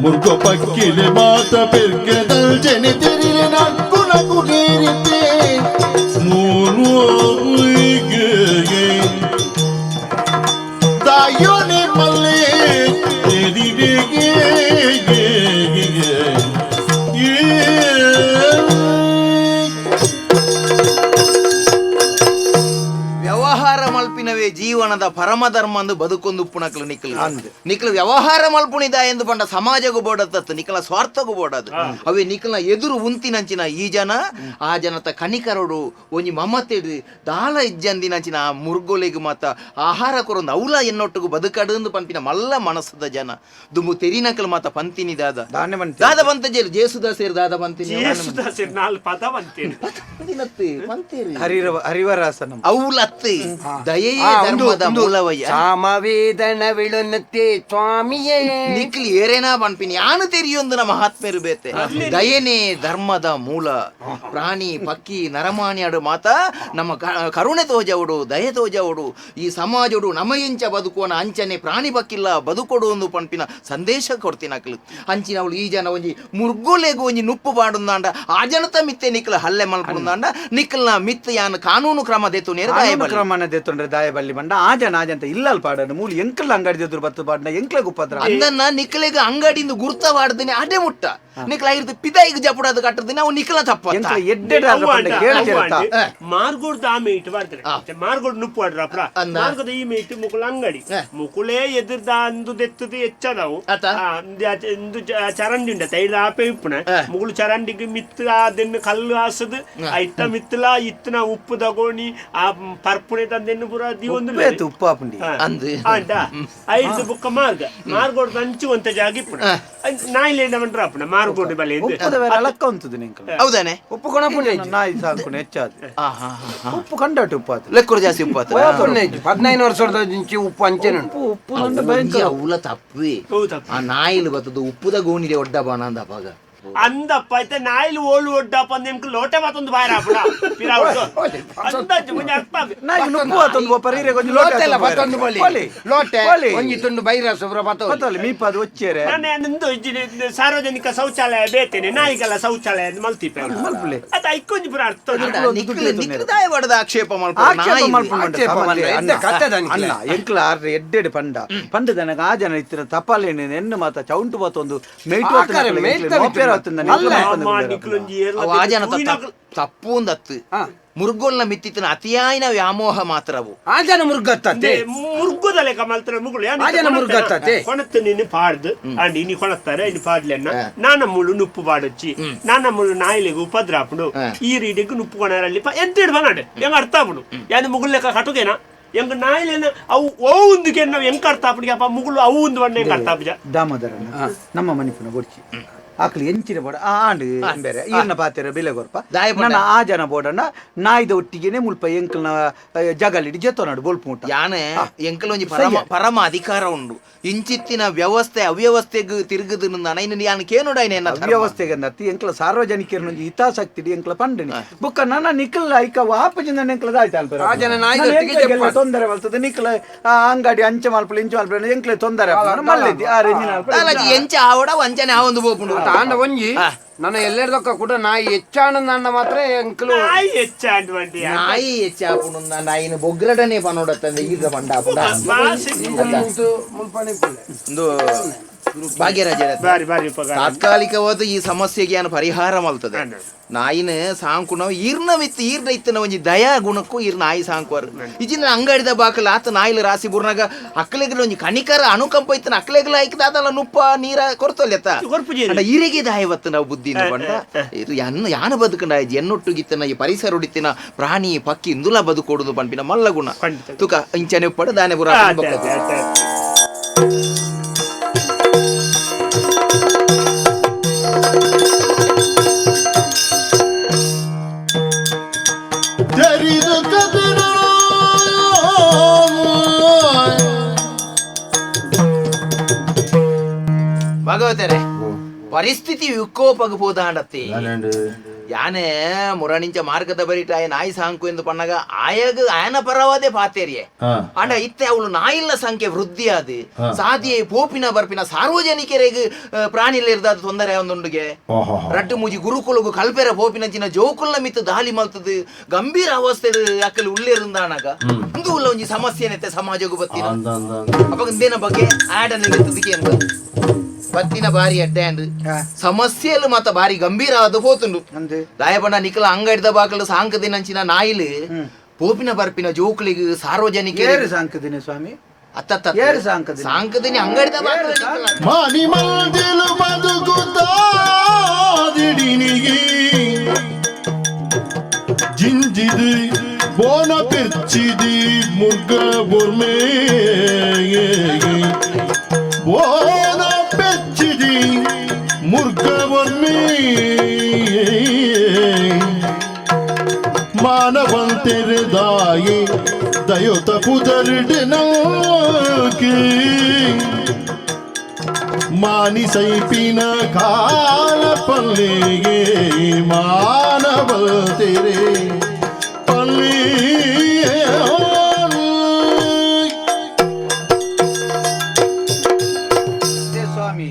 ಮುರ್ಗೊ ಪಕ್ಕಿಲೆ ಮಾತ ಪಿರ್ಗ ಕಲ್ಚಿನೆ ತಿರಿಲೆ ನರ್ಗುನ ಕುಲಿರಿತ್ತಿ ಮೂರು ತಾಯೋನೆ ಮಲ್ಲೆ ತೆರಿಗೆಗೆ ವ್ಯವಹಾರ ಮಲ್ಪಿನವೇ ಜೀವನದ ಪರಮಧರ್ಮ ಅಂದು ಬದುಕೊಂದು ಉಪ್ಪುನಕ್ಲು ನಿಕ್ಲು ನಿಕ್ಲು ವ್ಯವಹಾರ ಮಲ್ಪುಣಿದ ಎಂದು ಪಂಡ ಸಮಾಜಗೂ ಬೋಡತ್ತತ್ತು ನಿಕ್ಲ ಸ್ವಾರ್ಥಗೂ ಬೋಡದು ಅವೇ ನಿಕ್ಲ ಎದುರು ಉಂತಿನಂಚಿನ ಈ ಜನ ಆ ಜನತ ಕನಿಕರೋಡು ಒಂಜಿ ಮಮತೆಡು ದಾಲ ಇಜ್ಜಂದಿನಂಚಿನ ಆ ಮುರ್ಗೊಲೆಗ್ ಮಾತ ಆಹಾರ ಕೊರೊಂದು ಅವಲ ಎನ್ನೊಟ್ಟುಗು ಬದುಕಡು ಎಂದು ಪನ್ಪಿನ ಮಲ್ಲ ಮನಸ್ಸದ ಜನ ದುಂಬು ತೆರಿನಕಲ್ ಮಾತ ಪಂತಿನಿ ದಾದ ದಾನೆ ಬಂತೆ. ದಾದ ಬಂತ ಜೇರು ಜೇಸುದಾಸೇರು ದಾದ ಪಂತಿನಿ ಯೇಸುದಾಸರು ನಾಲ್ ಪದ ಬಂತೇನೆ ಪಂತಿನತ್ತು ಪಂತೇರು ಹರಿರ ಹರಿವರಾಸನ ಅವಲತ್ತು ದಯೆಯೇ ಧರ್ಮದ ಮೂಲವಯ್ಯ ಸಾಮವೇದನ ವಿಳುನತ್ತೆ ಸ್ವಾಮಿಯೇ ನಿಕ್ಲಿ ಏರೇನಾ ಪನ್ಪಿನಿ ಯಾನು ತೆರಿಯೊಂದು ನಮ್ಮ ಮಹಾತ್ಮೆರು ಬೇತೆ ದಯೆನೇ ಧರ್ಮದ ಮೂಲ ಪ್ರಾಣಿ ಪಕ್ಕಿ ನರಮಾನ್ಯಾಡು ಮಾತ ನಮ್ಮ ಕರುಣೆ ತೋಜವಡು ದಯೆ ತೋಜವಡು ಈ ಸಮಾಜಡು ನಮ ಎಂಚ ಬದುಕುವನ ಅಂಚನೆ ಪ್ರಾಣಿ ಪಕ್ಕಿಲ್ಲ ಬದುಕೊಡು ಒಂದು ಪನ್ಪಿನ ಸಂದೇಶ ಕೊಡ್ತೀನಿ ಅಕ್ಲು ಅಂಚಿನ ಅವಳು ಈ ಜನ ಒಂಜಿ ಮುರ್ಗೊಲೆಗು ಒಂಜಿ ನುಪ್ಪು ಬಾಡುಂದಾಂಡ ಆ ಜನತ ಮಿತ್ತೆ ನಿಕ್ಲ ಹಲ್ಲೆ ಮಲ್ಪುಂದಾಂಡ ನಿಕ್ಲ್ನ ಮಿತ್ತ ಯಾನು ಕಾನೂನು ಕ್ರಮ ದೆತ್ತು ನೇರ ಕಾನೂನು ಕ್ರಮನ ದೆತ್ತೊಂಡ್ರೆ ದಾಯ ಬಲ್ಲಿ ಬಂಡ ಆ ಜನ ಆ ಜನ ಇಲ್ಲಲ್ ಪಾಡನು ಮೂಲು ಎಂಕಲ್ ಅಂಗಡಿ ಎದುರು ಬತ್ತು ಪಾಡನ ಎಂಕ್ಲೆಗ್ ಉಪದ್ರ ಅಂದನ್ನ ನಿಕ್ಲೆಗ್ ಅಂಗಡಿಯಿಂದ ಗುರ್ತ ವಾಡ್ದಿನಿ ಅಡೆ ಮುಟ್ಟ ನಿಕ್ಲ ಐರ್ದು ಪಿದಾಯಿಗ್ ಜಪುಡದು ಕಟ್ಟದಿನಿ ಅವು ನಿಕ್ಲ ತಪ್ಪ ಎಂಕ್ಲ ಎಡ್ಡೆಡ್ ಆದ್ರ ಪಂಡ ಕೇಳ್ತಿರತ್ತ ಮಾರ್ಗೋಡ್ದ ಆ ಮೇಟ್ ಬಾರ್ತಾರೆ ಮಾರ್ಗೋಡ್ ನುಪ್ಪು ಆಡ್ರಪ್ಪ ಅಂದ. ಮಾರ್ಗದ ಈ ಮೇಟ್ ಮುಕುಲ ಅಂಗಡಿ ಮುಕುಲೇ ಎದುರ್ದ ಅಂದು ದೆತ್ತದು ಹೆಚ್ಚದವು ಅತ. ಇಂದು ಚರಂಡಿ ಉಂಡ ತೈಲ ಆಪೆ ಇಪ್ಪುನ ಮುಗುಳು ಚರಂಡಿಗೆ ಮಿತ್ತ ಅದನ್ನು ಕಲ್ಲು ಹಾಸದು ಐತ ಮಿತ್ತಲ ಇತ್ತನ ಉಪ್ಪು ತಗೋಣಿ ಆ ಪರ್ಪುಣೆ ತಂದೆನ್ನು ಪೂರ ದಿವೊಂದು ಉಪ್ಪೇತು ಉಪ್ಪು ಆಪುಂಡಿ ಅಂದ್. ಅಂಡ ಐದು ಬುಕ್ಕ ಮಾರ್ಗ ಮಾರ್ಗೋಡ್ ಅಂಚು ಅಂತ ಜಾಗ ಇಪ್ಪುನ ನಾಯಿಲೇನ ಮಂಡ್ರಾಪುನ ಮಾರ್ಗೋಡ್ ಬಲೆ ಉಪ್ಪುದ ಬೇರೆ ಅಲಕ್ಕ ಉಂತುದು ನಿಂಕಲ್ ಹೌದಾನೆ ಉಪ್ಪು ಕೊಣಪುಣ್ಯ ನಾಯಿ ಸಾಕುನ ಹೆಚ್ಚಾದ ಉಪ್ಪು ಕಂಡಾಟು ಉಪ್ಪು ಆತು ಲೆಕ್ಕರು ಜಾಸ್ತಿ ಉಪ್ಪು ಆತು ಪದಿನೈದು ವರ್ಷದ ಇಂಚಿ ಉಪ್ಪು ಅಂಚೆನುಂಟು ಉಪ್ಪು ಉಪ್ಪು ಅಂದ್ರೆ ಭಯಂಕರ ಅವಲ ತಪ್ಪಿ ಹೌದಪ್ಪ. ಆ ನಾಯಿಲು ಬತ್ತದು ಉಪ್ಪುದ ಗೋಣಿದೆ ಒಡ್ಡ ಬಾಣ ಅಂದಪಾಗ ಅಂದಪ್ಪ ಐತೆ ನಾಯಿಲು ಓಳು ಒಡ್ಡಪ್ಪ ಅಂದ್ ನಿಮ್ಗೆ ಲೋಟೆ ಮಾತೊಂದು ಬಾಯ್ ರಾಪುಣ ಅಂದಾಜು ಒಂಜಿ ಅರ್ಥ ಆಪು. ನಾಯಿ ನುಪ್ಪು ಆತೊಂದು ಒಬ್ಬ ರೀರೆ ಕೊಂಚ ಲೋಟೆ ಲೋಟೆ ಎಲ್ಲ ಆತೊಂದು ಪತ್ತೊಂದು ಬೊಲಿ. ಬೊಲಿ ಲೋಟೆ ಬೊಲಿ. ಒಂಜಿ ತುಂಡು ಬೈರಸ ಪೂರ ಪತ್ತೊಲಿ. ಪತ್ತೊಲಿ ಮೀಪಾದು ಒಚ್ಚೇರೆ ನಾನು ನಂದು ಸಾರ್ವಜನಿಕ ಶೌಚಾಲಯ ಬೇತೇನೆ ನಾಯಿಗೆಲ್ಲ ಶೌಚಾಲಯ ಮಲ್ತಿಪೆ ಮಲ್ಪುಲೆ. ಅದು ಐಕೊಂಜಿ ಪೂರ ಅರ್ಥ ಉಂಟು. ನಿಕ್ಲು ನಿಕ್ಲು ದಾಯ ಬಡದ ಆಕ್ಷೇಪ ಮಲ್ಪು ಆಕ್ಷೇಪ ನಾಯಿ ಮಲ್ಪುಂಡು ಆಕ್ಷೇಪ ಸಮತೆ. ಮಲ್ಪುಂಡು. ಅಣ್ಣ, ಎಡ್ಡೆ ಕತ್ತೆ ದನಿಕ್ಲೆ. ಅಣ್ಣ ಎಂಕ್ಲ ಆರ್ರೆ ಎಡ್ಡೆಡ್ ಪಂಡ ಪಂಡ ದನಗ ಆ ಜನ ಇತ್ತಿನ ತಪಾಲೇನೆ ಎನ್ನು ಮಾತ ಚೌಂಟು ಬತ್ತೊಂದು ಮೇಯ್ಟು ಆಕಾರೆ ಮೇಯ್ತ ಅಲ್ಲ. ಅಮ್ಮ, ನಿಕ್ಲೊಂಜಿ ಏರ್ಲ ಅವು ಆ ಜನ ತೂಯಿನಕುಲು- ತಪ್ಪು ಒಂದತ್ತು ಮುರುಗೋಲ್ನ ಮಿತ್ತಿತ್ತಿನ ಅತಿಯಾಯಿನ ವ್ಯಾಮೋಹ ಮಾತ್ರವು ಆ ಜನ ಮುರ್ಗತ್ತತೆ ಮುರ್ಗುದ ಲೆಕ್ಕ ಮಲ್ತರ ಮುಗುಳು ಆ ಜನ ಮುರ್ಗತ್ತತೆ. ಕೊಣತ್ತು ನೀನು ಪಾಡ್ದು ಅಂಡ್ ಇನಿ ಕೊಣತ್ತಾರೆ ಇನಿ ಪಾಡ್ಲೆನ್ನ ನಾನ ಮುಳು ನುಪ್ಪು ಪಾಡೊಚ್ಚಿ ನಾನ ಮುಳು ನಾಯಿಲೆಗ್ ಉಪದ್ರಾಪುಂಡು ಈ ರೀಡಿಗ್ ನುಪ್ಪು ಕೊಣರಲ್ಲಿ ಎಂತ ಬನಾಡು ಹೆಂಗ ಅರ್ಥ ಆಪುಂಡು ಯಾನ್ ಮುಗುಲ್ ಲೆಕ್ಕ ಕಟುಗೆನ ಎಂಗ ನಾಯಿಲೆನ ಅವು ಓ ಉಂದುಗೆ ನಾವು ಹೆಂಗ್ ಅರ್ಥ ಆಪುಂಡು ಅಪ್ಪ ಮುಗುಳು ಅವು ಉಂದು ಬಣ್ಣ ಹೆಂಗ್ ಅರ್ಥ ಆಪುಜ ದಾಮೋದರನ ನಮ್ಮ ಮಣಿಪುನ ಗೊಡ್ಚಿ ಆಕ್ಲು ಎಂಚಿನ ಬೋಡ ಆಂಡ್ ಬೇರೆ ಈರ್ನ ಪಾತೆರ ಬಿಲೆ ಕೊರ್ಪ ದಾಯ ಪಂಡ. ನನ್ನ ಆ ಜನ ಬೋಡಣ್ಣ ನಾಯ್ದ ಒಟ್ಟಿಗೆನೆ ಮುಲ್ಪ ಎಂಕಲ್ನ ಜಗಲಿಡಿ ಜೆತ್ತೋನಾಡು ಬೊಲ್ಪು ಮುಟ್ಟ ಯಾನೆ ಎಂಕಲೊಂಜಿ ಪರಮ ಪರಮ ಅಧಿಕಾರ ಉಂಡು ಇಂಚಿತ್ತಿನ ವ್ಯವಸ್ಥೆ ಅವ್ಯವಸ್ಥೆಗ್ ತಿರುಗುದು ಇನ್ನು ಯಾನ್ ಕೇನುಡಾಯ್ನೆ ಎನ್ನ ಧರ್ಮ. ಅವ್ಯವಸ್ಥೆಗೆ ನತ್ತಿ ಎಂಕಲ ಸಾರ್ವಜನಿಕರನೊಂಜಿ ಹಿತಾಸಕ್ತಿ ಎಂಕಲ ಪಂಡನಿ ಬುಕ್ಕ ನನ್ನ ನಿಕ್ಕಲ ಐಕ ವಾಪಜಿಂದ ಎಂಕಲ ದಾಯ್ತ ಅಲ್ಪ ಆ ಜನ ನಾಯಿದೊಟ್ಟಿಗೆ ಜೆಪ್ಪ. ತೊಂದರೆ ಬರ್ತದೆ ನಿಕ್ಕಲ ಆ ಅಂಗಡಿ ಅಂಚೆ ಮಲ್ಪಲೆ ಇಂಚೆ ಮಲ್ಪಲೆ ಎಂಕಲೆ ತೊಂದರೆ ಆಪುಂಡು. ಮಲ್ಲೆದ್ದಿ ಆ ರೆಂಜಿನ ಅಲ್ಪ ದಾಲಾಜಿ ಎಂಚ ಆವಡ ವಂಚನೆ ಆವೊಂದು ಪೋಪುಂಡು ತಾಂಡ ಒಂಜಿ ನನ್ನ ಎಲ್ಲೆರ್ದಕ್ಕ ಕೂಡ ನಾಯಿ ಹೆಚ್ಚಾಣ ನನ್ನ ಮಾತ್ರ ಎಂಕಲು ನಾಯಿ ಹೆಚ್ಚಾಂಡ್ ಬಂಡಿ ನಾಯಿ ಹೆಚ್ಚಾಪುಂಡು ನಾಯಿನ ಬೊಗ್ರಡನೆ ಪನೋಡತ್ತಂದೆ ಈಗ ಪಂಡ ಮುಲ್ಪನೆ ಒಂದು ಭಾಗ್ಯರಾಜರ ಬಾರಿ ಬಾರಿ ಉಪಕಾರ. ತಾತ್ಕಾಲಿಕವಾದ ಈ ಸಮಸ್ಯೆಗೆ ಏನು ಪರಿಹಾರ ಮಲ್ತದೆ. ನಾಯಿನ ಸಾಂಕುನ ಈರ್ನ ಮಿತ್ತು ಈರ್ನ ಇತ್ತನ ಒಂಜಿ ದಯಾ ಗುಣಕ್ಕೂ ಈರ್ ನಾಯಿ ಸಾಂಕುವರು. ಇಜಿನ ಅಂಗಡಿದ ಬಾಕಲ ಆತ ನಾಯಿಲ ರಾಸಿ ಬುರ್ನಾಗ ಅಕ್ಲೆಗ್ಲ ಒಂಜಿ ಕಣಿಕರ ಅನುಕಂಪ ಇತ್ತನ ಅಕ್ಲೆಗ್ಲ ಐಕ್ದಾದಲ್ಲ ನುಪ್ಪ ನೀರ ಕೊರ್ತೊಲ್ಲೆತ್ತ ಕೊರ್ಪುಜೇರಿ. ಈರಿಗೆ ದಾಯವತ್ತು ನಾವು ಬುದ್ಧಿ ಪಂಡ ಯಾನ ಯಾನ ಬದುಕಂಡ ಎನ್ನೊಟ್ಟುಗಿತ್ತನ ಈ ಪರಿಸರ ಹೊಡಿತಿನ ಪ್ರಾಣಿ ಪಕ್ಕಿ ಇಂದುಲ ಬದುಕೊಡುದು ಪನ್ಪಿನ ಮಲ್ಲ ಗುಣ ತುಕ ಇಂಚನೆ ಉಪ್ಪಡು ದಾನೆ ಬುರ. ಭಗವತರೆ ಪರಿಸ್ಥಿತಿ ವಿಕೋಪಗ ಪೋದಾಂಡತ್ತೆ. ಯಾನೆ ಮುರಣಿಂಚ ಮಾರ್ಗದ ಬರಿಟ ಆಯ ನಾಯಿ ಸಾಂಕು ಎಂದು ಪಣ್ಣಗ ಆಯಗ ಆಯನ ಪರವಾದೆ ಪಾತೇರಿಯೆ. ಅಂಡ ಇತ್ತೆ ಅವಳು ನಾಯಿಲ್ಲ ಸಂಖ್ಯೆ ವೃದ್ಧಿ ಆದ ಸಾದಿಯೇ ಪೋಪಿನ ಬರ್ಪಿನ ಸಾರ್ವಜನಿಕರಿಗೆ ಪ್ರಾಣಿಲಿರ್ದಾದ ತೊಂದರೆ ಒಂದುಂಡುಗೆ ರಡ್ಡು ಮುಜಿ ಗುರುಕುಲಗು ಕಲ್ಪೆರ ಪೋಪಿನಂಚಿನ ಜೋಕುಲ್ನ ಮಿತ್ತು ದಾಲಿ ಮಲ್ತದು ಗಂಭೀರ ಅವಸ್ಥೆ ಅಕ್ಕಲು ಉಳ್ಳೇರುಂದಾನಾಗ ಇಂದು ಉಲ್ಲ ಒಂಜಿ ಸಮಸ್ಯೆ ಏನೈತೆ ಸಮಾಜಕ್ಕೂ ಬತ್ತಿನ ಅವಾಗ ಇಂದೇನ ಬಗ್ಗೆ ಆಡನೆ ನಿಂತದಕ್ಕೆ ಅಂತ ಬತ್ತಿನ ಬಾರಿ ಅಡ್ಡೆ ಅಂಡ್ ಸಮಸ್ಯೆಲು ಮತ್ತ ಬಾರಿ ಗಂಭೀರ ಆದ ಪೋತುಂಡು. ದಾಯಬಣ್ಣ ನಿಖಲ ಅಂಗಡಿದ ಬಾಕಲು ಸಾಂಕದಿನಂಚಿನ ನಾಯಿಲು ಪೋಪಿನ ಬರ್ಪಿನ ಜೋಕುಲಿಗೆ ಸಾರ್ವಜನಿಕ ಸಾಂಕದಿನ ಸ್ವಾಮಿ ಅತ್ತ ಏರು ಸಾಂಕದಿನಿ ಸಾಂಕದಿನಿ ಅಂಗಡಿದ ಬಾಕಲು ಮಾನಿ ಮಲ್ದಿಲು ಬದುಕುತ್ತಾದಿಡಿನಿಗೆ ಜಿಂಜಿದಿ ಬೋನ ಪೆರ್ಚಿದಿ ಮುರ್ಗ ಬೊರ್ಮೆ ಬೋನ ಪೆಚ್ಚಿದಿ ಮುರ್ಗ ಬೊರ್ಮೆ ಮಾನವಂತೆರೆದಾಯಿ ದಯೋತ ಪುದರ್ಡಿನೋಕಿ ಮಾನಿಸೈಪಿನ ಕಾಲ ಪಲ್ಲಿಗೆ ಮಾನವಂತೆರೆ ಪಲ್ಲಿ. ಸ್ವಾಮಿ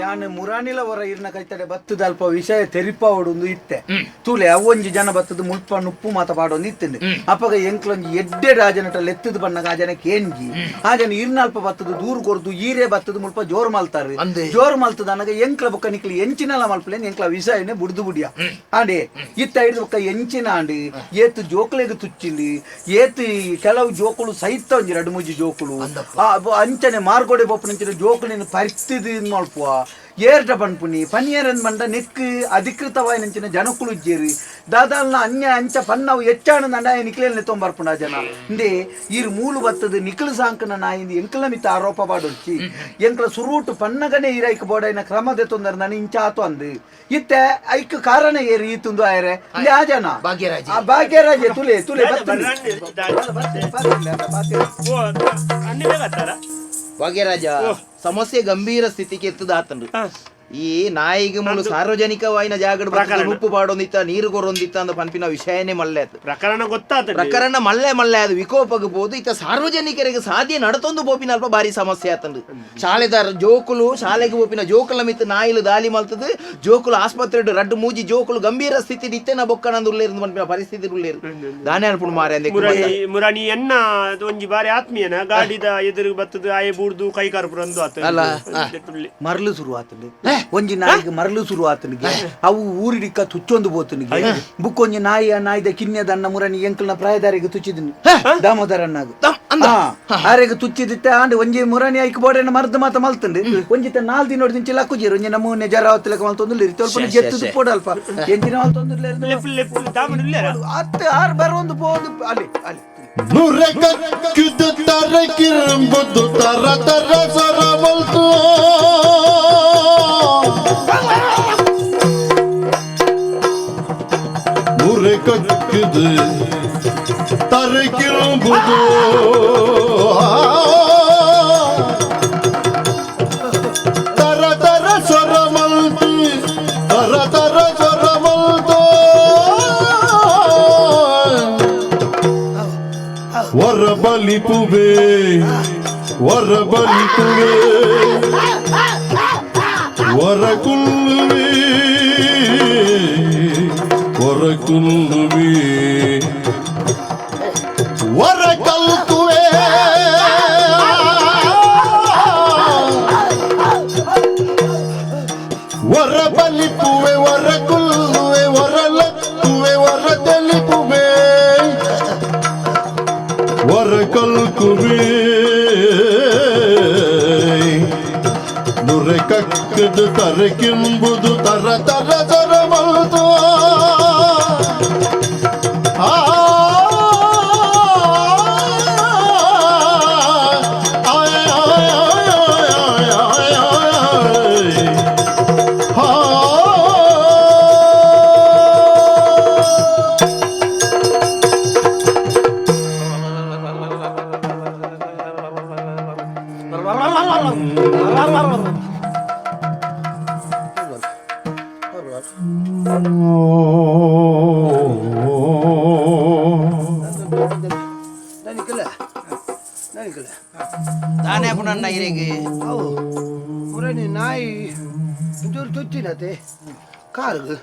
ಯಾನ್ ಮುರಾನಿಲ ಹೊರ ಇರ್ನ ಕೈತಡೆ ಬತ್ತದ ಅಲ್ಪ ವಿಷಯ ತೆರಿಪಾವಡೊಂದು ಇತ್ತೆ ತೂಲೆ ಅವೊಂಜಿ ಜನ ಬತ್ತದ ಮುಲ್ಪ ನುಪ್ಪು ಮಾತ ಪಾಡೊಂದು ಇತ್ತಂದು ಅಪ್ಪಗ ಎಂಕ್ಲೊಂಜಿ ಎಡ್ಡೆ ರಾಜನಟ ಲೆತ್ತದ ಬಣ್ಣಗ ಆ ಜನ ಕೇಂಜಿ ಆ ಜನ ಇರ್ನ ಅಲ್ಪ ಬತ್ತದ ದೂರು ಕೊರ್ದು ಈರೇ ಬತ್ತದ ಮುಲ್ಪ ಜೋರು ಮಲ್ತಾರೆ. ಜೋರು ಮಲ್ತದ ಅನಗ ಎಂಕ್ಲ ಬೊಕ್ಕ ನಿಕ್ಲಿ ಎಂಚಿನಲ ಮಲ್ಪಲೆ ಎಂಕ್ಲ ವಿಷಯನೆ ಬುಡ್ದು ಬುಡಿಯ ಆಂಡೆ ಇತ್ತ ಹಿಡಿದು ಬೊಕ್ಕ ಎಂಚಿನ ಆಂಡಿ ಏತು ಜೋಕ್ಲೆಗ್ ತುಚ್ಚಿಂಡಿ ಏತು ಕೆಲವು ಜೋಕುಲು ಸಹಿತ ಒಂಜಿ ರಡ್ಡು ಮೂಜಿ ಜೋಕುಲು ಅಂಚನೆ ಮಾರ್ಗೋಡೆ ಬೊಪ್ಪನಂಚಿನ ಜೋಕುಲಿನ ಪರಿಸ್ಥಿತಿ ಮಲ್ಪುವ ಏರ್ಟ ಪನ್ಪುನಿ ಪನಿಯರನ್ ಬಂಡ ನೆಕ್ ಅಧಿಕೃತವಾಯಿನಂಚಿನ ಜನಕುಲು ಇಜ್ಜೇರಿ ದಾದಾಲ್ನ ಅನ್ಯ ಅಂಚ ಪನ್ನವು ಹೆಚ್ಚಾಣ ನಂಡ ನಿಕ್ಲೇಲ್ ತೊಂಬರ್ಪುಂಡ ಜನ ಇಂದೇ ಈರ್ ಮೂಲು ಬತ್ತದ ನಿಕ್ಲು ಸಾಂಕನ ನಾಯಿಂದ ಎಂಕ್ಲ ಮಿತ್ತ ಆರೋಪ ಪಾಡೊಡ್ಚಿ ಎಂಕ್ಲ ಸುರೂಟು ಪನ್ನಗನೆ ಈರೈಕ್ ಬೋಡೈನ ಕ್ರಮದ ತೊಂದರೆ ನಾನು ಇಂಚ ಆತು ಅಂದು ಇತ್ತೆ ಐಕ್ ಕಾರಣ ಏರಿ ಈತುಂದು ಆಯರೆ ಇಂದೆ ಆ ಜನ ಭಾಗ್ಯರಾಜೆ. ಆ ಭಾಗ್ಯರಾಜೆ ತುಲೆ ತುಲೆ ಬತ್ತುಂಡು. ಭಾಗ್ಯರಾಜ ಸಮಸ್ಯೆ ಗಂಭೀರ ಸ್ಥಿತಿಗೆ ಎತ್ತದಾತಂಡು. ಈ ನಾಯಿಗೆ ಮೂಲು ಸಾರ್ವಜನಿಕವಾಯಿನ ಜಾಗಡ್ ಉಪ್ಪು ಪಾಡೊಂದಿತ್ತ ನೀರು ಕೊರೊಂದಿತ್ತ ಅಂದ ಪನ್ಪಿನ ವಿಷಯನೇ ಮಲ್ಲೆ ಆತು. ಪ್ರಕರಣ ಗೊತ್ತಾತ ಪ್ರಕರಣ ಮಲ್ಲೆ ಮಲ್ಲೆ ಅದು ವಿಕೋಪಗ ಬೋದು ಇತ್ತ ಸಾರ್ವಜನಿಕರಿಗೆ ಸಾಧ್ಯ ನಡತೊಂದು ಪೋಪಿನ ಅಲ್ಪ ಬಾರಿ ಸಮಸ್ಯೆ ಆತಂಡು. ಶಾಲೆದಾರ ಜೋಕುಲು ಶಾಲೆಗೆ ಪೋಪಿನ ಜೋಕುಲ ಮಿತ್ತು ನಾಯಿಲು ದಾಲಿ ಮಲ್ತದು ಜೋಕುಲು ಆಸ್ಪತ್ರೆ ರಡ್ಡು ಮೂಜಿ ಜೋಕುಲು ಗಂಭೀರ ಸ್ಥಿತಿ ಇತ್ತೆನ ಬೊಕ್ಕನಂದು ಉಲ್ಲೇರು ಪನ್ಪಿನ ಪರಿಸ್ಥಿತಿ ಉಲ್ಲೇರು ದಾನೆ ಅನ್ಪುಣು ಮಾರೆ ಅಂದೆ. ಮುರಾನಿ ಎನ್ನ ಒಂಜಿ ಬಾರಿ ಆತ್ಮೀಯನ ಗಾಡಿದ ಎದುರು ಬತ್ತದು ಆಯೆ ಬೂಡ್ದು ಕೈ ಕಾರುಪುರಂದು ಆತ ಅಲ್ಲ. ಮರಳು ಶುರು ಆತಂಡು ಒಂಜಿ ನಾಯಿಗೆ ಮರಳು ಶುರು ಆತನಿಗೆ ಅವು ಊರಿಡಿಕ್ಕ ತುಚ್ಚೊಂದು ಪೋತನಿಗೆ ಬುಕ್ ಒಂಜಿ ನಾಯಿ ಆ ನಾಯಿದ ಕಿನ್ಯದನ್ನ ಮುರನಿ ಎಂಕಲ್ನ ಪ್ರಾಯದಾರಿಗೆ ತುಚ್ಚಿದನು ದಾಮೋದರನ್ನಾಗ ಆರೆಗ್ ತುಚ್ಚಿದಿತ್ತೆ ಆಂಡ್ ಒಂಜಿ ಮುರನಿ ಐಕ್ ಬೋಡೆನ ಮರ್ದು ಮಾತ ಮಲ್ತಂಡು ಒಂಜಿತ ನಾಲ್ ದಿನ ನೋಡಿದಿಂಚಿ ಲಕ್ಕುಜೀರು ಒಂಜಿ ನಮೂನೆ ಜರಾವತಿಲಕ ಮಲ್ತೊಂದು ಸ್ವಲ್ಪ ಜೆತ್ತದು ಪೋಡ ಅಲ್ಪ ಎಂಚಿನ ಮಲ್ತೊಂದು ಅತ್ತೆ ಆರು ಬರೋಂದು ಪೋದು ಅಲ್ಲಿ ಅಲ್ಲಿ ನುರೆ ಕಕ್ಕಿದ ತರಕಿರಂಬುದು ತರ ತರ ಸರಬಲ್ತು ನುರೆ ಕಕ್ಕಿದ ತರಕಿರಂಬುದು ತರ ತರ ಸರಮಲ್ತು ತರ ತರ ಸರಮಲ್ತು ವರ ಬಲಿಪುವೆ ವರ ಬಲಿಪುವೆ ಒರಕುಲ್ಲುವೆ ಒರಕುಲ್ಲುವೆ ಒರಕಲ್ಕುವೆ ಒರ ಬಲಿಪುವೆ ಒರಕುಲ್ಲುವೆ ಒರಲಕ್ಕುವೆ ಒರದಲಿಪುವೆ ಒರಕಲ್ಕುವೆ ನುರೆ ಕಕ್ಕದು ತರಕೆಂಬುದು ತರ ತರ ತರ ಮಲ್ತು ಆ ದಾನೆ ಪುನಣ್ಣ ಇರೆಗೆ ಅವು ಮುರಣಿ ನಾಯಿ ಒಂಚೂರು ಚುಚ್ಚಿನತೆ ಕಾರ್ಗ್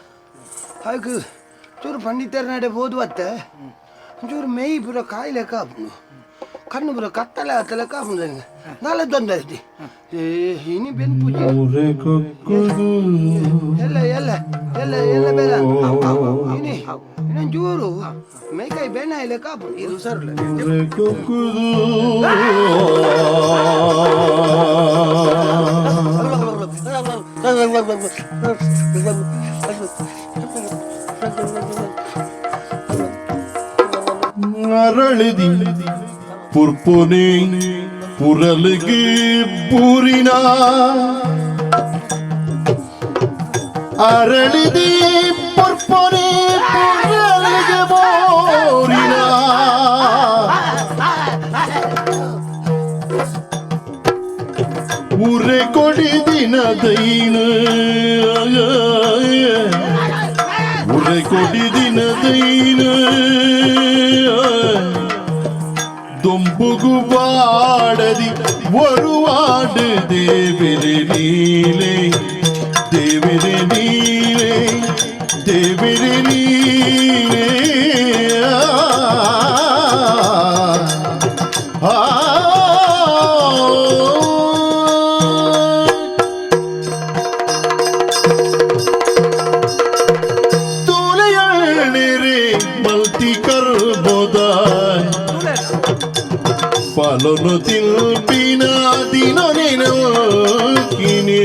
ಅದಕ್ಕೆ ಚೂರು ಪಂಡಿತರ ನಡೆ ಬೋದು ಅತ್ತೆ ಒಂಚೂರು ಮೇಯ್ ಪೂರ ಕಾಯಿಲೆ ಕಾಪುಂಡು ಕಣ್ಣು ಪೂರ ಕತ್ತಲೆ ಆತಲೆ ಕಾಪುಂಡು ನನಗೆ ನಾಳೆ ತೊಂದರೆ ಐತಿ ಇನಿ ಬೆನ್ಪುಜಿ ಎಲ್ಲ ಎಲ್ಲ ಎಲ್ಲ ಎಲ್ಲ ಬೇಡ ಇನಿ ಇನ್ನೊಂಚೂರು ಮೇಯ್ಕಾಯಿ ಬೆನ್ನ ಇಲ್ಲ ಕಾಪುಂಡು ಇದು ಸರ್ಲ ಅರಳಿದಿ ಪುರ್ಪುನಿ ಪುರಲಿಗೆ ಬೂರಿನ ಅರಳಿದಿ ಪುರ್ಪುನಿ ಪುರಲಿಗೆ ಬೋರಿನ ಉರೆ ಕೊಡಿದಿನ ದೈನ ಉರೆ ಕೊಡಿದಿನ ದೈನ ದೊಂಬುಗು ಬಾಡದಿ ಒರುವಾಡು ದೇವಿರೆ ನೀಲೆ ದೇವಿರೆ ನೀಲೆ ದೇವಿರೆ ನೀಲೆ ಆ ತುಲೆಯಳ್ಳಿರಿ ಮಲ್ತಿ ಕರ್ಬೋದಾಯ್ ಫಲನು ತಿಲ್ಪಿನ ದಿನ ನೆನಕಿನೇ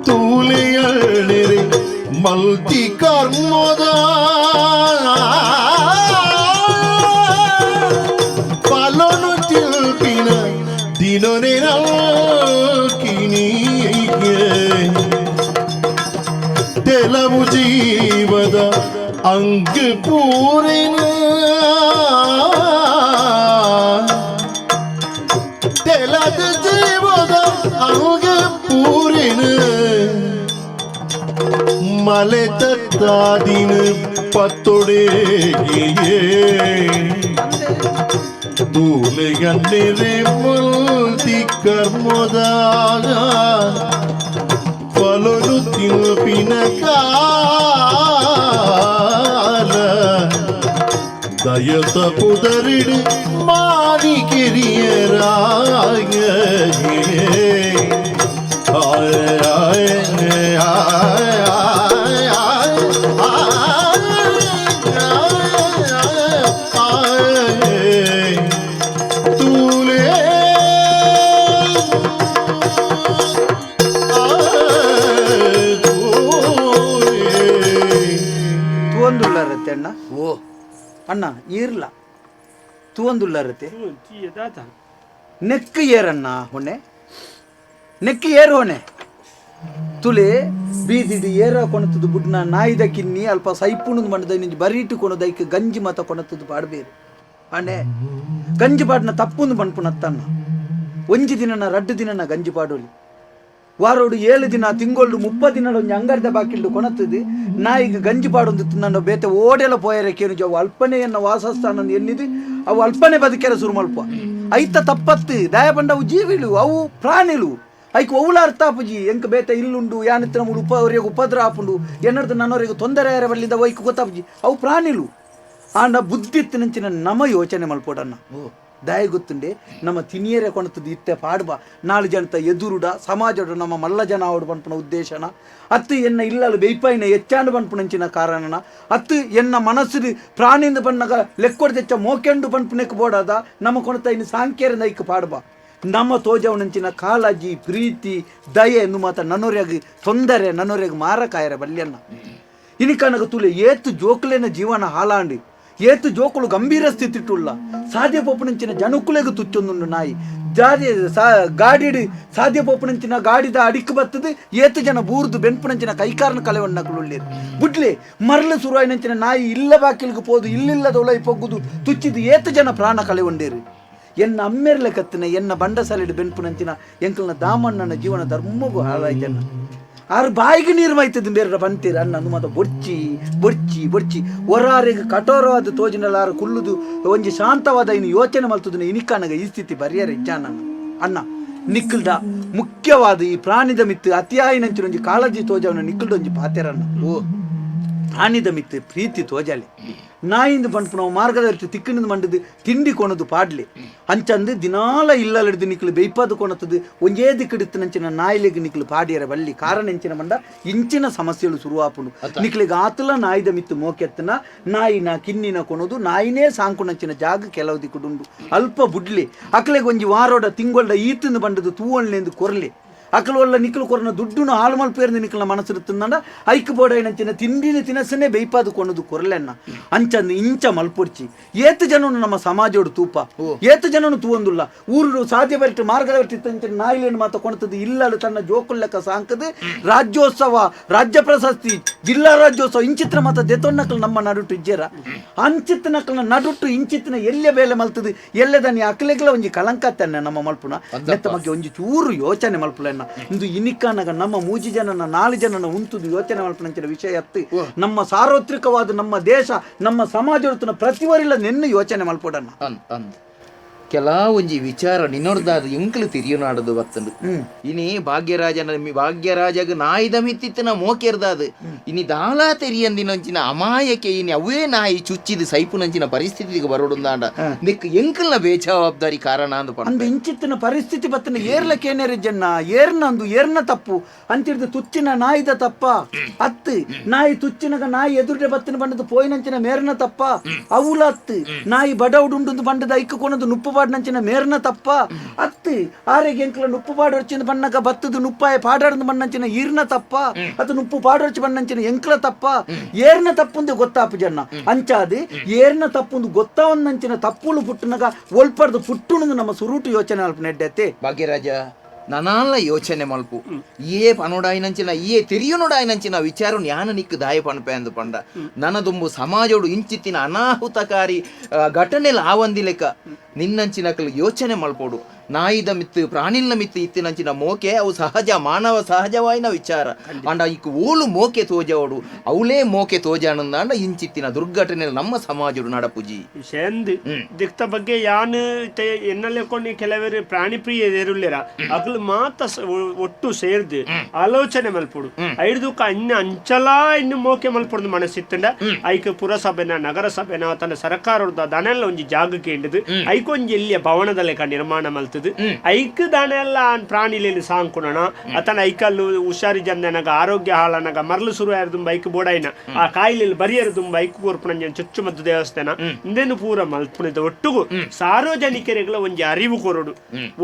ತೂಲೆಯಳ್ಳಿರಿ ಮಲ್ತಿ ಕರ್ಮದ ಫಲನು ತಿಲ್ಪಿನ ದಿನ ನೆನಕಿನೇ ಕೆಲವು ಜೀವದ ಅಂಗ ಪೂರಿನ ತೆಲದ ಜೀವದ ಅಂಗ ಪೂರಿನ ಮಲೆ ತತ್ತಾದಿನ ಪತ್ತೊಡೆಗೆ ತೂಲೆಗನ್ನಿರೆ ಮುಲ್ತಿ ಕರ್ಮದಾಗ ಫಲನು ತಿಲ್ಪಿನ ಕಾಲ ದಯತ ಪುದರಿಡು ಮಾರಿ ಕಿರಿಯರಾಯ ಆಯ ಆಯ ಆಯ ಆಯ ತೂಲೆ ತೂವೊಂದುಳ್ಳರತ್ತೆ ಅಣ್ಣ. ಓ ಅಣ್ಣ ಈರ್ಲ ತೂವೊಂದುಳ್ಳರತ್ತೆ ನೆಕ್ ಏರಣ್ಣ ಹೊಣೆ ನೆಕ್ ಏರು ಹೊಣೆ ತುಲೆ ಬೀದಿಡಿ ಏರ ಕೊಣತದು ಬುಡ್ನ ನಾಯಿದ ಕಿನ್ನಿ ಅಲ್ಪ ಸೈಪುಣದ ಮಂಡದ ನಿಂಜಿ ಬರೀಟು ಕೊಣದ ಐಕ್ ಗಂಜಿ ಮತ ಕೊಣತದು ಪಾಡ್ಬೇರು ಅಣ್ಣೆ. ಗಂಜಿ ಪಾಡ್ನ ತಪ್ಪುಂದು ಪನ್ಪುನತ್ತಣ್ಣ. ಒಂಜಿ ದಿನನ ರಡ್ಡು ದಿನನ ಗಂಜಿ ಪಾಡೋಲಿ ವಾರೋಡು 7 ದಿನ ತಿಂಗೊಳ್ಳು 30 ದಿನ ಒಂಜಿ ಅಂಗರ್ದ ಬಾಕಿಲ್ಡು ಕೊಣತದು ನಾಯಿಗೆ ಗಂಜಿ ಪಾಡೊಂದು ನನ್ನ ಬೇತೆ ಓಡೆಲ ಪೋಯರೆ ಕೇನು ಅವು ಅಲ್ಪನೆಯನ್ನ ವಾಸಸ್ಥಾನ ಎನ್ನಿದು ಅವು ಅಲ್ಪನೆ ಬದುಕೆರ ಸುರು ಮಲ್ಪ. ಐತ ತಪ್ಪತ್ತು ದಾಯ ಪಂಡ ಅವು ಜೀವಿಲು ಅವು ಪ್ರಾಣಿಲು ಐಕ್ ಒವ್ಲ ಅರ್ಥ ಆಪುಜಿ ಎಂಕ್ ಬೇತೆ ಇಲ್ಲುಂಡು ಯಾನಿತ್ತಿನ ಮೂಲು ಉಪ ಅವರಿಗೆ ಉಪದ್ರ ಆಪುಂಡು ಎನ್ನರ್ದು ನನ್ನವರಿಗೆ ತೊಂದರೆ ಯಾರ ಬಲ್ಲಿಂದ ಐಕ್ ಗೊತ್ತಾಪುಜಿ ಅವು ಪ್ರಾಣಿಲು ಆಂಡ ಬುದ್ಧಿ ಇತ್ತಿನಂಚಿನ ನಮ ಯೋಚನೆ ಮಲ್ಪೋಡನ್ನ ದಾಯ ಗೊತ್ತುಂಡೆ ನಮ್ಮ ತಿನಿಯರೆ ಕೊಣತದ್ದು ಇತ್ತೆ ಪಾಡ್ಬ ನಾಲು ಜನತ ಎದುರುಡ ಸಮಾಜಡು ನಮ್ಮ ಮಲ್ಲ ಜನ ಅವಡು ಪನ್ಪುನ ಉದ್ದೇಶನ ಅತ್ತು ಎನ್ನ ಇಲ್ಲಲು ಬೆಯ್ಪಾಯಿನ ಹೆಚ್ಚಾಂಡು ಪನ್ಪುನಂಚಿನ ಕಾರಣನ ಅತ್ತು ಎನ್ನ ಮನಸ್ಸು ಪ್ರಾಣಿಂದ ಬಣ್ಣಗ ಲೆಕ್ಕೊಡ್ದೆಚ್ಚ ಮೋಕೆಂಡು ಪನ್ಪುನೆಕ್ ಬೋಡಾದ ನಮ್ಮ ಕೊಣತ ಇನ್ನು ಸಾಂಕೇರ ನೈಕ್ ಪಾಡ್ಬ ನಮ್ಮ ತೋಜವನಂಚಿನ ಕಾಳಜಿ ಪ್ರೀತಿ ದಯೆ ಎನ್ನು ಮಾತ ನನ್ನೊರೆಗೆ ತೊಂದರೆ ನನ್ನೊರೆಗೆ ಮಾರಕಾಯರ ಬಲ್ಯನ್ನ ಇನಿಕನಗ ತುಲೆ ಏತು ಜೋಕುಲೇನ ಜೀವನ ಹಾಲಾಂಡಿ ಏತು ಜೋಕುಲು ಗಂಭೀರ ಸ್ಥಿತಿಟ್ಟುಳ್ಳ ಸಾಧ್ಯ ಪೋಪುನಂಚಿನ ಜನಕುಲೆಗು ತುಚ್ಚೊಂದುಂಡು ನಾಯಿ ಜಾದಿ ಗಾಡಿಡು ಸಾಧ್ಯ ಪೋಪುನಂಚಿನ ಗಾಡಿದ ಅಡಿಕ್ ಬತ್ತದು ಏತು ಜನ ಬೂರ್ದು ಬೆನ್ಪುನಂಚಿನ ಕೈಕಾರನ ಕಲೆವಣ್ಣಕುಲುಳ್ಳೇರು ಬುಡ್ಲೆ ಮರಳು ಸುರುವಾಯಿನಂಚಿನ ನಾಯಿ ಇಲ್ಲ ಬಾಕಿಲ್ಗೆ ಪೋದು ಇಲ್ಲಿಲ್ಲದ ಉಲೈ ಪೊಗ್ಗುದು ತುಚ್ಚಿದು ಏತು ಜನ ಪ್ರಾಣ ಕಲೆಗೊಂಡೇರು ಎನ್ನ ಅಮ್ಮೆರ್ಲೆ ಕತ್ತಿನ ಎನ್ನ ಬಂಡಸಾಲಿಡು ಬೆನ್ಪುನಂಚಿನ ಎಂಕಲ್ನ ದಾಮಣ್ಣನ ಜೀವನ ಧರ್ಮಗೂ ಹಾಳಾಯ್ತಣ್ಣ ಆರು ಬಾಯಿಗೆ ನೀರು ಮೈತದ ಬೇರೆ ಬಂತೀರ ಅಣ್ಣ ಅದು ಮಾತ ಬೊರ್ಚಿ ಬೊರ್ಚಿ ಬೊರ್ಚಿ ಒರಾರಿಗೆ ಕಠೋರವಾದ ತೋಜಿನಲಾರು ಕುಲ್ಲುದು ಒಂಜಿ ಶಾಂತವಾದ ಇನ್ನು ಯೋಚನೆ ಮಲ್ತದನ್ನ ಇನಿಕಾನಗ ಈ ಸ್ಥಿತಿ ಬರ್ಯಾರ ಇಜ್ಜಾನ ಅಣ್ಣ ನಿಕ್ಕಲ್ದ ಮುಖ್ಯವಾದ ಈ ಪ್ರಾಣಿದ ಮಿತ್ತು ಅತಿಯಾಯಿನಂಚಿನ ಒಂಜಿ ಕಾಳಜಿ ತೋಜವನ ನಿಕ್ಕಲ್ದ ಒಂಜಿ ಪಾತೆರಣ್ಣ ಓ ಪ್ರಾಣಿದ ಮಿತ್ತು ಪ್ರೀತಿ ತೋಜಾಲೆ ನಾಯಿಂದ ಪನ್ಪುನವು ಮಾರ್ಗದರ್ಶಿ ತಿಕ್ಕಿನಿಂದ ಮಂಡದು ತಿಂಡಿ ಕೊಣದು ಪಾಡ್ಲಿ ಅಂಚಂದು ದಿನಾಲ ಇಲ್ಲಲಿಡ್ದು ನಿಕ್ಲು ಬೆಯ್ಪಾದು ಕೊಣತದು ಒಂಜೇ ದಿಕ್ಕಿಡಿತ್ತು ನಂಚಿನ ನಾಯಿಲೆಗ್ ನಿಕ್ಲು ಪಾಡಿಯರ ಬಲ್ಲಿ ಕಾರಣ ಎಂಚಿನ ಮಂಡ ಇಂಚಿನ ಸಮಸ್ಯೆಗಳು ಶುರುವಾಪುಂಡು ನಿಕ್ಲಿಗೆ ಆತಲ ನಾಯಿದ ಮಿತ್ತು ಮೋಕೆತ್ತನ ನಾಯಿನ ಕಿನ್ನಿನ ಕೊಣದು ನಾಯಿನೇ ಸಾಂಕುನಂಚಿನ ಜಾಗ ಕೆಲವು ದಿಕ್ಕುಡುಂಡು ಅಲ್ಪ ಬುಡ್ಲಿ ಅಕ್ಲೆಗ್ ಒಂಜಿ ವಾರೋಡ ತಿಂಗೊಳ್ಡ ಈತಂದು ಬಂಡದು ತೂವಣ್ಲೆಂದು ಕೊರ್ಲಿ ಅಕಲು ಒಲ್ಲ ನಿಕ್ಲು ಕೊರನ ದುಡ್ಡುನು ಹಾಲು ಮಲ್ಪೇರ್ದು ನಿಕ್ಲ ಮನಸ್ಸು ತಿನ್ನಂಡ ಐಕ್ ಬೋಡೈನಂಚಿನ ತಿಂಡಿನ ತಿನಸನೆ ಬೇಯ್ಪಾದು ಕೊನದು ಕೊರಲೆನ್ನ ಅಂಚಂದು ಇಂಚ ಮಲ್ಪೊಡ್ಚಿ ಏತು ಜನನು ನಮ್ಮ ಸಮಾಜೋಡು ತೂಪ ಏತು ಜನನು ತೂವೊಂದುಲ್ಲ ಊರು ಸಾಧ್ಯ ಬರಿಟ್ಟು ಮಾರ್ಗದ ಬರಿಟ್ಟು ನಾಯಿಲೇನು ಮಾತ ಕೊಣತದ್ದು ಇಲ್ಲಲು ತನ್ನ ಜೋಕುಲ್ಲೆಕ್ಕ ಸಾಂಕದು ರಾಜ್ಯೋತ್ಸವ ರಾಜ್ಯ ಪ್ರಶಸ್ತಿ ಜಿಲ್ಲಾ ರಾಜ್ಯೋತ್ಸವ ಇಂಚಿತ್ರ ಮಾತ ದೆತೊನ್ನಕಲ್ ನಮ್ಮ ನಡುಟು ಇಜ್ಜೆರ ಅಂಚಿತ್ತನಕಲ್ನ ನಡುಟು ಇಂಚಿತ್ತಿನ ಎಲ್ಲೆ ಬೇಲೆ ಮಲ್ತದು ಎಲ್ಲೆದನಿ ಅಕ್ಲೆಗ್ಲ ಒಂಜಿ ಕಳಂಕ ತನ್ನ ನಮ್ಮ ಮಲ್ಪುನ ನೆತ್ತ ಬಗ್ಗೆ ಒಂಜಿ ಚೂರು ಯೋಚನೆ ಮಲ್ಪುಲೆನ್ನ ಇಂದು ಇನಿಕಾನಗ ನಮ್ಮ ಮೂಜಿ ಜನನ ನಾಲು ಜನನ ಉಂತುದು ಯೋಚನೆ ಮಲ್ಪುನಂಚಿನ ವಿಷಯ ಅತ್ತು ನಮ್ಮ ಸಾರ್ವತ್ರಿಕವಾದ ನಮ್ಮ ದೇಶ ನಮ್ಮ ಸಮಾಜ ಪ್ರತಿವರಿಲ್ಲ ನೆನ್ನು ಯೋಚನೆ ಮಲ್ಪೊಡನ್ನ ಕೆಲ ಒಂಜಿ ವಿಚಾರ ನಿನ್ನೊಡ್ದಾದ ಎಂಕ್ಲು ತಿರಿಯುನಾಡದು ಬತ್ತಂಡು ಇನಿ ಭಾಗ್ಯರಾಜನ ಭಾಗ್ಯರಾಜಗ್ ನಾಯಿದ ಮಿತ್ತಿತ್ತಿನ ಮೋಕೆರ್ದಾದು ಇನಿ ದಾಲಾ ತೆರಿಯಂದಿನಂಚಿನ ಅಮಾಯಕೆ ಇನಿ ಅವೇ ನಾಯಿ ಚುಚ್ಚಿದ ಸೈಪುನಂಚಿನ ಪರಿಸ್ಥಿತಿಗೆ ಬರೋಡುಂದಾಂಡ ನಿಕ್ ಎಂಕಲ್ನ ಬೇಜವಾಬ್ದಾರಿ ಕಾರಣ ಅಂದು ಅಂದು ಇಂಚಿತ್ತಿನ ಪರಿಸ್ಥಿತಿ ಬತ್ತನ ಏರ್ಲಕ್ಕೇನೇರಿ ಜನ್ನ ಏರ್ನ ಅಂದು ಏರ್ನ ತಪ್ಪು ಅಂತಿರ್ದು ತುಚ್ಚಿನ ನಾಯಿದ ತಪ್ಪ ಅತ್ತು ನಾಯಿ ತುಚ್ಚಿನಗ ನಾಯಿ ಎದುರುಡೆ ಬತ್ತಿನ ಬಂಡದು ಪೋಯಿನಂಚಿನ ಮೇರ್ನ ತಪ್ಪ ಅವುಲ ಅತ್ತು ನಾಯಿ ಬಡವುಡುಂಡು ಬಂಡದ ಐಕ್ಕ ಕೊನದು ನುಪ್ಪು ಪಾಡ್ನಂಚಿನ ಮೇರ್ನ ತಪ್ಪ ಅತ್ತು ಆರೆಗೆ ಎಂಕ್ಲ ನುಪ್ಪು ಪಾಡೊರ್ಚಿನ ಬಣ್ಣಗ ಬತ್ತದು ನುಪ್ಪಾಯ ಪಾಡಾಡ್ದು ಬಣ್ಣಂಚಿನ ಈರ್ನ ತಪ್ಪ ಅದು ನುಪ್ಪು ಪಾಡೊರ್ಚಿ ಬಣ್ಣಂಚಿನ ಎಂಕ್ಲ ತಪ್ಪ ಏರ್ನ ತಪ್ಪುಂದು ಗೊತ್ತಾಪು ಜನ್ನ ಅಂಚಾದಿ ಏರ್ನ ತಪ್ಪುಂದು ಗೊತ್ತಾವಂದಂಚಿನ ತಪ್ಪುಲು ಪುಟ್ಟನಗ ಒಲ್ಪರ್ದು ಪುಟ್ಟುಣದು ನಮ್ಮ ಸುರುಟು ಯೋಚನೆ ಅಲ್ಪ ನೆಡ್ಡತ್ತೆ ಭಾಗ್ಯರಾಜ ನನಾಲ ಯೋಚನೆ ಮಲ್ಪು ಏ ಪನೋಡಾಯಿನಂಚಿನ ಏ ತೆರಿಯುನೋಡಾಯಿನಂಚಿನ ವಿಚಾರ ಜ್ಞಾನ ನಿಕ್ಕು ದಾಯ ಪಣಪೆ ಅಂದು ಪಂಡ ನನದುಂಬು ಸಮಾಜೋಡು ಇಂಚಿತ್ತಿನ ಅನಾಹುತಕಾರಿ ಘಟನೆಲ್ ಆವಂದಿಲೆಕ್ಕ ನಿನ್ನಂಚಿನಕಲು ಯೋಚನೆ ಮಲ್ಪೋಡು ನಾಯಿದ ಮಿತ್ತು ಪ್ರಾಣಿಲ್ನ ಮಿತ್ತು ಇತ್ತಿನಂಚಿನ ಮೋಕೆ ಅವು ಸಹಜ ಮಾನವ ಸಹಜವಾಯಿನ ವಿಚಾರ ಅಂಡ ಇಕ್ ಓಲು ಮೋಕೆ ತೋಜವಡು ಅವಳೇ ಮೋಕೆ ತೋಜಾನಂದಾಂಡ ಇಂಚಿತ್ತಿನ ದುರ್ಘಟನೆ ನಮ್ಮ ಸಮಾಜೋಡು ನಡಪುಜಿ ಶೇಂದ್ ದಿಕ್ತ ಬಗ್ಗೆ ಯಾನ್ ಎನ್ನಲೆಕೊಂಡು ಕೆಲವರು ಪ್ರಾಣಿ ಪ್ರಿಯ ಎರುಲ್ಲೇರ ಅಗಲು ಮಾತ ಒಟ್ಟು ಸೇರ್ದು ಆಲೋಚನೆ ಮಲ್ಪುಡು ಐದುಕ ಇನ್ನು ಅಂಚಲ ಇನ್ನು ಮೋಕೆ ಮಲ್ಪುಡು ಮನಸ್ಸಿತ್ತಂಡ ಐಕ್ ಪುರಸಭೆನ ನಗರಸಭೆನ ತನ್ನ ಸರ್ಕಾರದ ದನೆಲ್ಲ ಒಂಜಿ ಜಾಗಕ್ಕೆ ಹಿಂಡುದು ಐಕೊಂಜಿ ಎಲ್ಲಿಯ ಭವನದ ಲೆಕ್ಕ ನಿರ್ಮಾಣ ಮಲ್ತದು ಐಕ್ ದಾನೆಲ್ಲ ಪ್ರಾಣಿಲೇನು ಸಾಂಕುಣಣ ಅತನ ಐಕಲ್ಲು ಹುಷಾರಿ ಜಂದನಗ ಆರೋಗ್ಯ ಹಾಳನಗ ಮರಳು ಸುರು ದುಂಬ ಐಕ್ ಬೋಡೈನ ಆ ಕಾಯಿಲೆಯಲ್ಲಿ ಬರಿಯರು ದುಂಬ ಐಕ್ ಕೋರ್ಪುಣಂಜನ ಚುಚ್ಚುಮದ್ದು ದೇವಸ್ಥಾನ ಇಂದೇನು ಪೂರ ಮಲ್ಪುಣಿದ ಒಟ್ಟುಗು ಸಾರ್ವಜನಿಕರಿಗಳ ಒಂಜಿ ಅರಿವು ಕೊರಡು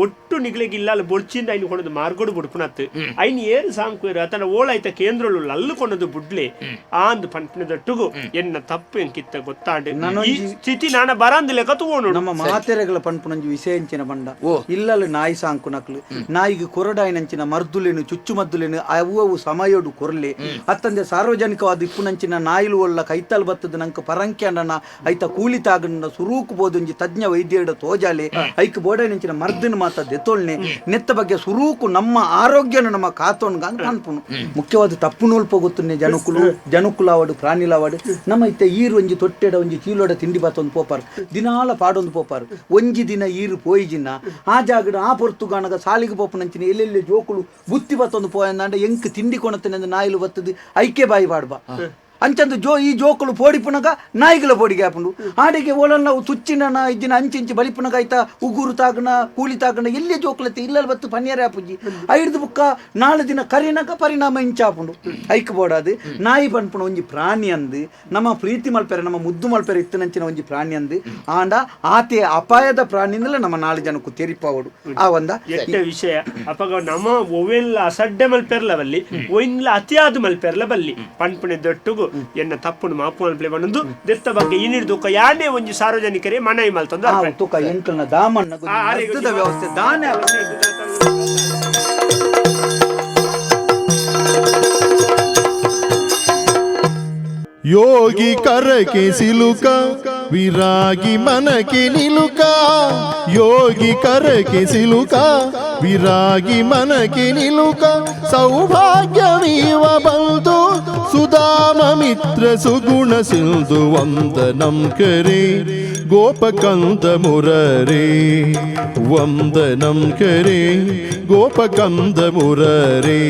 ಒಟ್ಟು ನಿಗ್ಲೆಗ್ ಇಲ್ಲಲ್ಲ ಬೊಡ್ಚಿಂದ ಐನು ಕೊಡದು ಮಾರ್ಗೋಡು ಬುಡ್ಪುನತ್ತು ಐನ್ ಏರು ಸಾಂಕುವೇರು ಅತನ ಓಳೈತ ಕೇಂದ್ರಲು ಅಲ್ಲು ಕೊನದು ಬುಡ್ಲೆ ಆಂದ್ ಪನ್ಪಿನದೊಟ್ಟುಗು ಎನ್ನ ತಪ್ಪು ಎಂಕಿತ್ತ ಗೊತ್ತಾಂಡು ಈ ಸ್ಥಿತಿ ನಾನ ಬರಂದಿಲ್ಲ ಕತು ನಮ್ಮ ಮಾತೆರೆಗಳ ಪನ್ಪುನಂಜಿ ವಿಷಯ ಎಂಚಿನ ಬಂಡ ಓ. ಇಲ್ಲಲು ನಾಯಿ ಸಾಂಕುನಕ್ಲು ನಾಯಿಗೆ ಕೊರಡಾಯಿನಂಚಿನ ಮರ್ದುಲೇನು ಚುಚ್ಚುಮದ್ದುಲೇನು ಅವು ಅವು ಸಮಯೋಡು ಕೊರ್ಲೆ ಅತ್ತಂದೆ ಸಾರ್ವಜನಿಕವಾದ ಇಪ್ಪುನಂಚಿನ ನಾಯಿಲು ಒಲ್ಲ ಕೈತಲ್ ಬತ್ತದ ನಂಕ ಪರಂಕೆ ಅಂಡನ ಐತ ಕೂಲಿ ತಾಗಣ್ಣ ಸುರೂಕು ಬೋದೊಂಜಿ ತಜ್ಞ ವೈದ್ಯಡ ತೋಜಾಲೆ ಐಕ್ ಬೋಡಾಯಿನಂಚಿನ ಮರ್ದಿನ ಮಾತ ದೆತೊಲ್ನೆ ನೆತ್ತ ಬಗ್ಗೆ ಸುರೂಕು ನಮ್ಮ ಆರೋಗ್ಯನ ನಮ್ಮ ಕಾತೊಣ್ಗ ಅಂತ ಅನ್ಪುನು. ಮುಖ್ಯವಾದ ತಪ್ಪು ನೋಲ್ಪ ಗೊತ್ತುನ್ನೆ ಜನಕುಲು ಜನಕುಲಾವಡು ಪ್ರಾಣಿಲಾವಡು ನಮ್ಮ ಇತ್ತೆ ಈರು ಒಂಜಿ ತೊಟ್ಟೆಡ ಒಂಜಿ ಚೀಲೋಡ ತಿಂಡಿ ಬಾತೊಂದು ಪೋಪಾರು ದಿನಾಲ ಪಾಡೊಂದು ಪೋಪಾರು ಒಂಜಿ ದಿನ ಈರು ಪೋಯಿಜಿನ ಆ ಜಾಗಡ ಆ ಪೊರ್ತುಗಾನಗ ಸಾಲಿಗೆ ಪೋಪುನಂಚಿನ ಎಲ್ಲೆಲ್ಲಿ ಜೋಕುಲು ಬುತ್ತಿ ಬತ್ತೊಂದು ಪೋಯಂದಾಂಡ ಎಂಕ್ ತಿಂಡಿ ಕೊಣತನೆ ನಾಯಿಲು ಬತ್ತದು ಐಕೆ ಬಾಯಿ ಪಾಡ್ಬ ಅಂಚಂದು ಜೋ ಈ ಜೋಕುಲು ಪೋಡಿಪುನಗ ನಾಯಿಗಳ ಪೋಡಿಗೆ ಆಪುಂಡು ಆಡಿಗೆ ಓಲನ್ನ ತುಚ್ಚಿನ ಇದ್ದಿನ ಅಂಚಿಂಚಿ ಬಲಿಪುನಗ ಐತ ಉಗುರು ತಾಗಣ ಕೂಲಿ ತಾಗಣ ಎಲ್ಲಿ ಜೋಕುಲತ್ತೆ ಇಲ್ಲಲ್ ಬತ್ತು ಪನ್ಯರೆ ಆಪುಜಿ ಐಡ್ದು ಬುಕ್ಕ ನಾಳೆ ದಿನ ಕರಿನಗ ಪರಿಣಾಮ ಇಂಚಾಪುಂಡು ಐಕ್ ಬೋಡಾದು ನಾಯಿ ಪನ್ಪುಣ ಒಂಜಿ ಪ್ರಾಣಿ ಅಂದು ನಮ್ಮ ಪ್ರೀತಿ ಮಲ್ಪೆರೆ ನಮ್ಮ ಮುದ್ದು ಮಲ್ಪೆರೆ ಇತ್ತನಂಚಿನ ಒಂಜಿ ಪ್ರಾಣಿ ಅಂದು ಆಂಡ ಆತೆ ಅಪಾಯದ ಪ್ರಾಣಿಂದಲೇ ನಮ್ಮ ನಾಳೆ ಜನಕ್ಕೂ ತೆರಿಪಾವಡು ಆ ಒಂದ ಎಟ್ಟ ವಿಷಯ ಅಪಗ ನಮ್ಮ ಒವೆಲ್ಲ ಅಸಡ್ಡೆ ಮಲ್ಪೆರ್ಲ ಬಲ್ಲಿ ಒಯಿನ್ಲ ಅತಿಯಾದ ಮಲ್ಪೆರ್ಲ ಬಲ್ಲಿ ಪನ್ಪುಣೆ ದೊಟ್ಟುಗು ಎನ್ನ ತಪ್ಪುನು ಮಾಪು ಮಲ್ಪಲೆ ಬಂದು ದೆತ್ತ ಬಗ್ಗೆ ಇನಿಡ್ದು ಯಾನೇ ಒಂಜಿ ಸಾರ್ವಜನಿಕರೇ ಮನವಿ ಮಲ್ತೊಂದು ಆ ತುಕ ಎಂಕಲ್ನ ದಾಮಣ್ಣ ವ್ಯವಸ್ಥೆ ದಾನೆ ಯೋಗಿ ಕರಕೆ ಸಿಲುಕ ವಿರಾಗಿ ಮನಕೆ ನಿಲುಕ ಯೋಗಿ ಕರಕೆ ಸಿಲುಕ ವಿರಾಗಿ ಮನಕೆ ನಿಲುಕ ಸೌಭಾಗ್ಯವೀವ ಬಂತು ಸುಧಾಮ ಮಿತ್ರ ಸುಗುಣ ಸಿಂಧು ವಂದನಂ ಕರೆ ಗೋಪಕಂದ ಮುರರೆ ವಂದನಂ ಕರೆ ಗೋಪಕಂದ ಮುರರೆ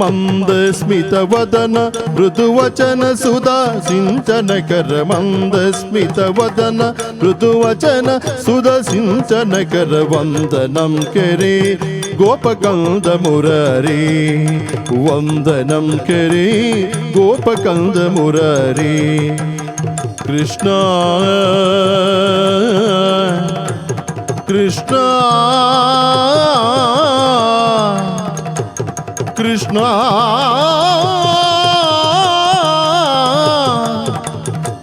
ಮಂದ ಸ್ಮಿತ ವದನ ಮೃದುವಚನ ಸುಧಾ ಸಿಂಚನ ಕರ ಮಂದ ಸ್ಮಿತ ವದನ ಮೃದುವಚನ ಸುಧಾ ಸಿಂಚನ ಕರ ವಂದನಂ ಕರೆ ಗೋಪಕಂದ ಮುರರೆ ವಂದನಂ ಕರೆ ಗೋಪಕಂದ ಮುರರೆ ಕೃಷ್ಣ ಕೃಷ್ಣ ಕೃಷ್ಣ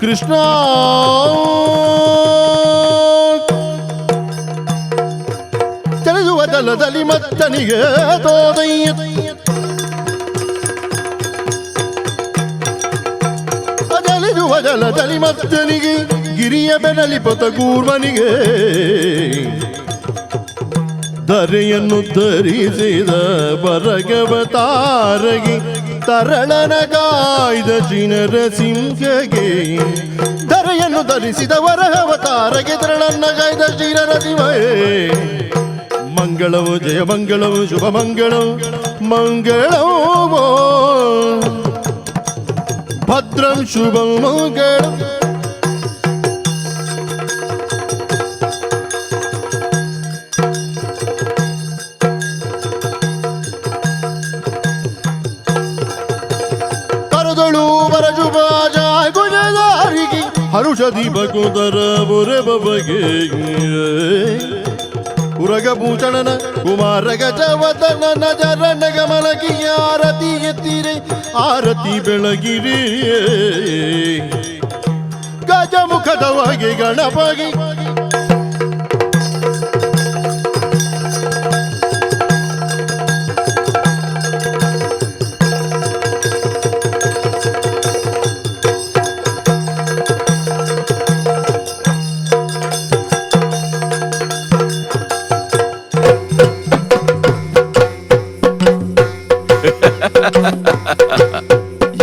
ಕೃಷ್ಣ ಚಲಿಸುವ ಜಲದಲ್ಲಿ ಮತ್ತನಿಗೆ ತೋದಯ್ಯ ಚಲಿಸುವ ಜಲದಲ್ಲಿ ಮತ್ತನಿಗೆ ಗಿರಿಯ ಬೆನಲಿ ಪತ ಕೂರ್ವನಿಗೆ ಧರೆಯನ್ನು ಧರಿಸಿದ ಬರಗವತಾರಗೆ ತರಳನ ಗಾಯ್ದ ಜಿನರ ಸಿಂಹಗೆ ಧರೆಯನ್ನು ಧರಿಸಿದ ವರಹವತಾರಗೆ ತರಳನ್ನ ಗಾಯ್ದ ಶ್ರೀನರ ಸಿಂಹೇ ಮಂಗಳವು ಜಯ ಮಂಗಳವು ಶುಭ ಮಂಗಳವು ಮಂಗಳವೋ ಭದ್ರಂ ಶುಭ ಮಂಗಳ ಹರುಷದಿ ಬಕುದರ ಬುರೆ ಬಬಗೆ ಉರಗಭೂಷಣನ ಕುಮಾರ ಗಜವದನ ನಜರ ಗಮಲಕಿ ಆರತಿ ಎತ್ತಿರೆ ಆರತಿ ಬೆಳಗಿರಿ ಗಜಮುಖದವಗೆ ಗಣಪಗೆ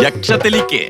ಯಕ್ಷ ತೆಲಿಕೆ.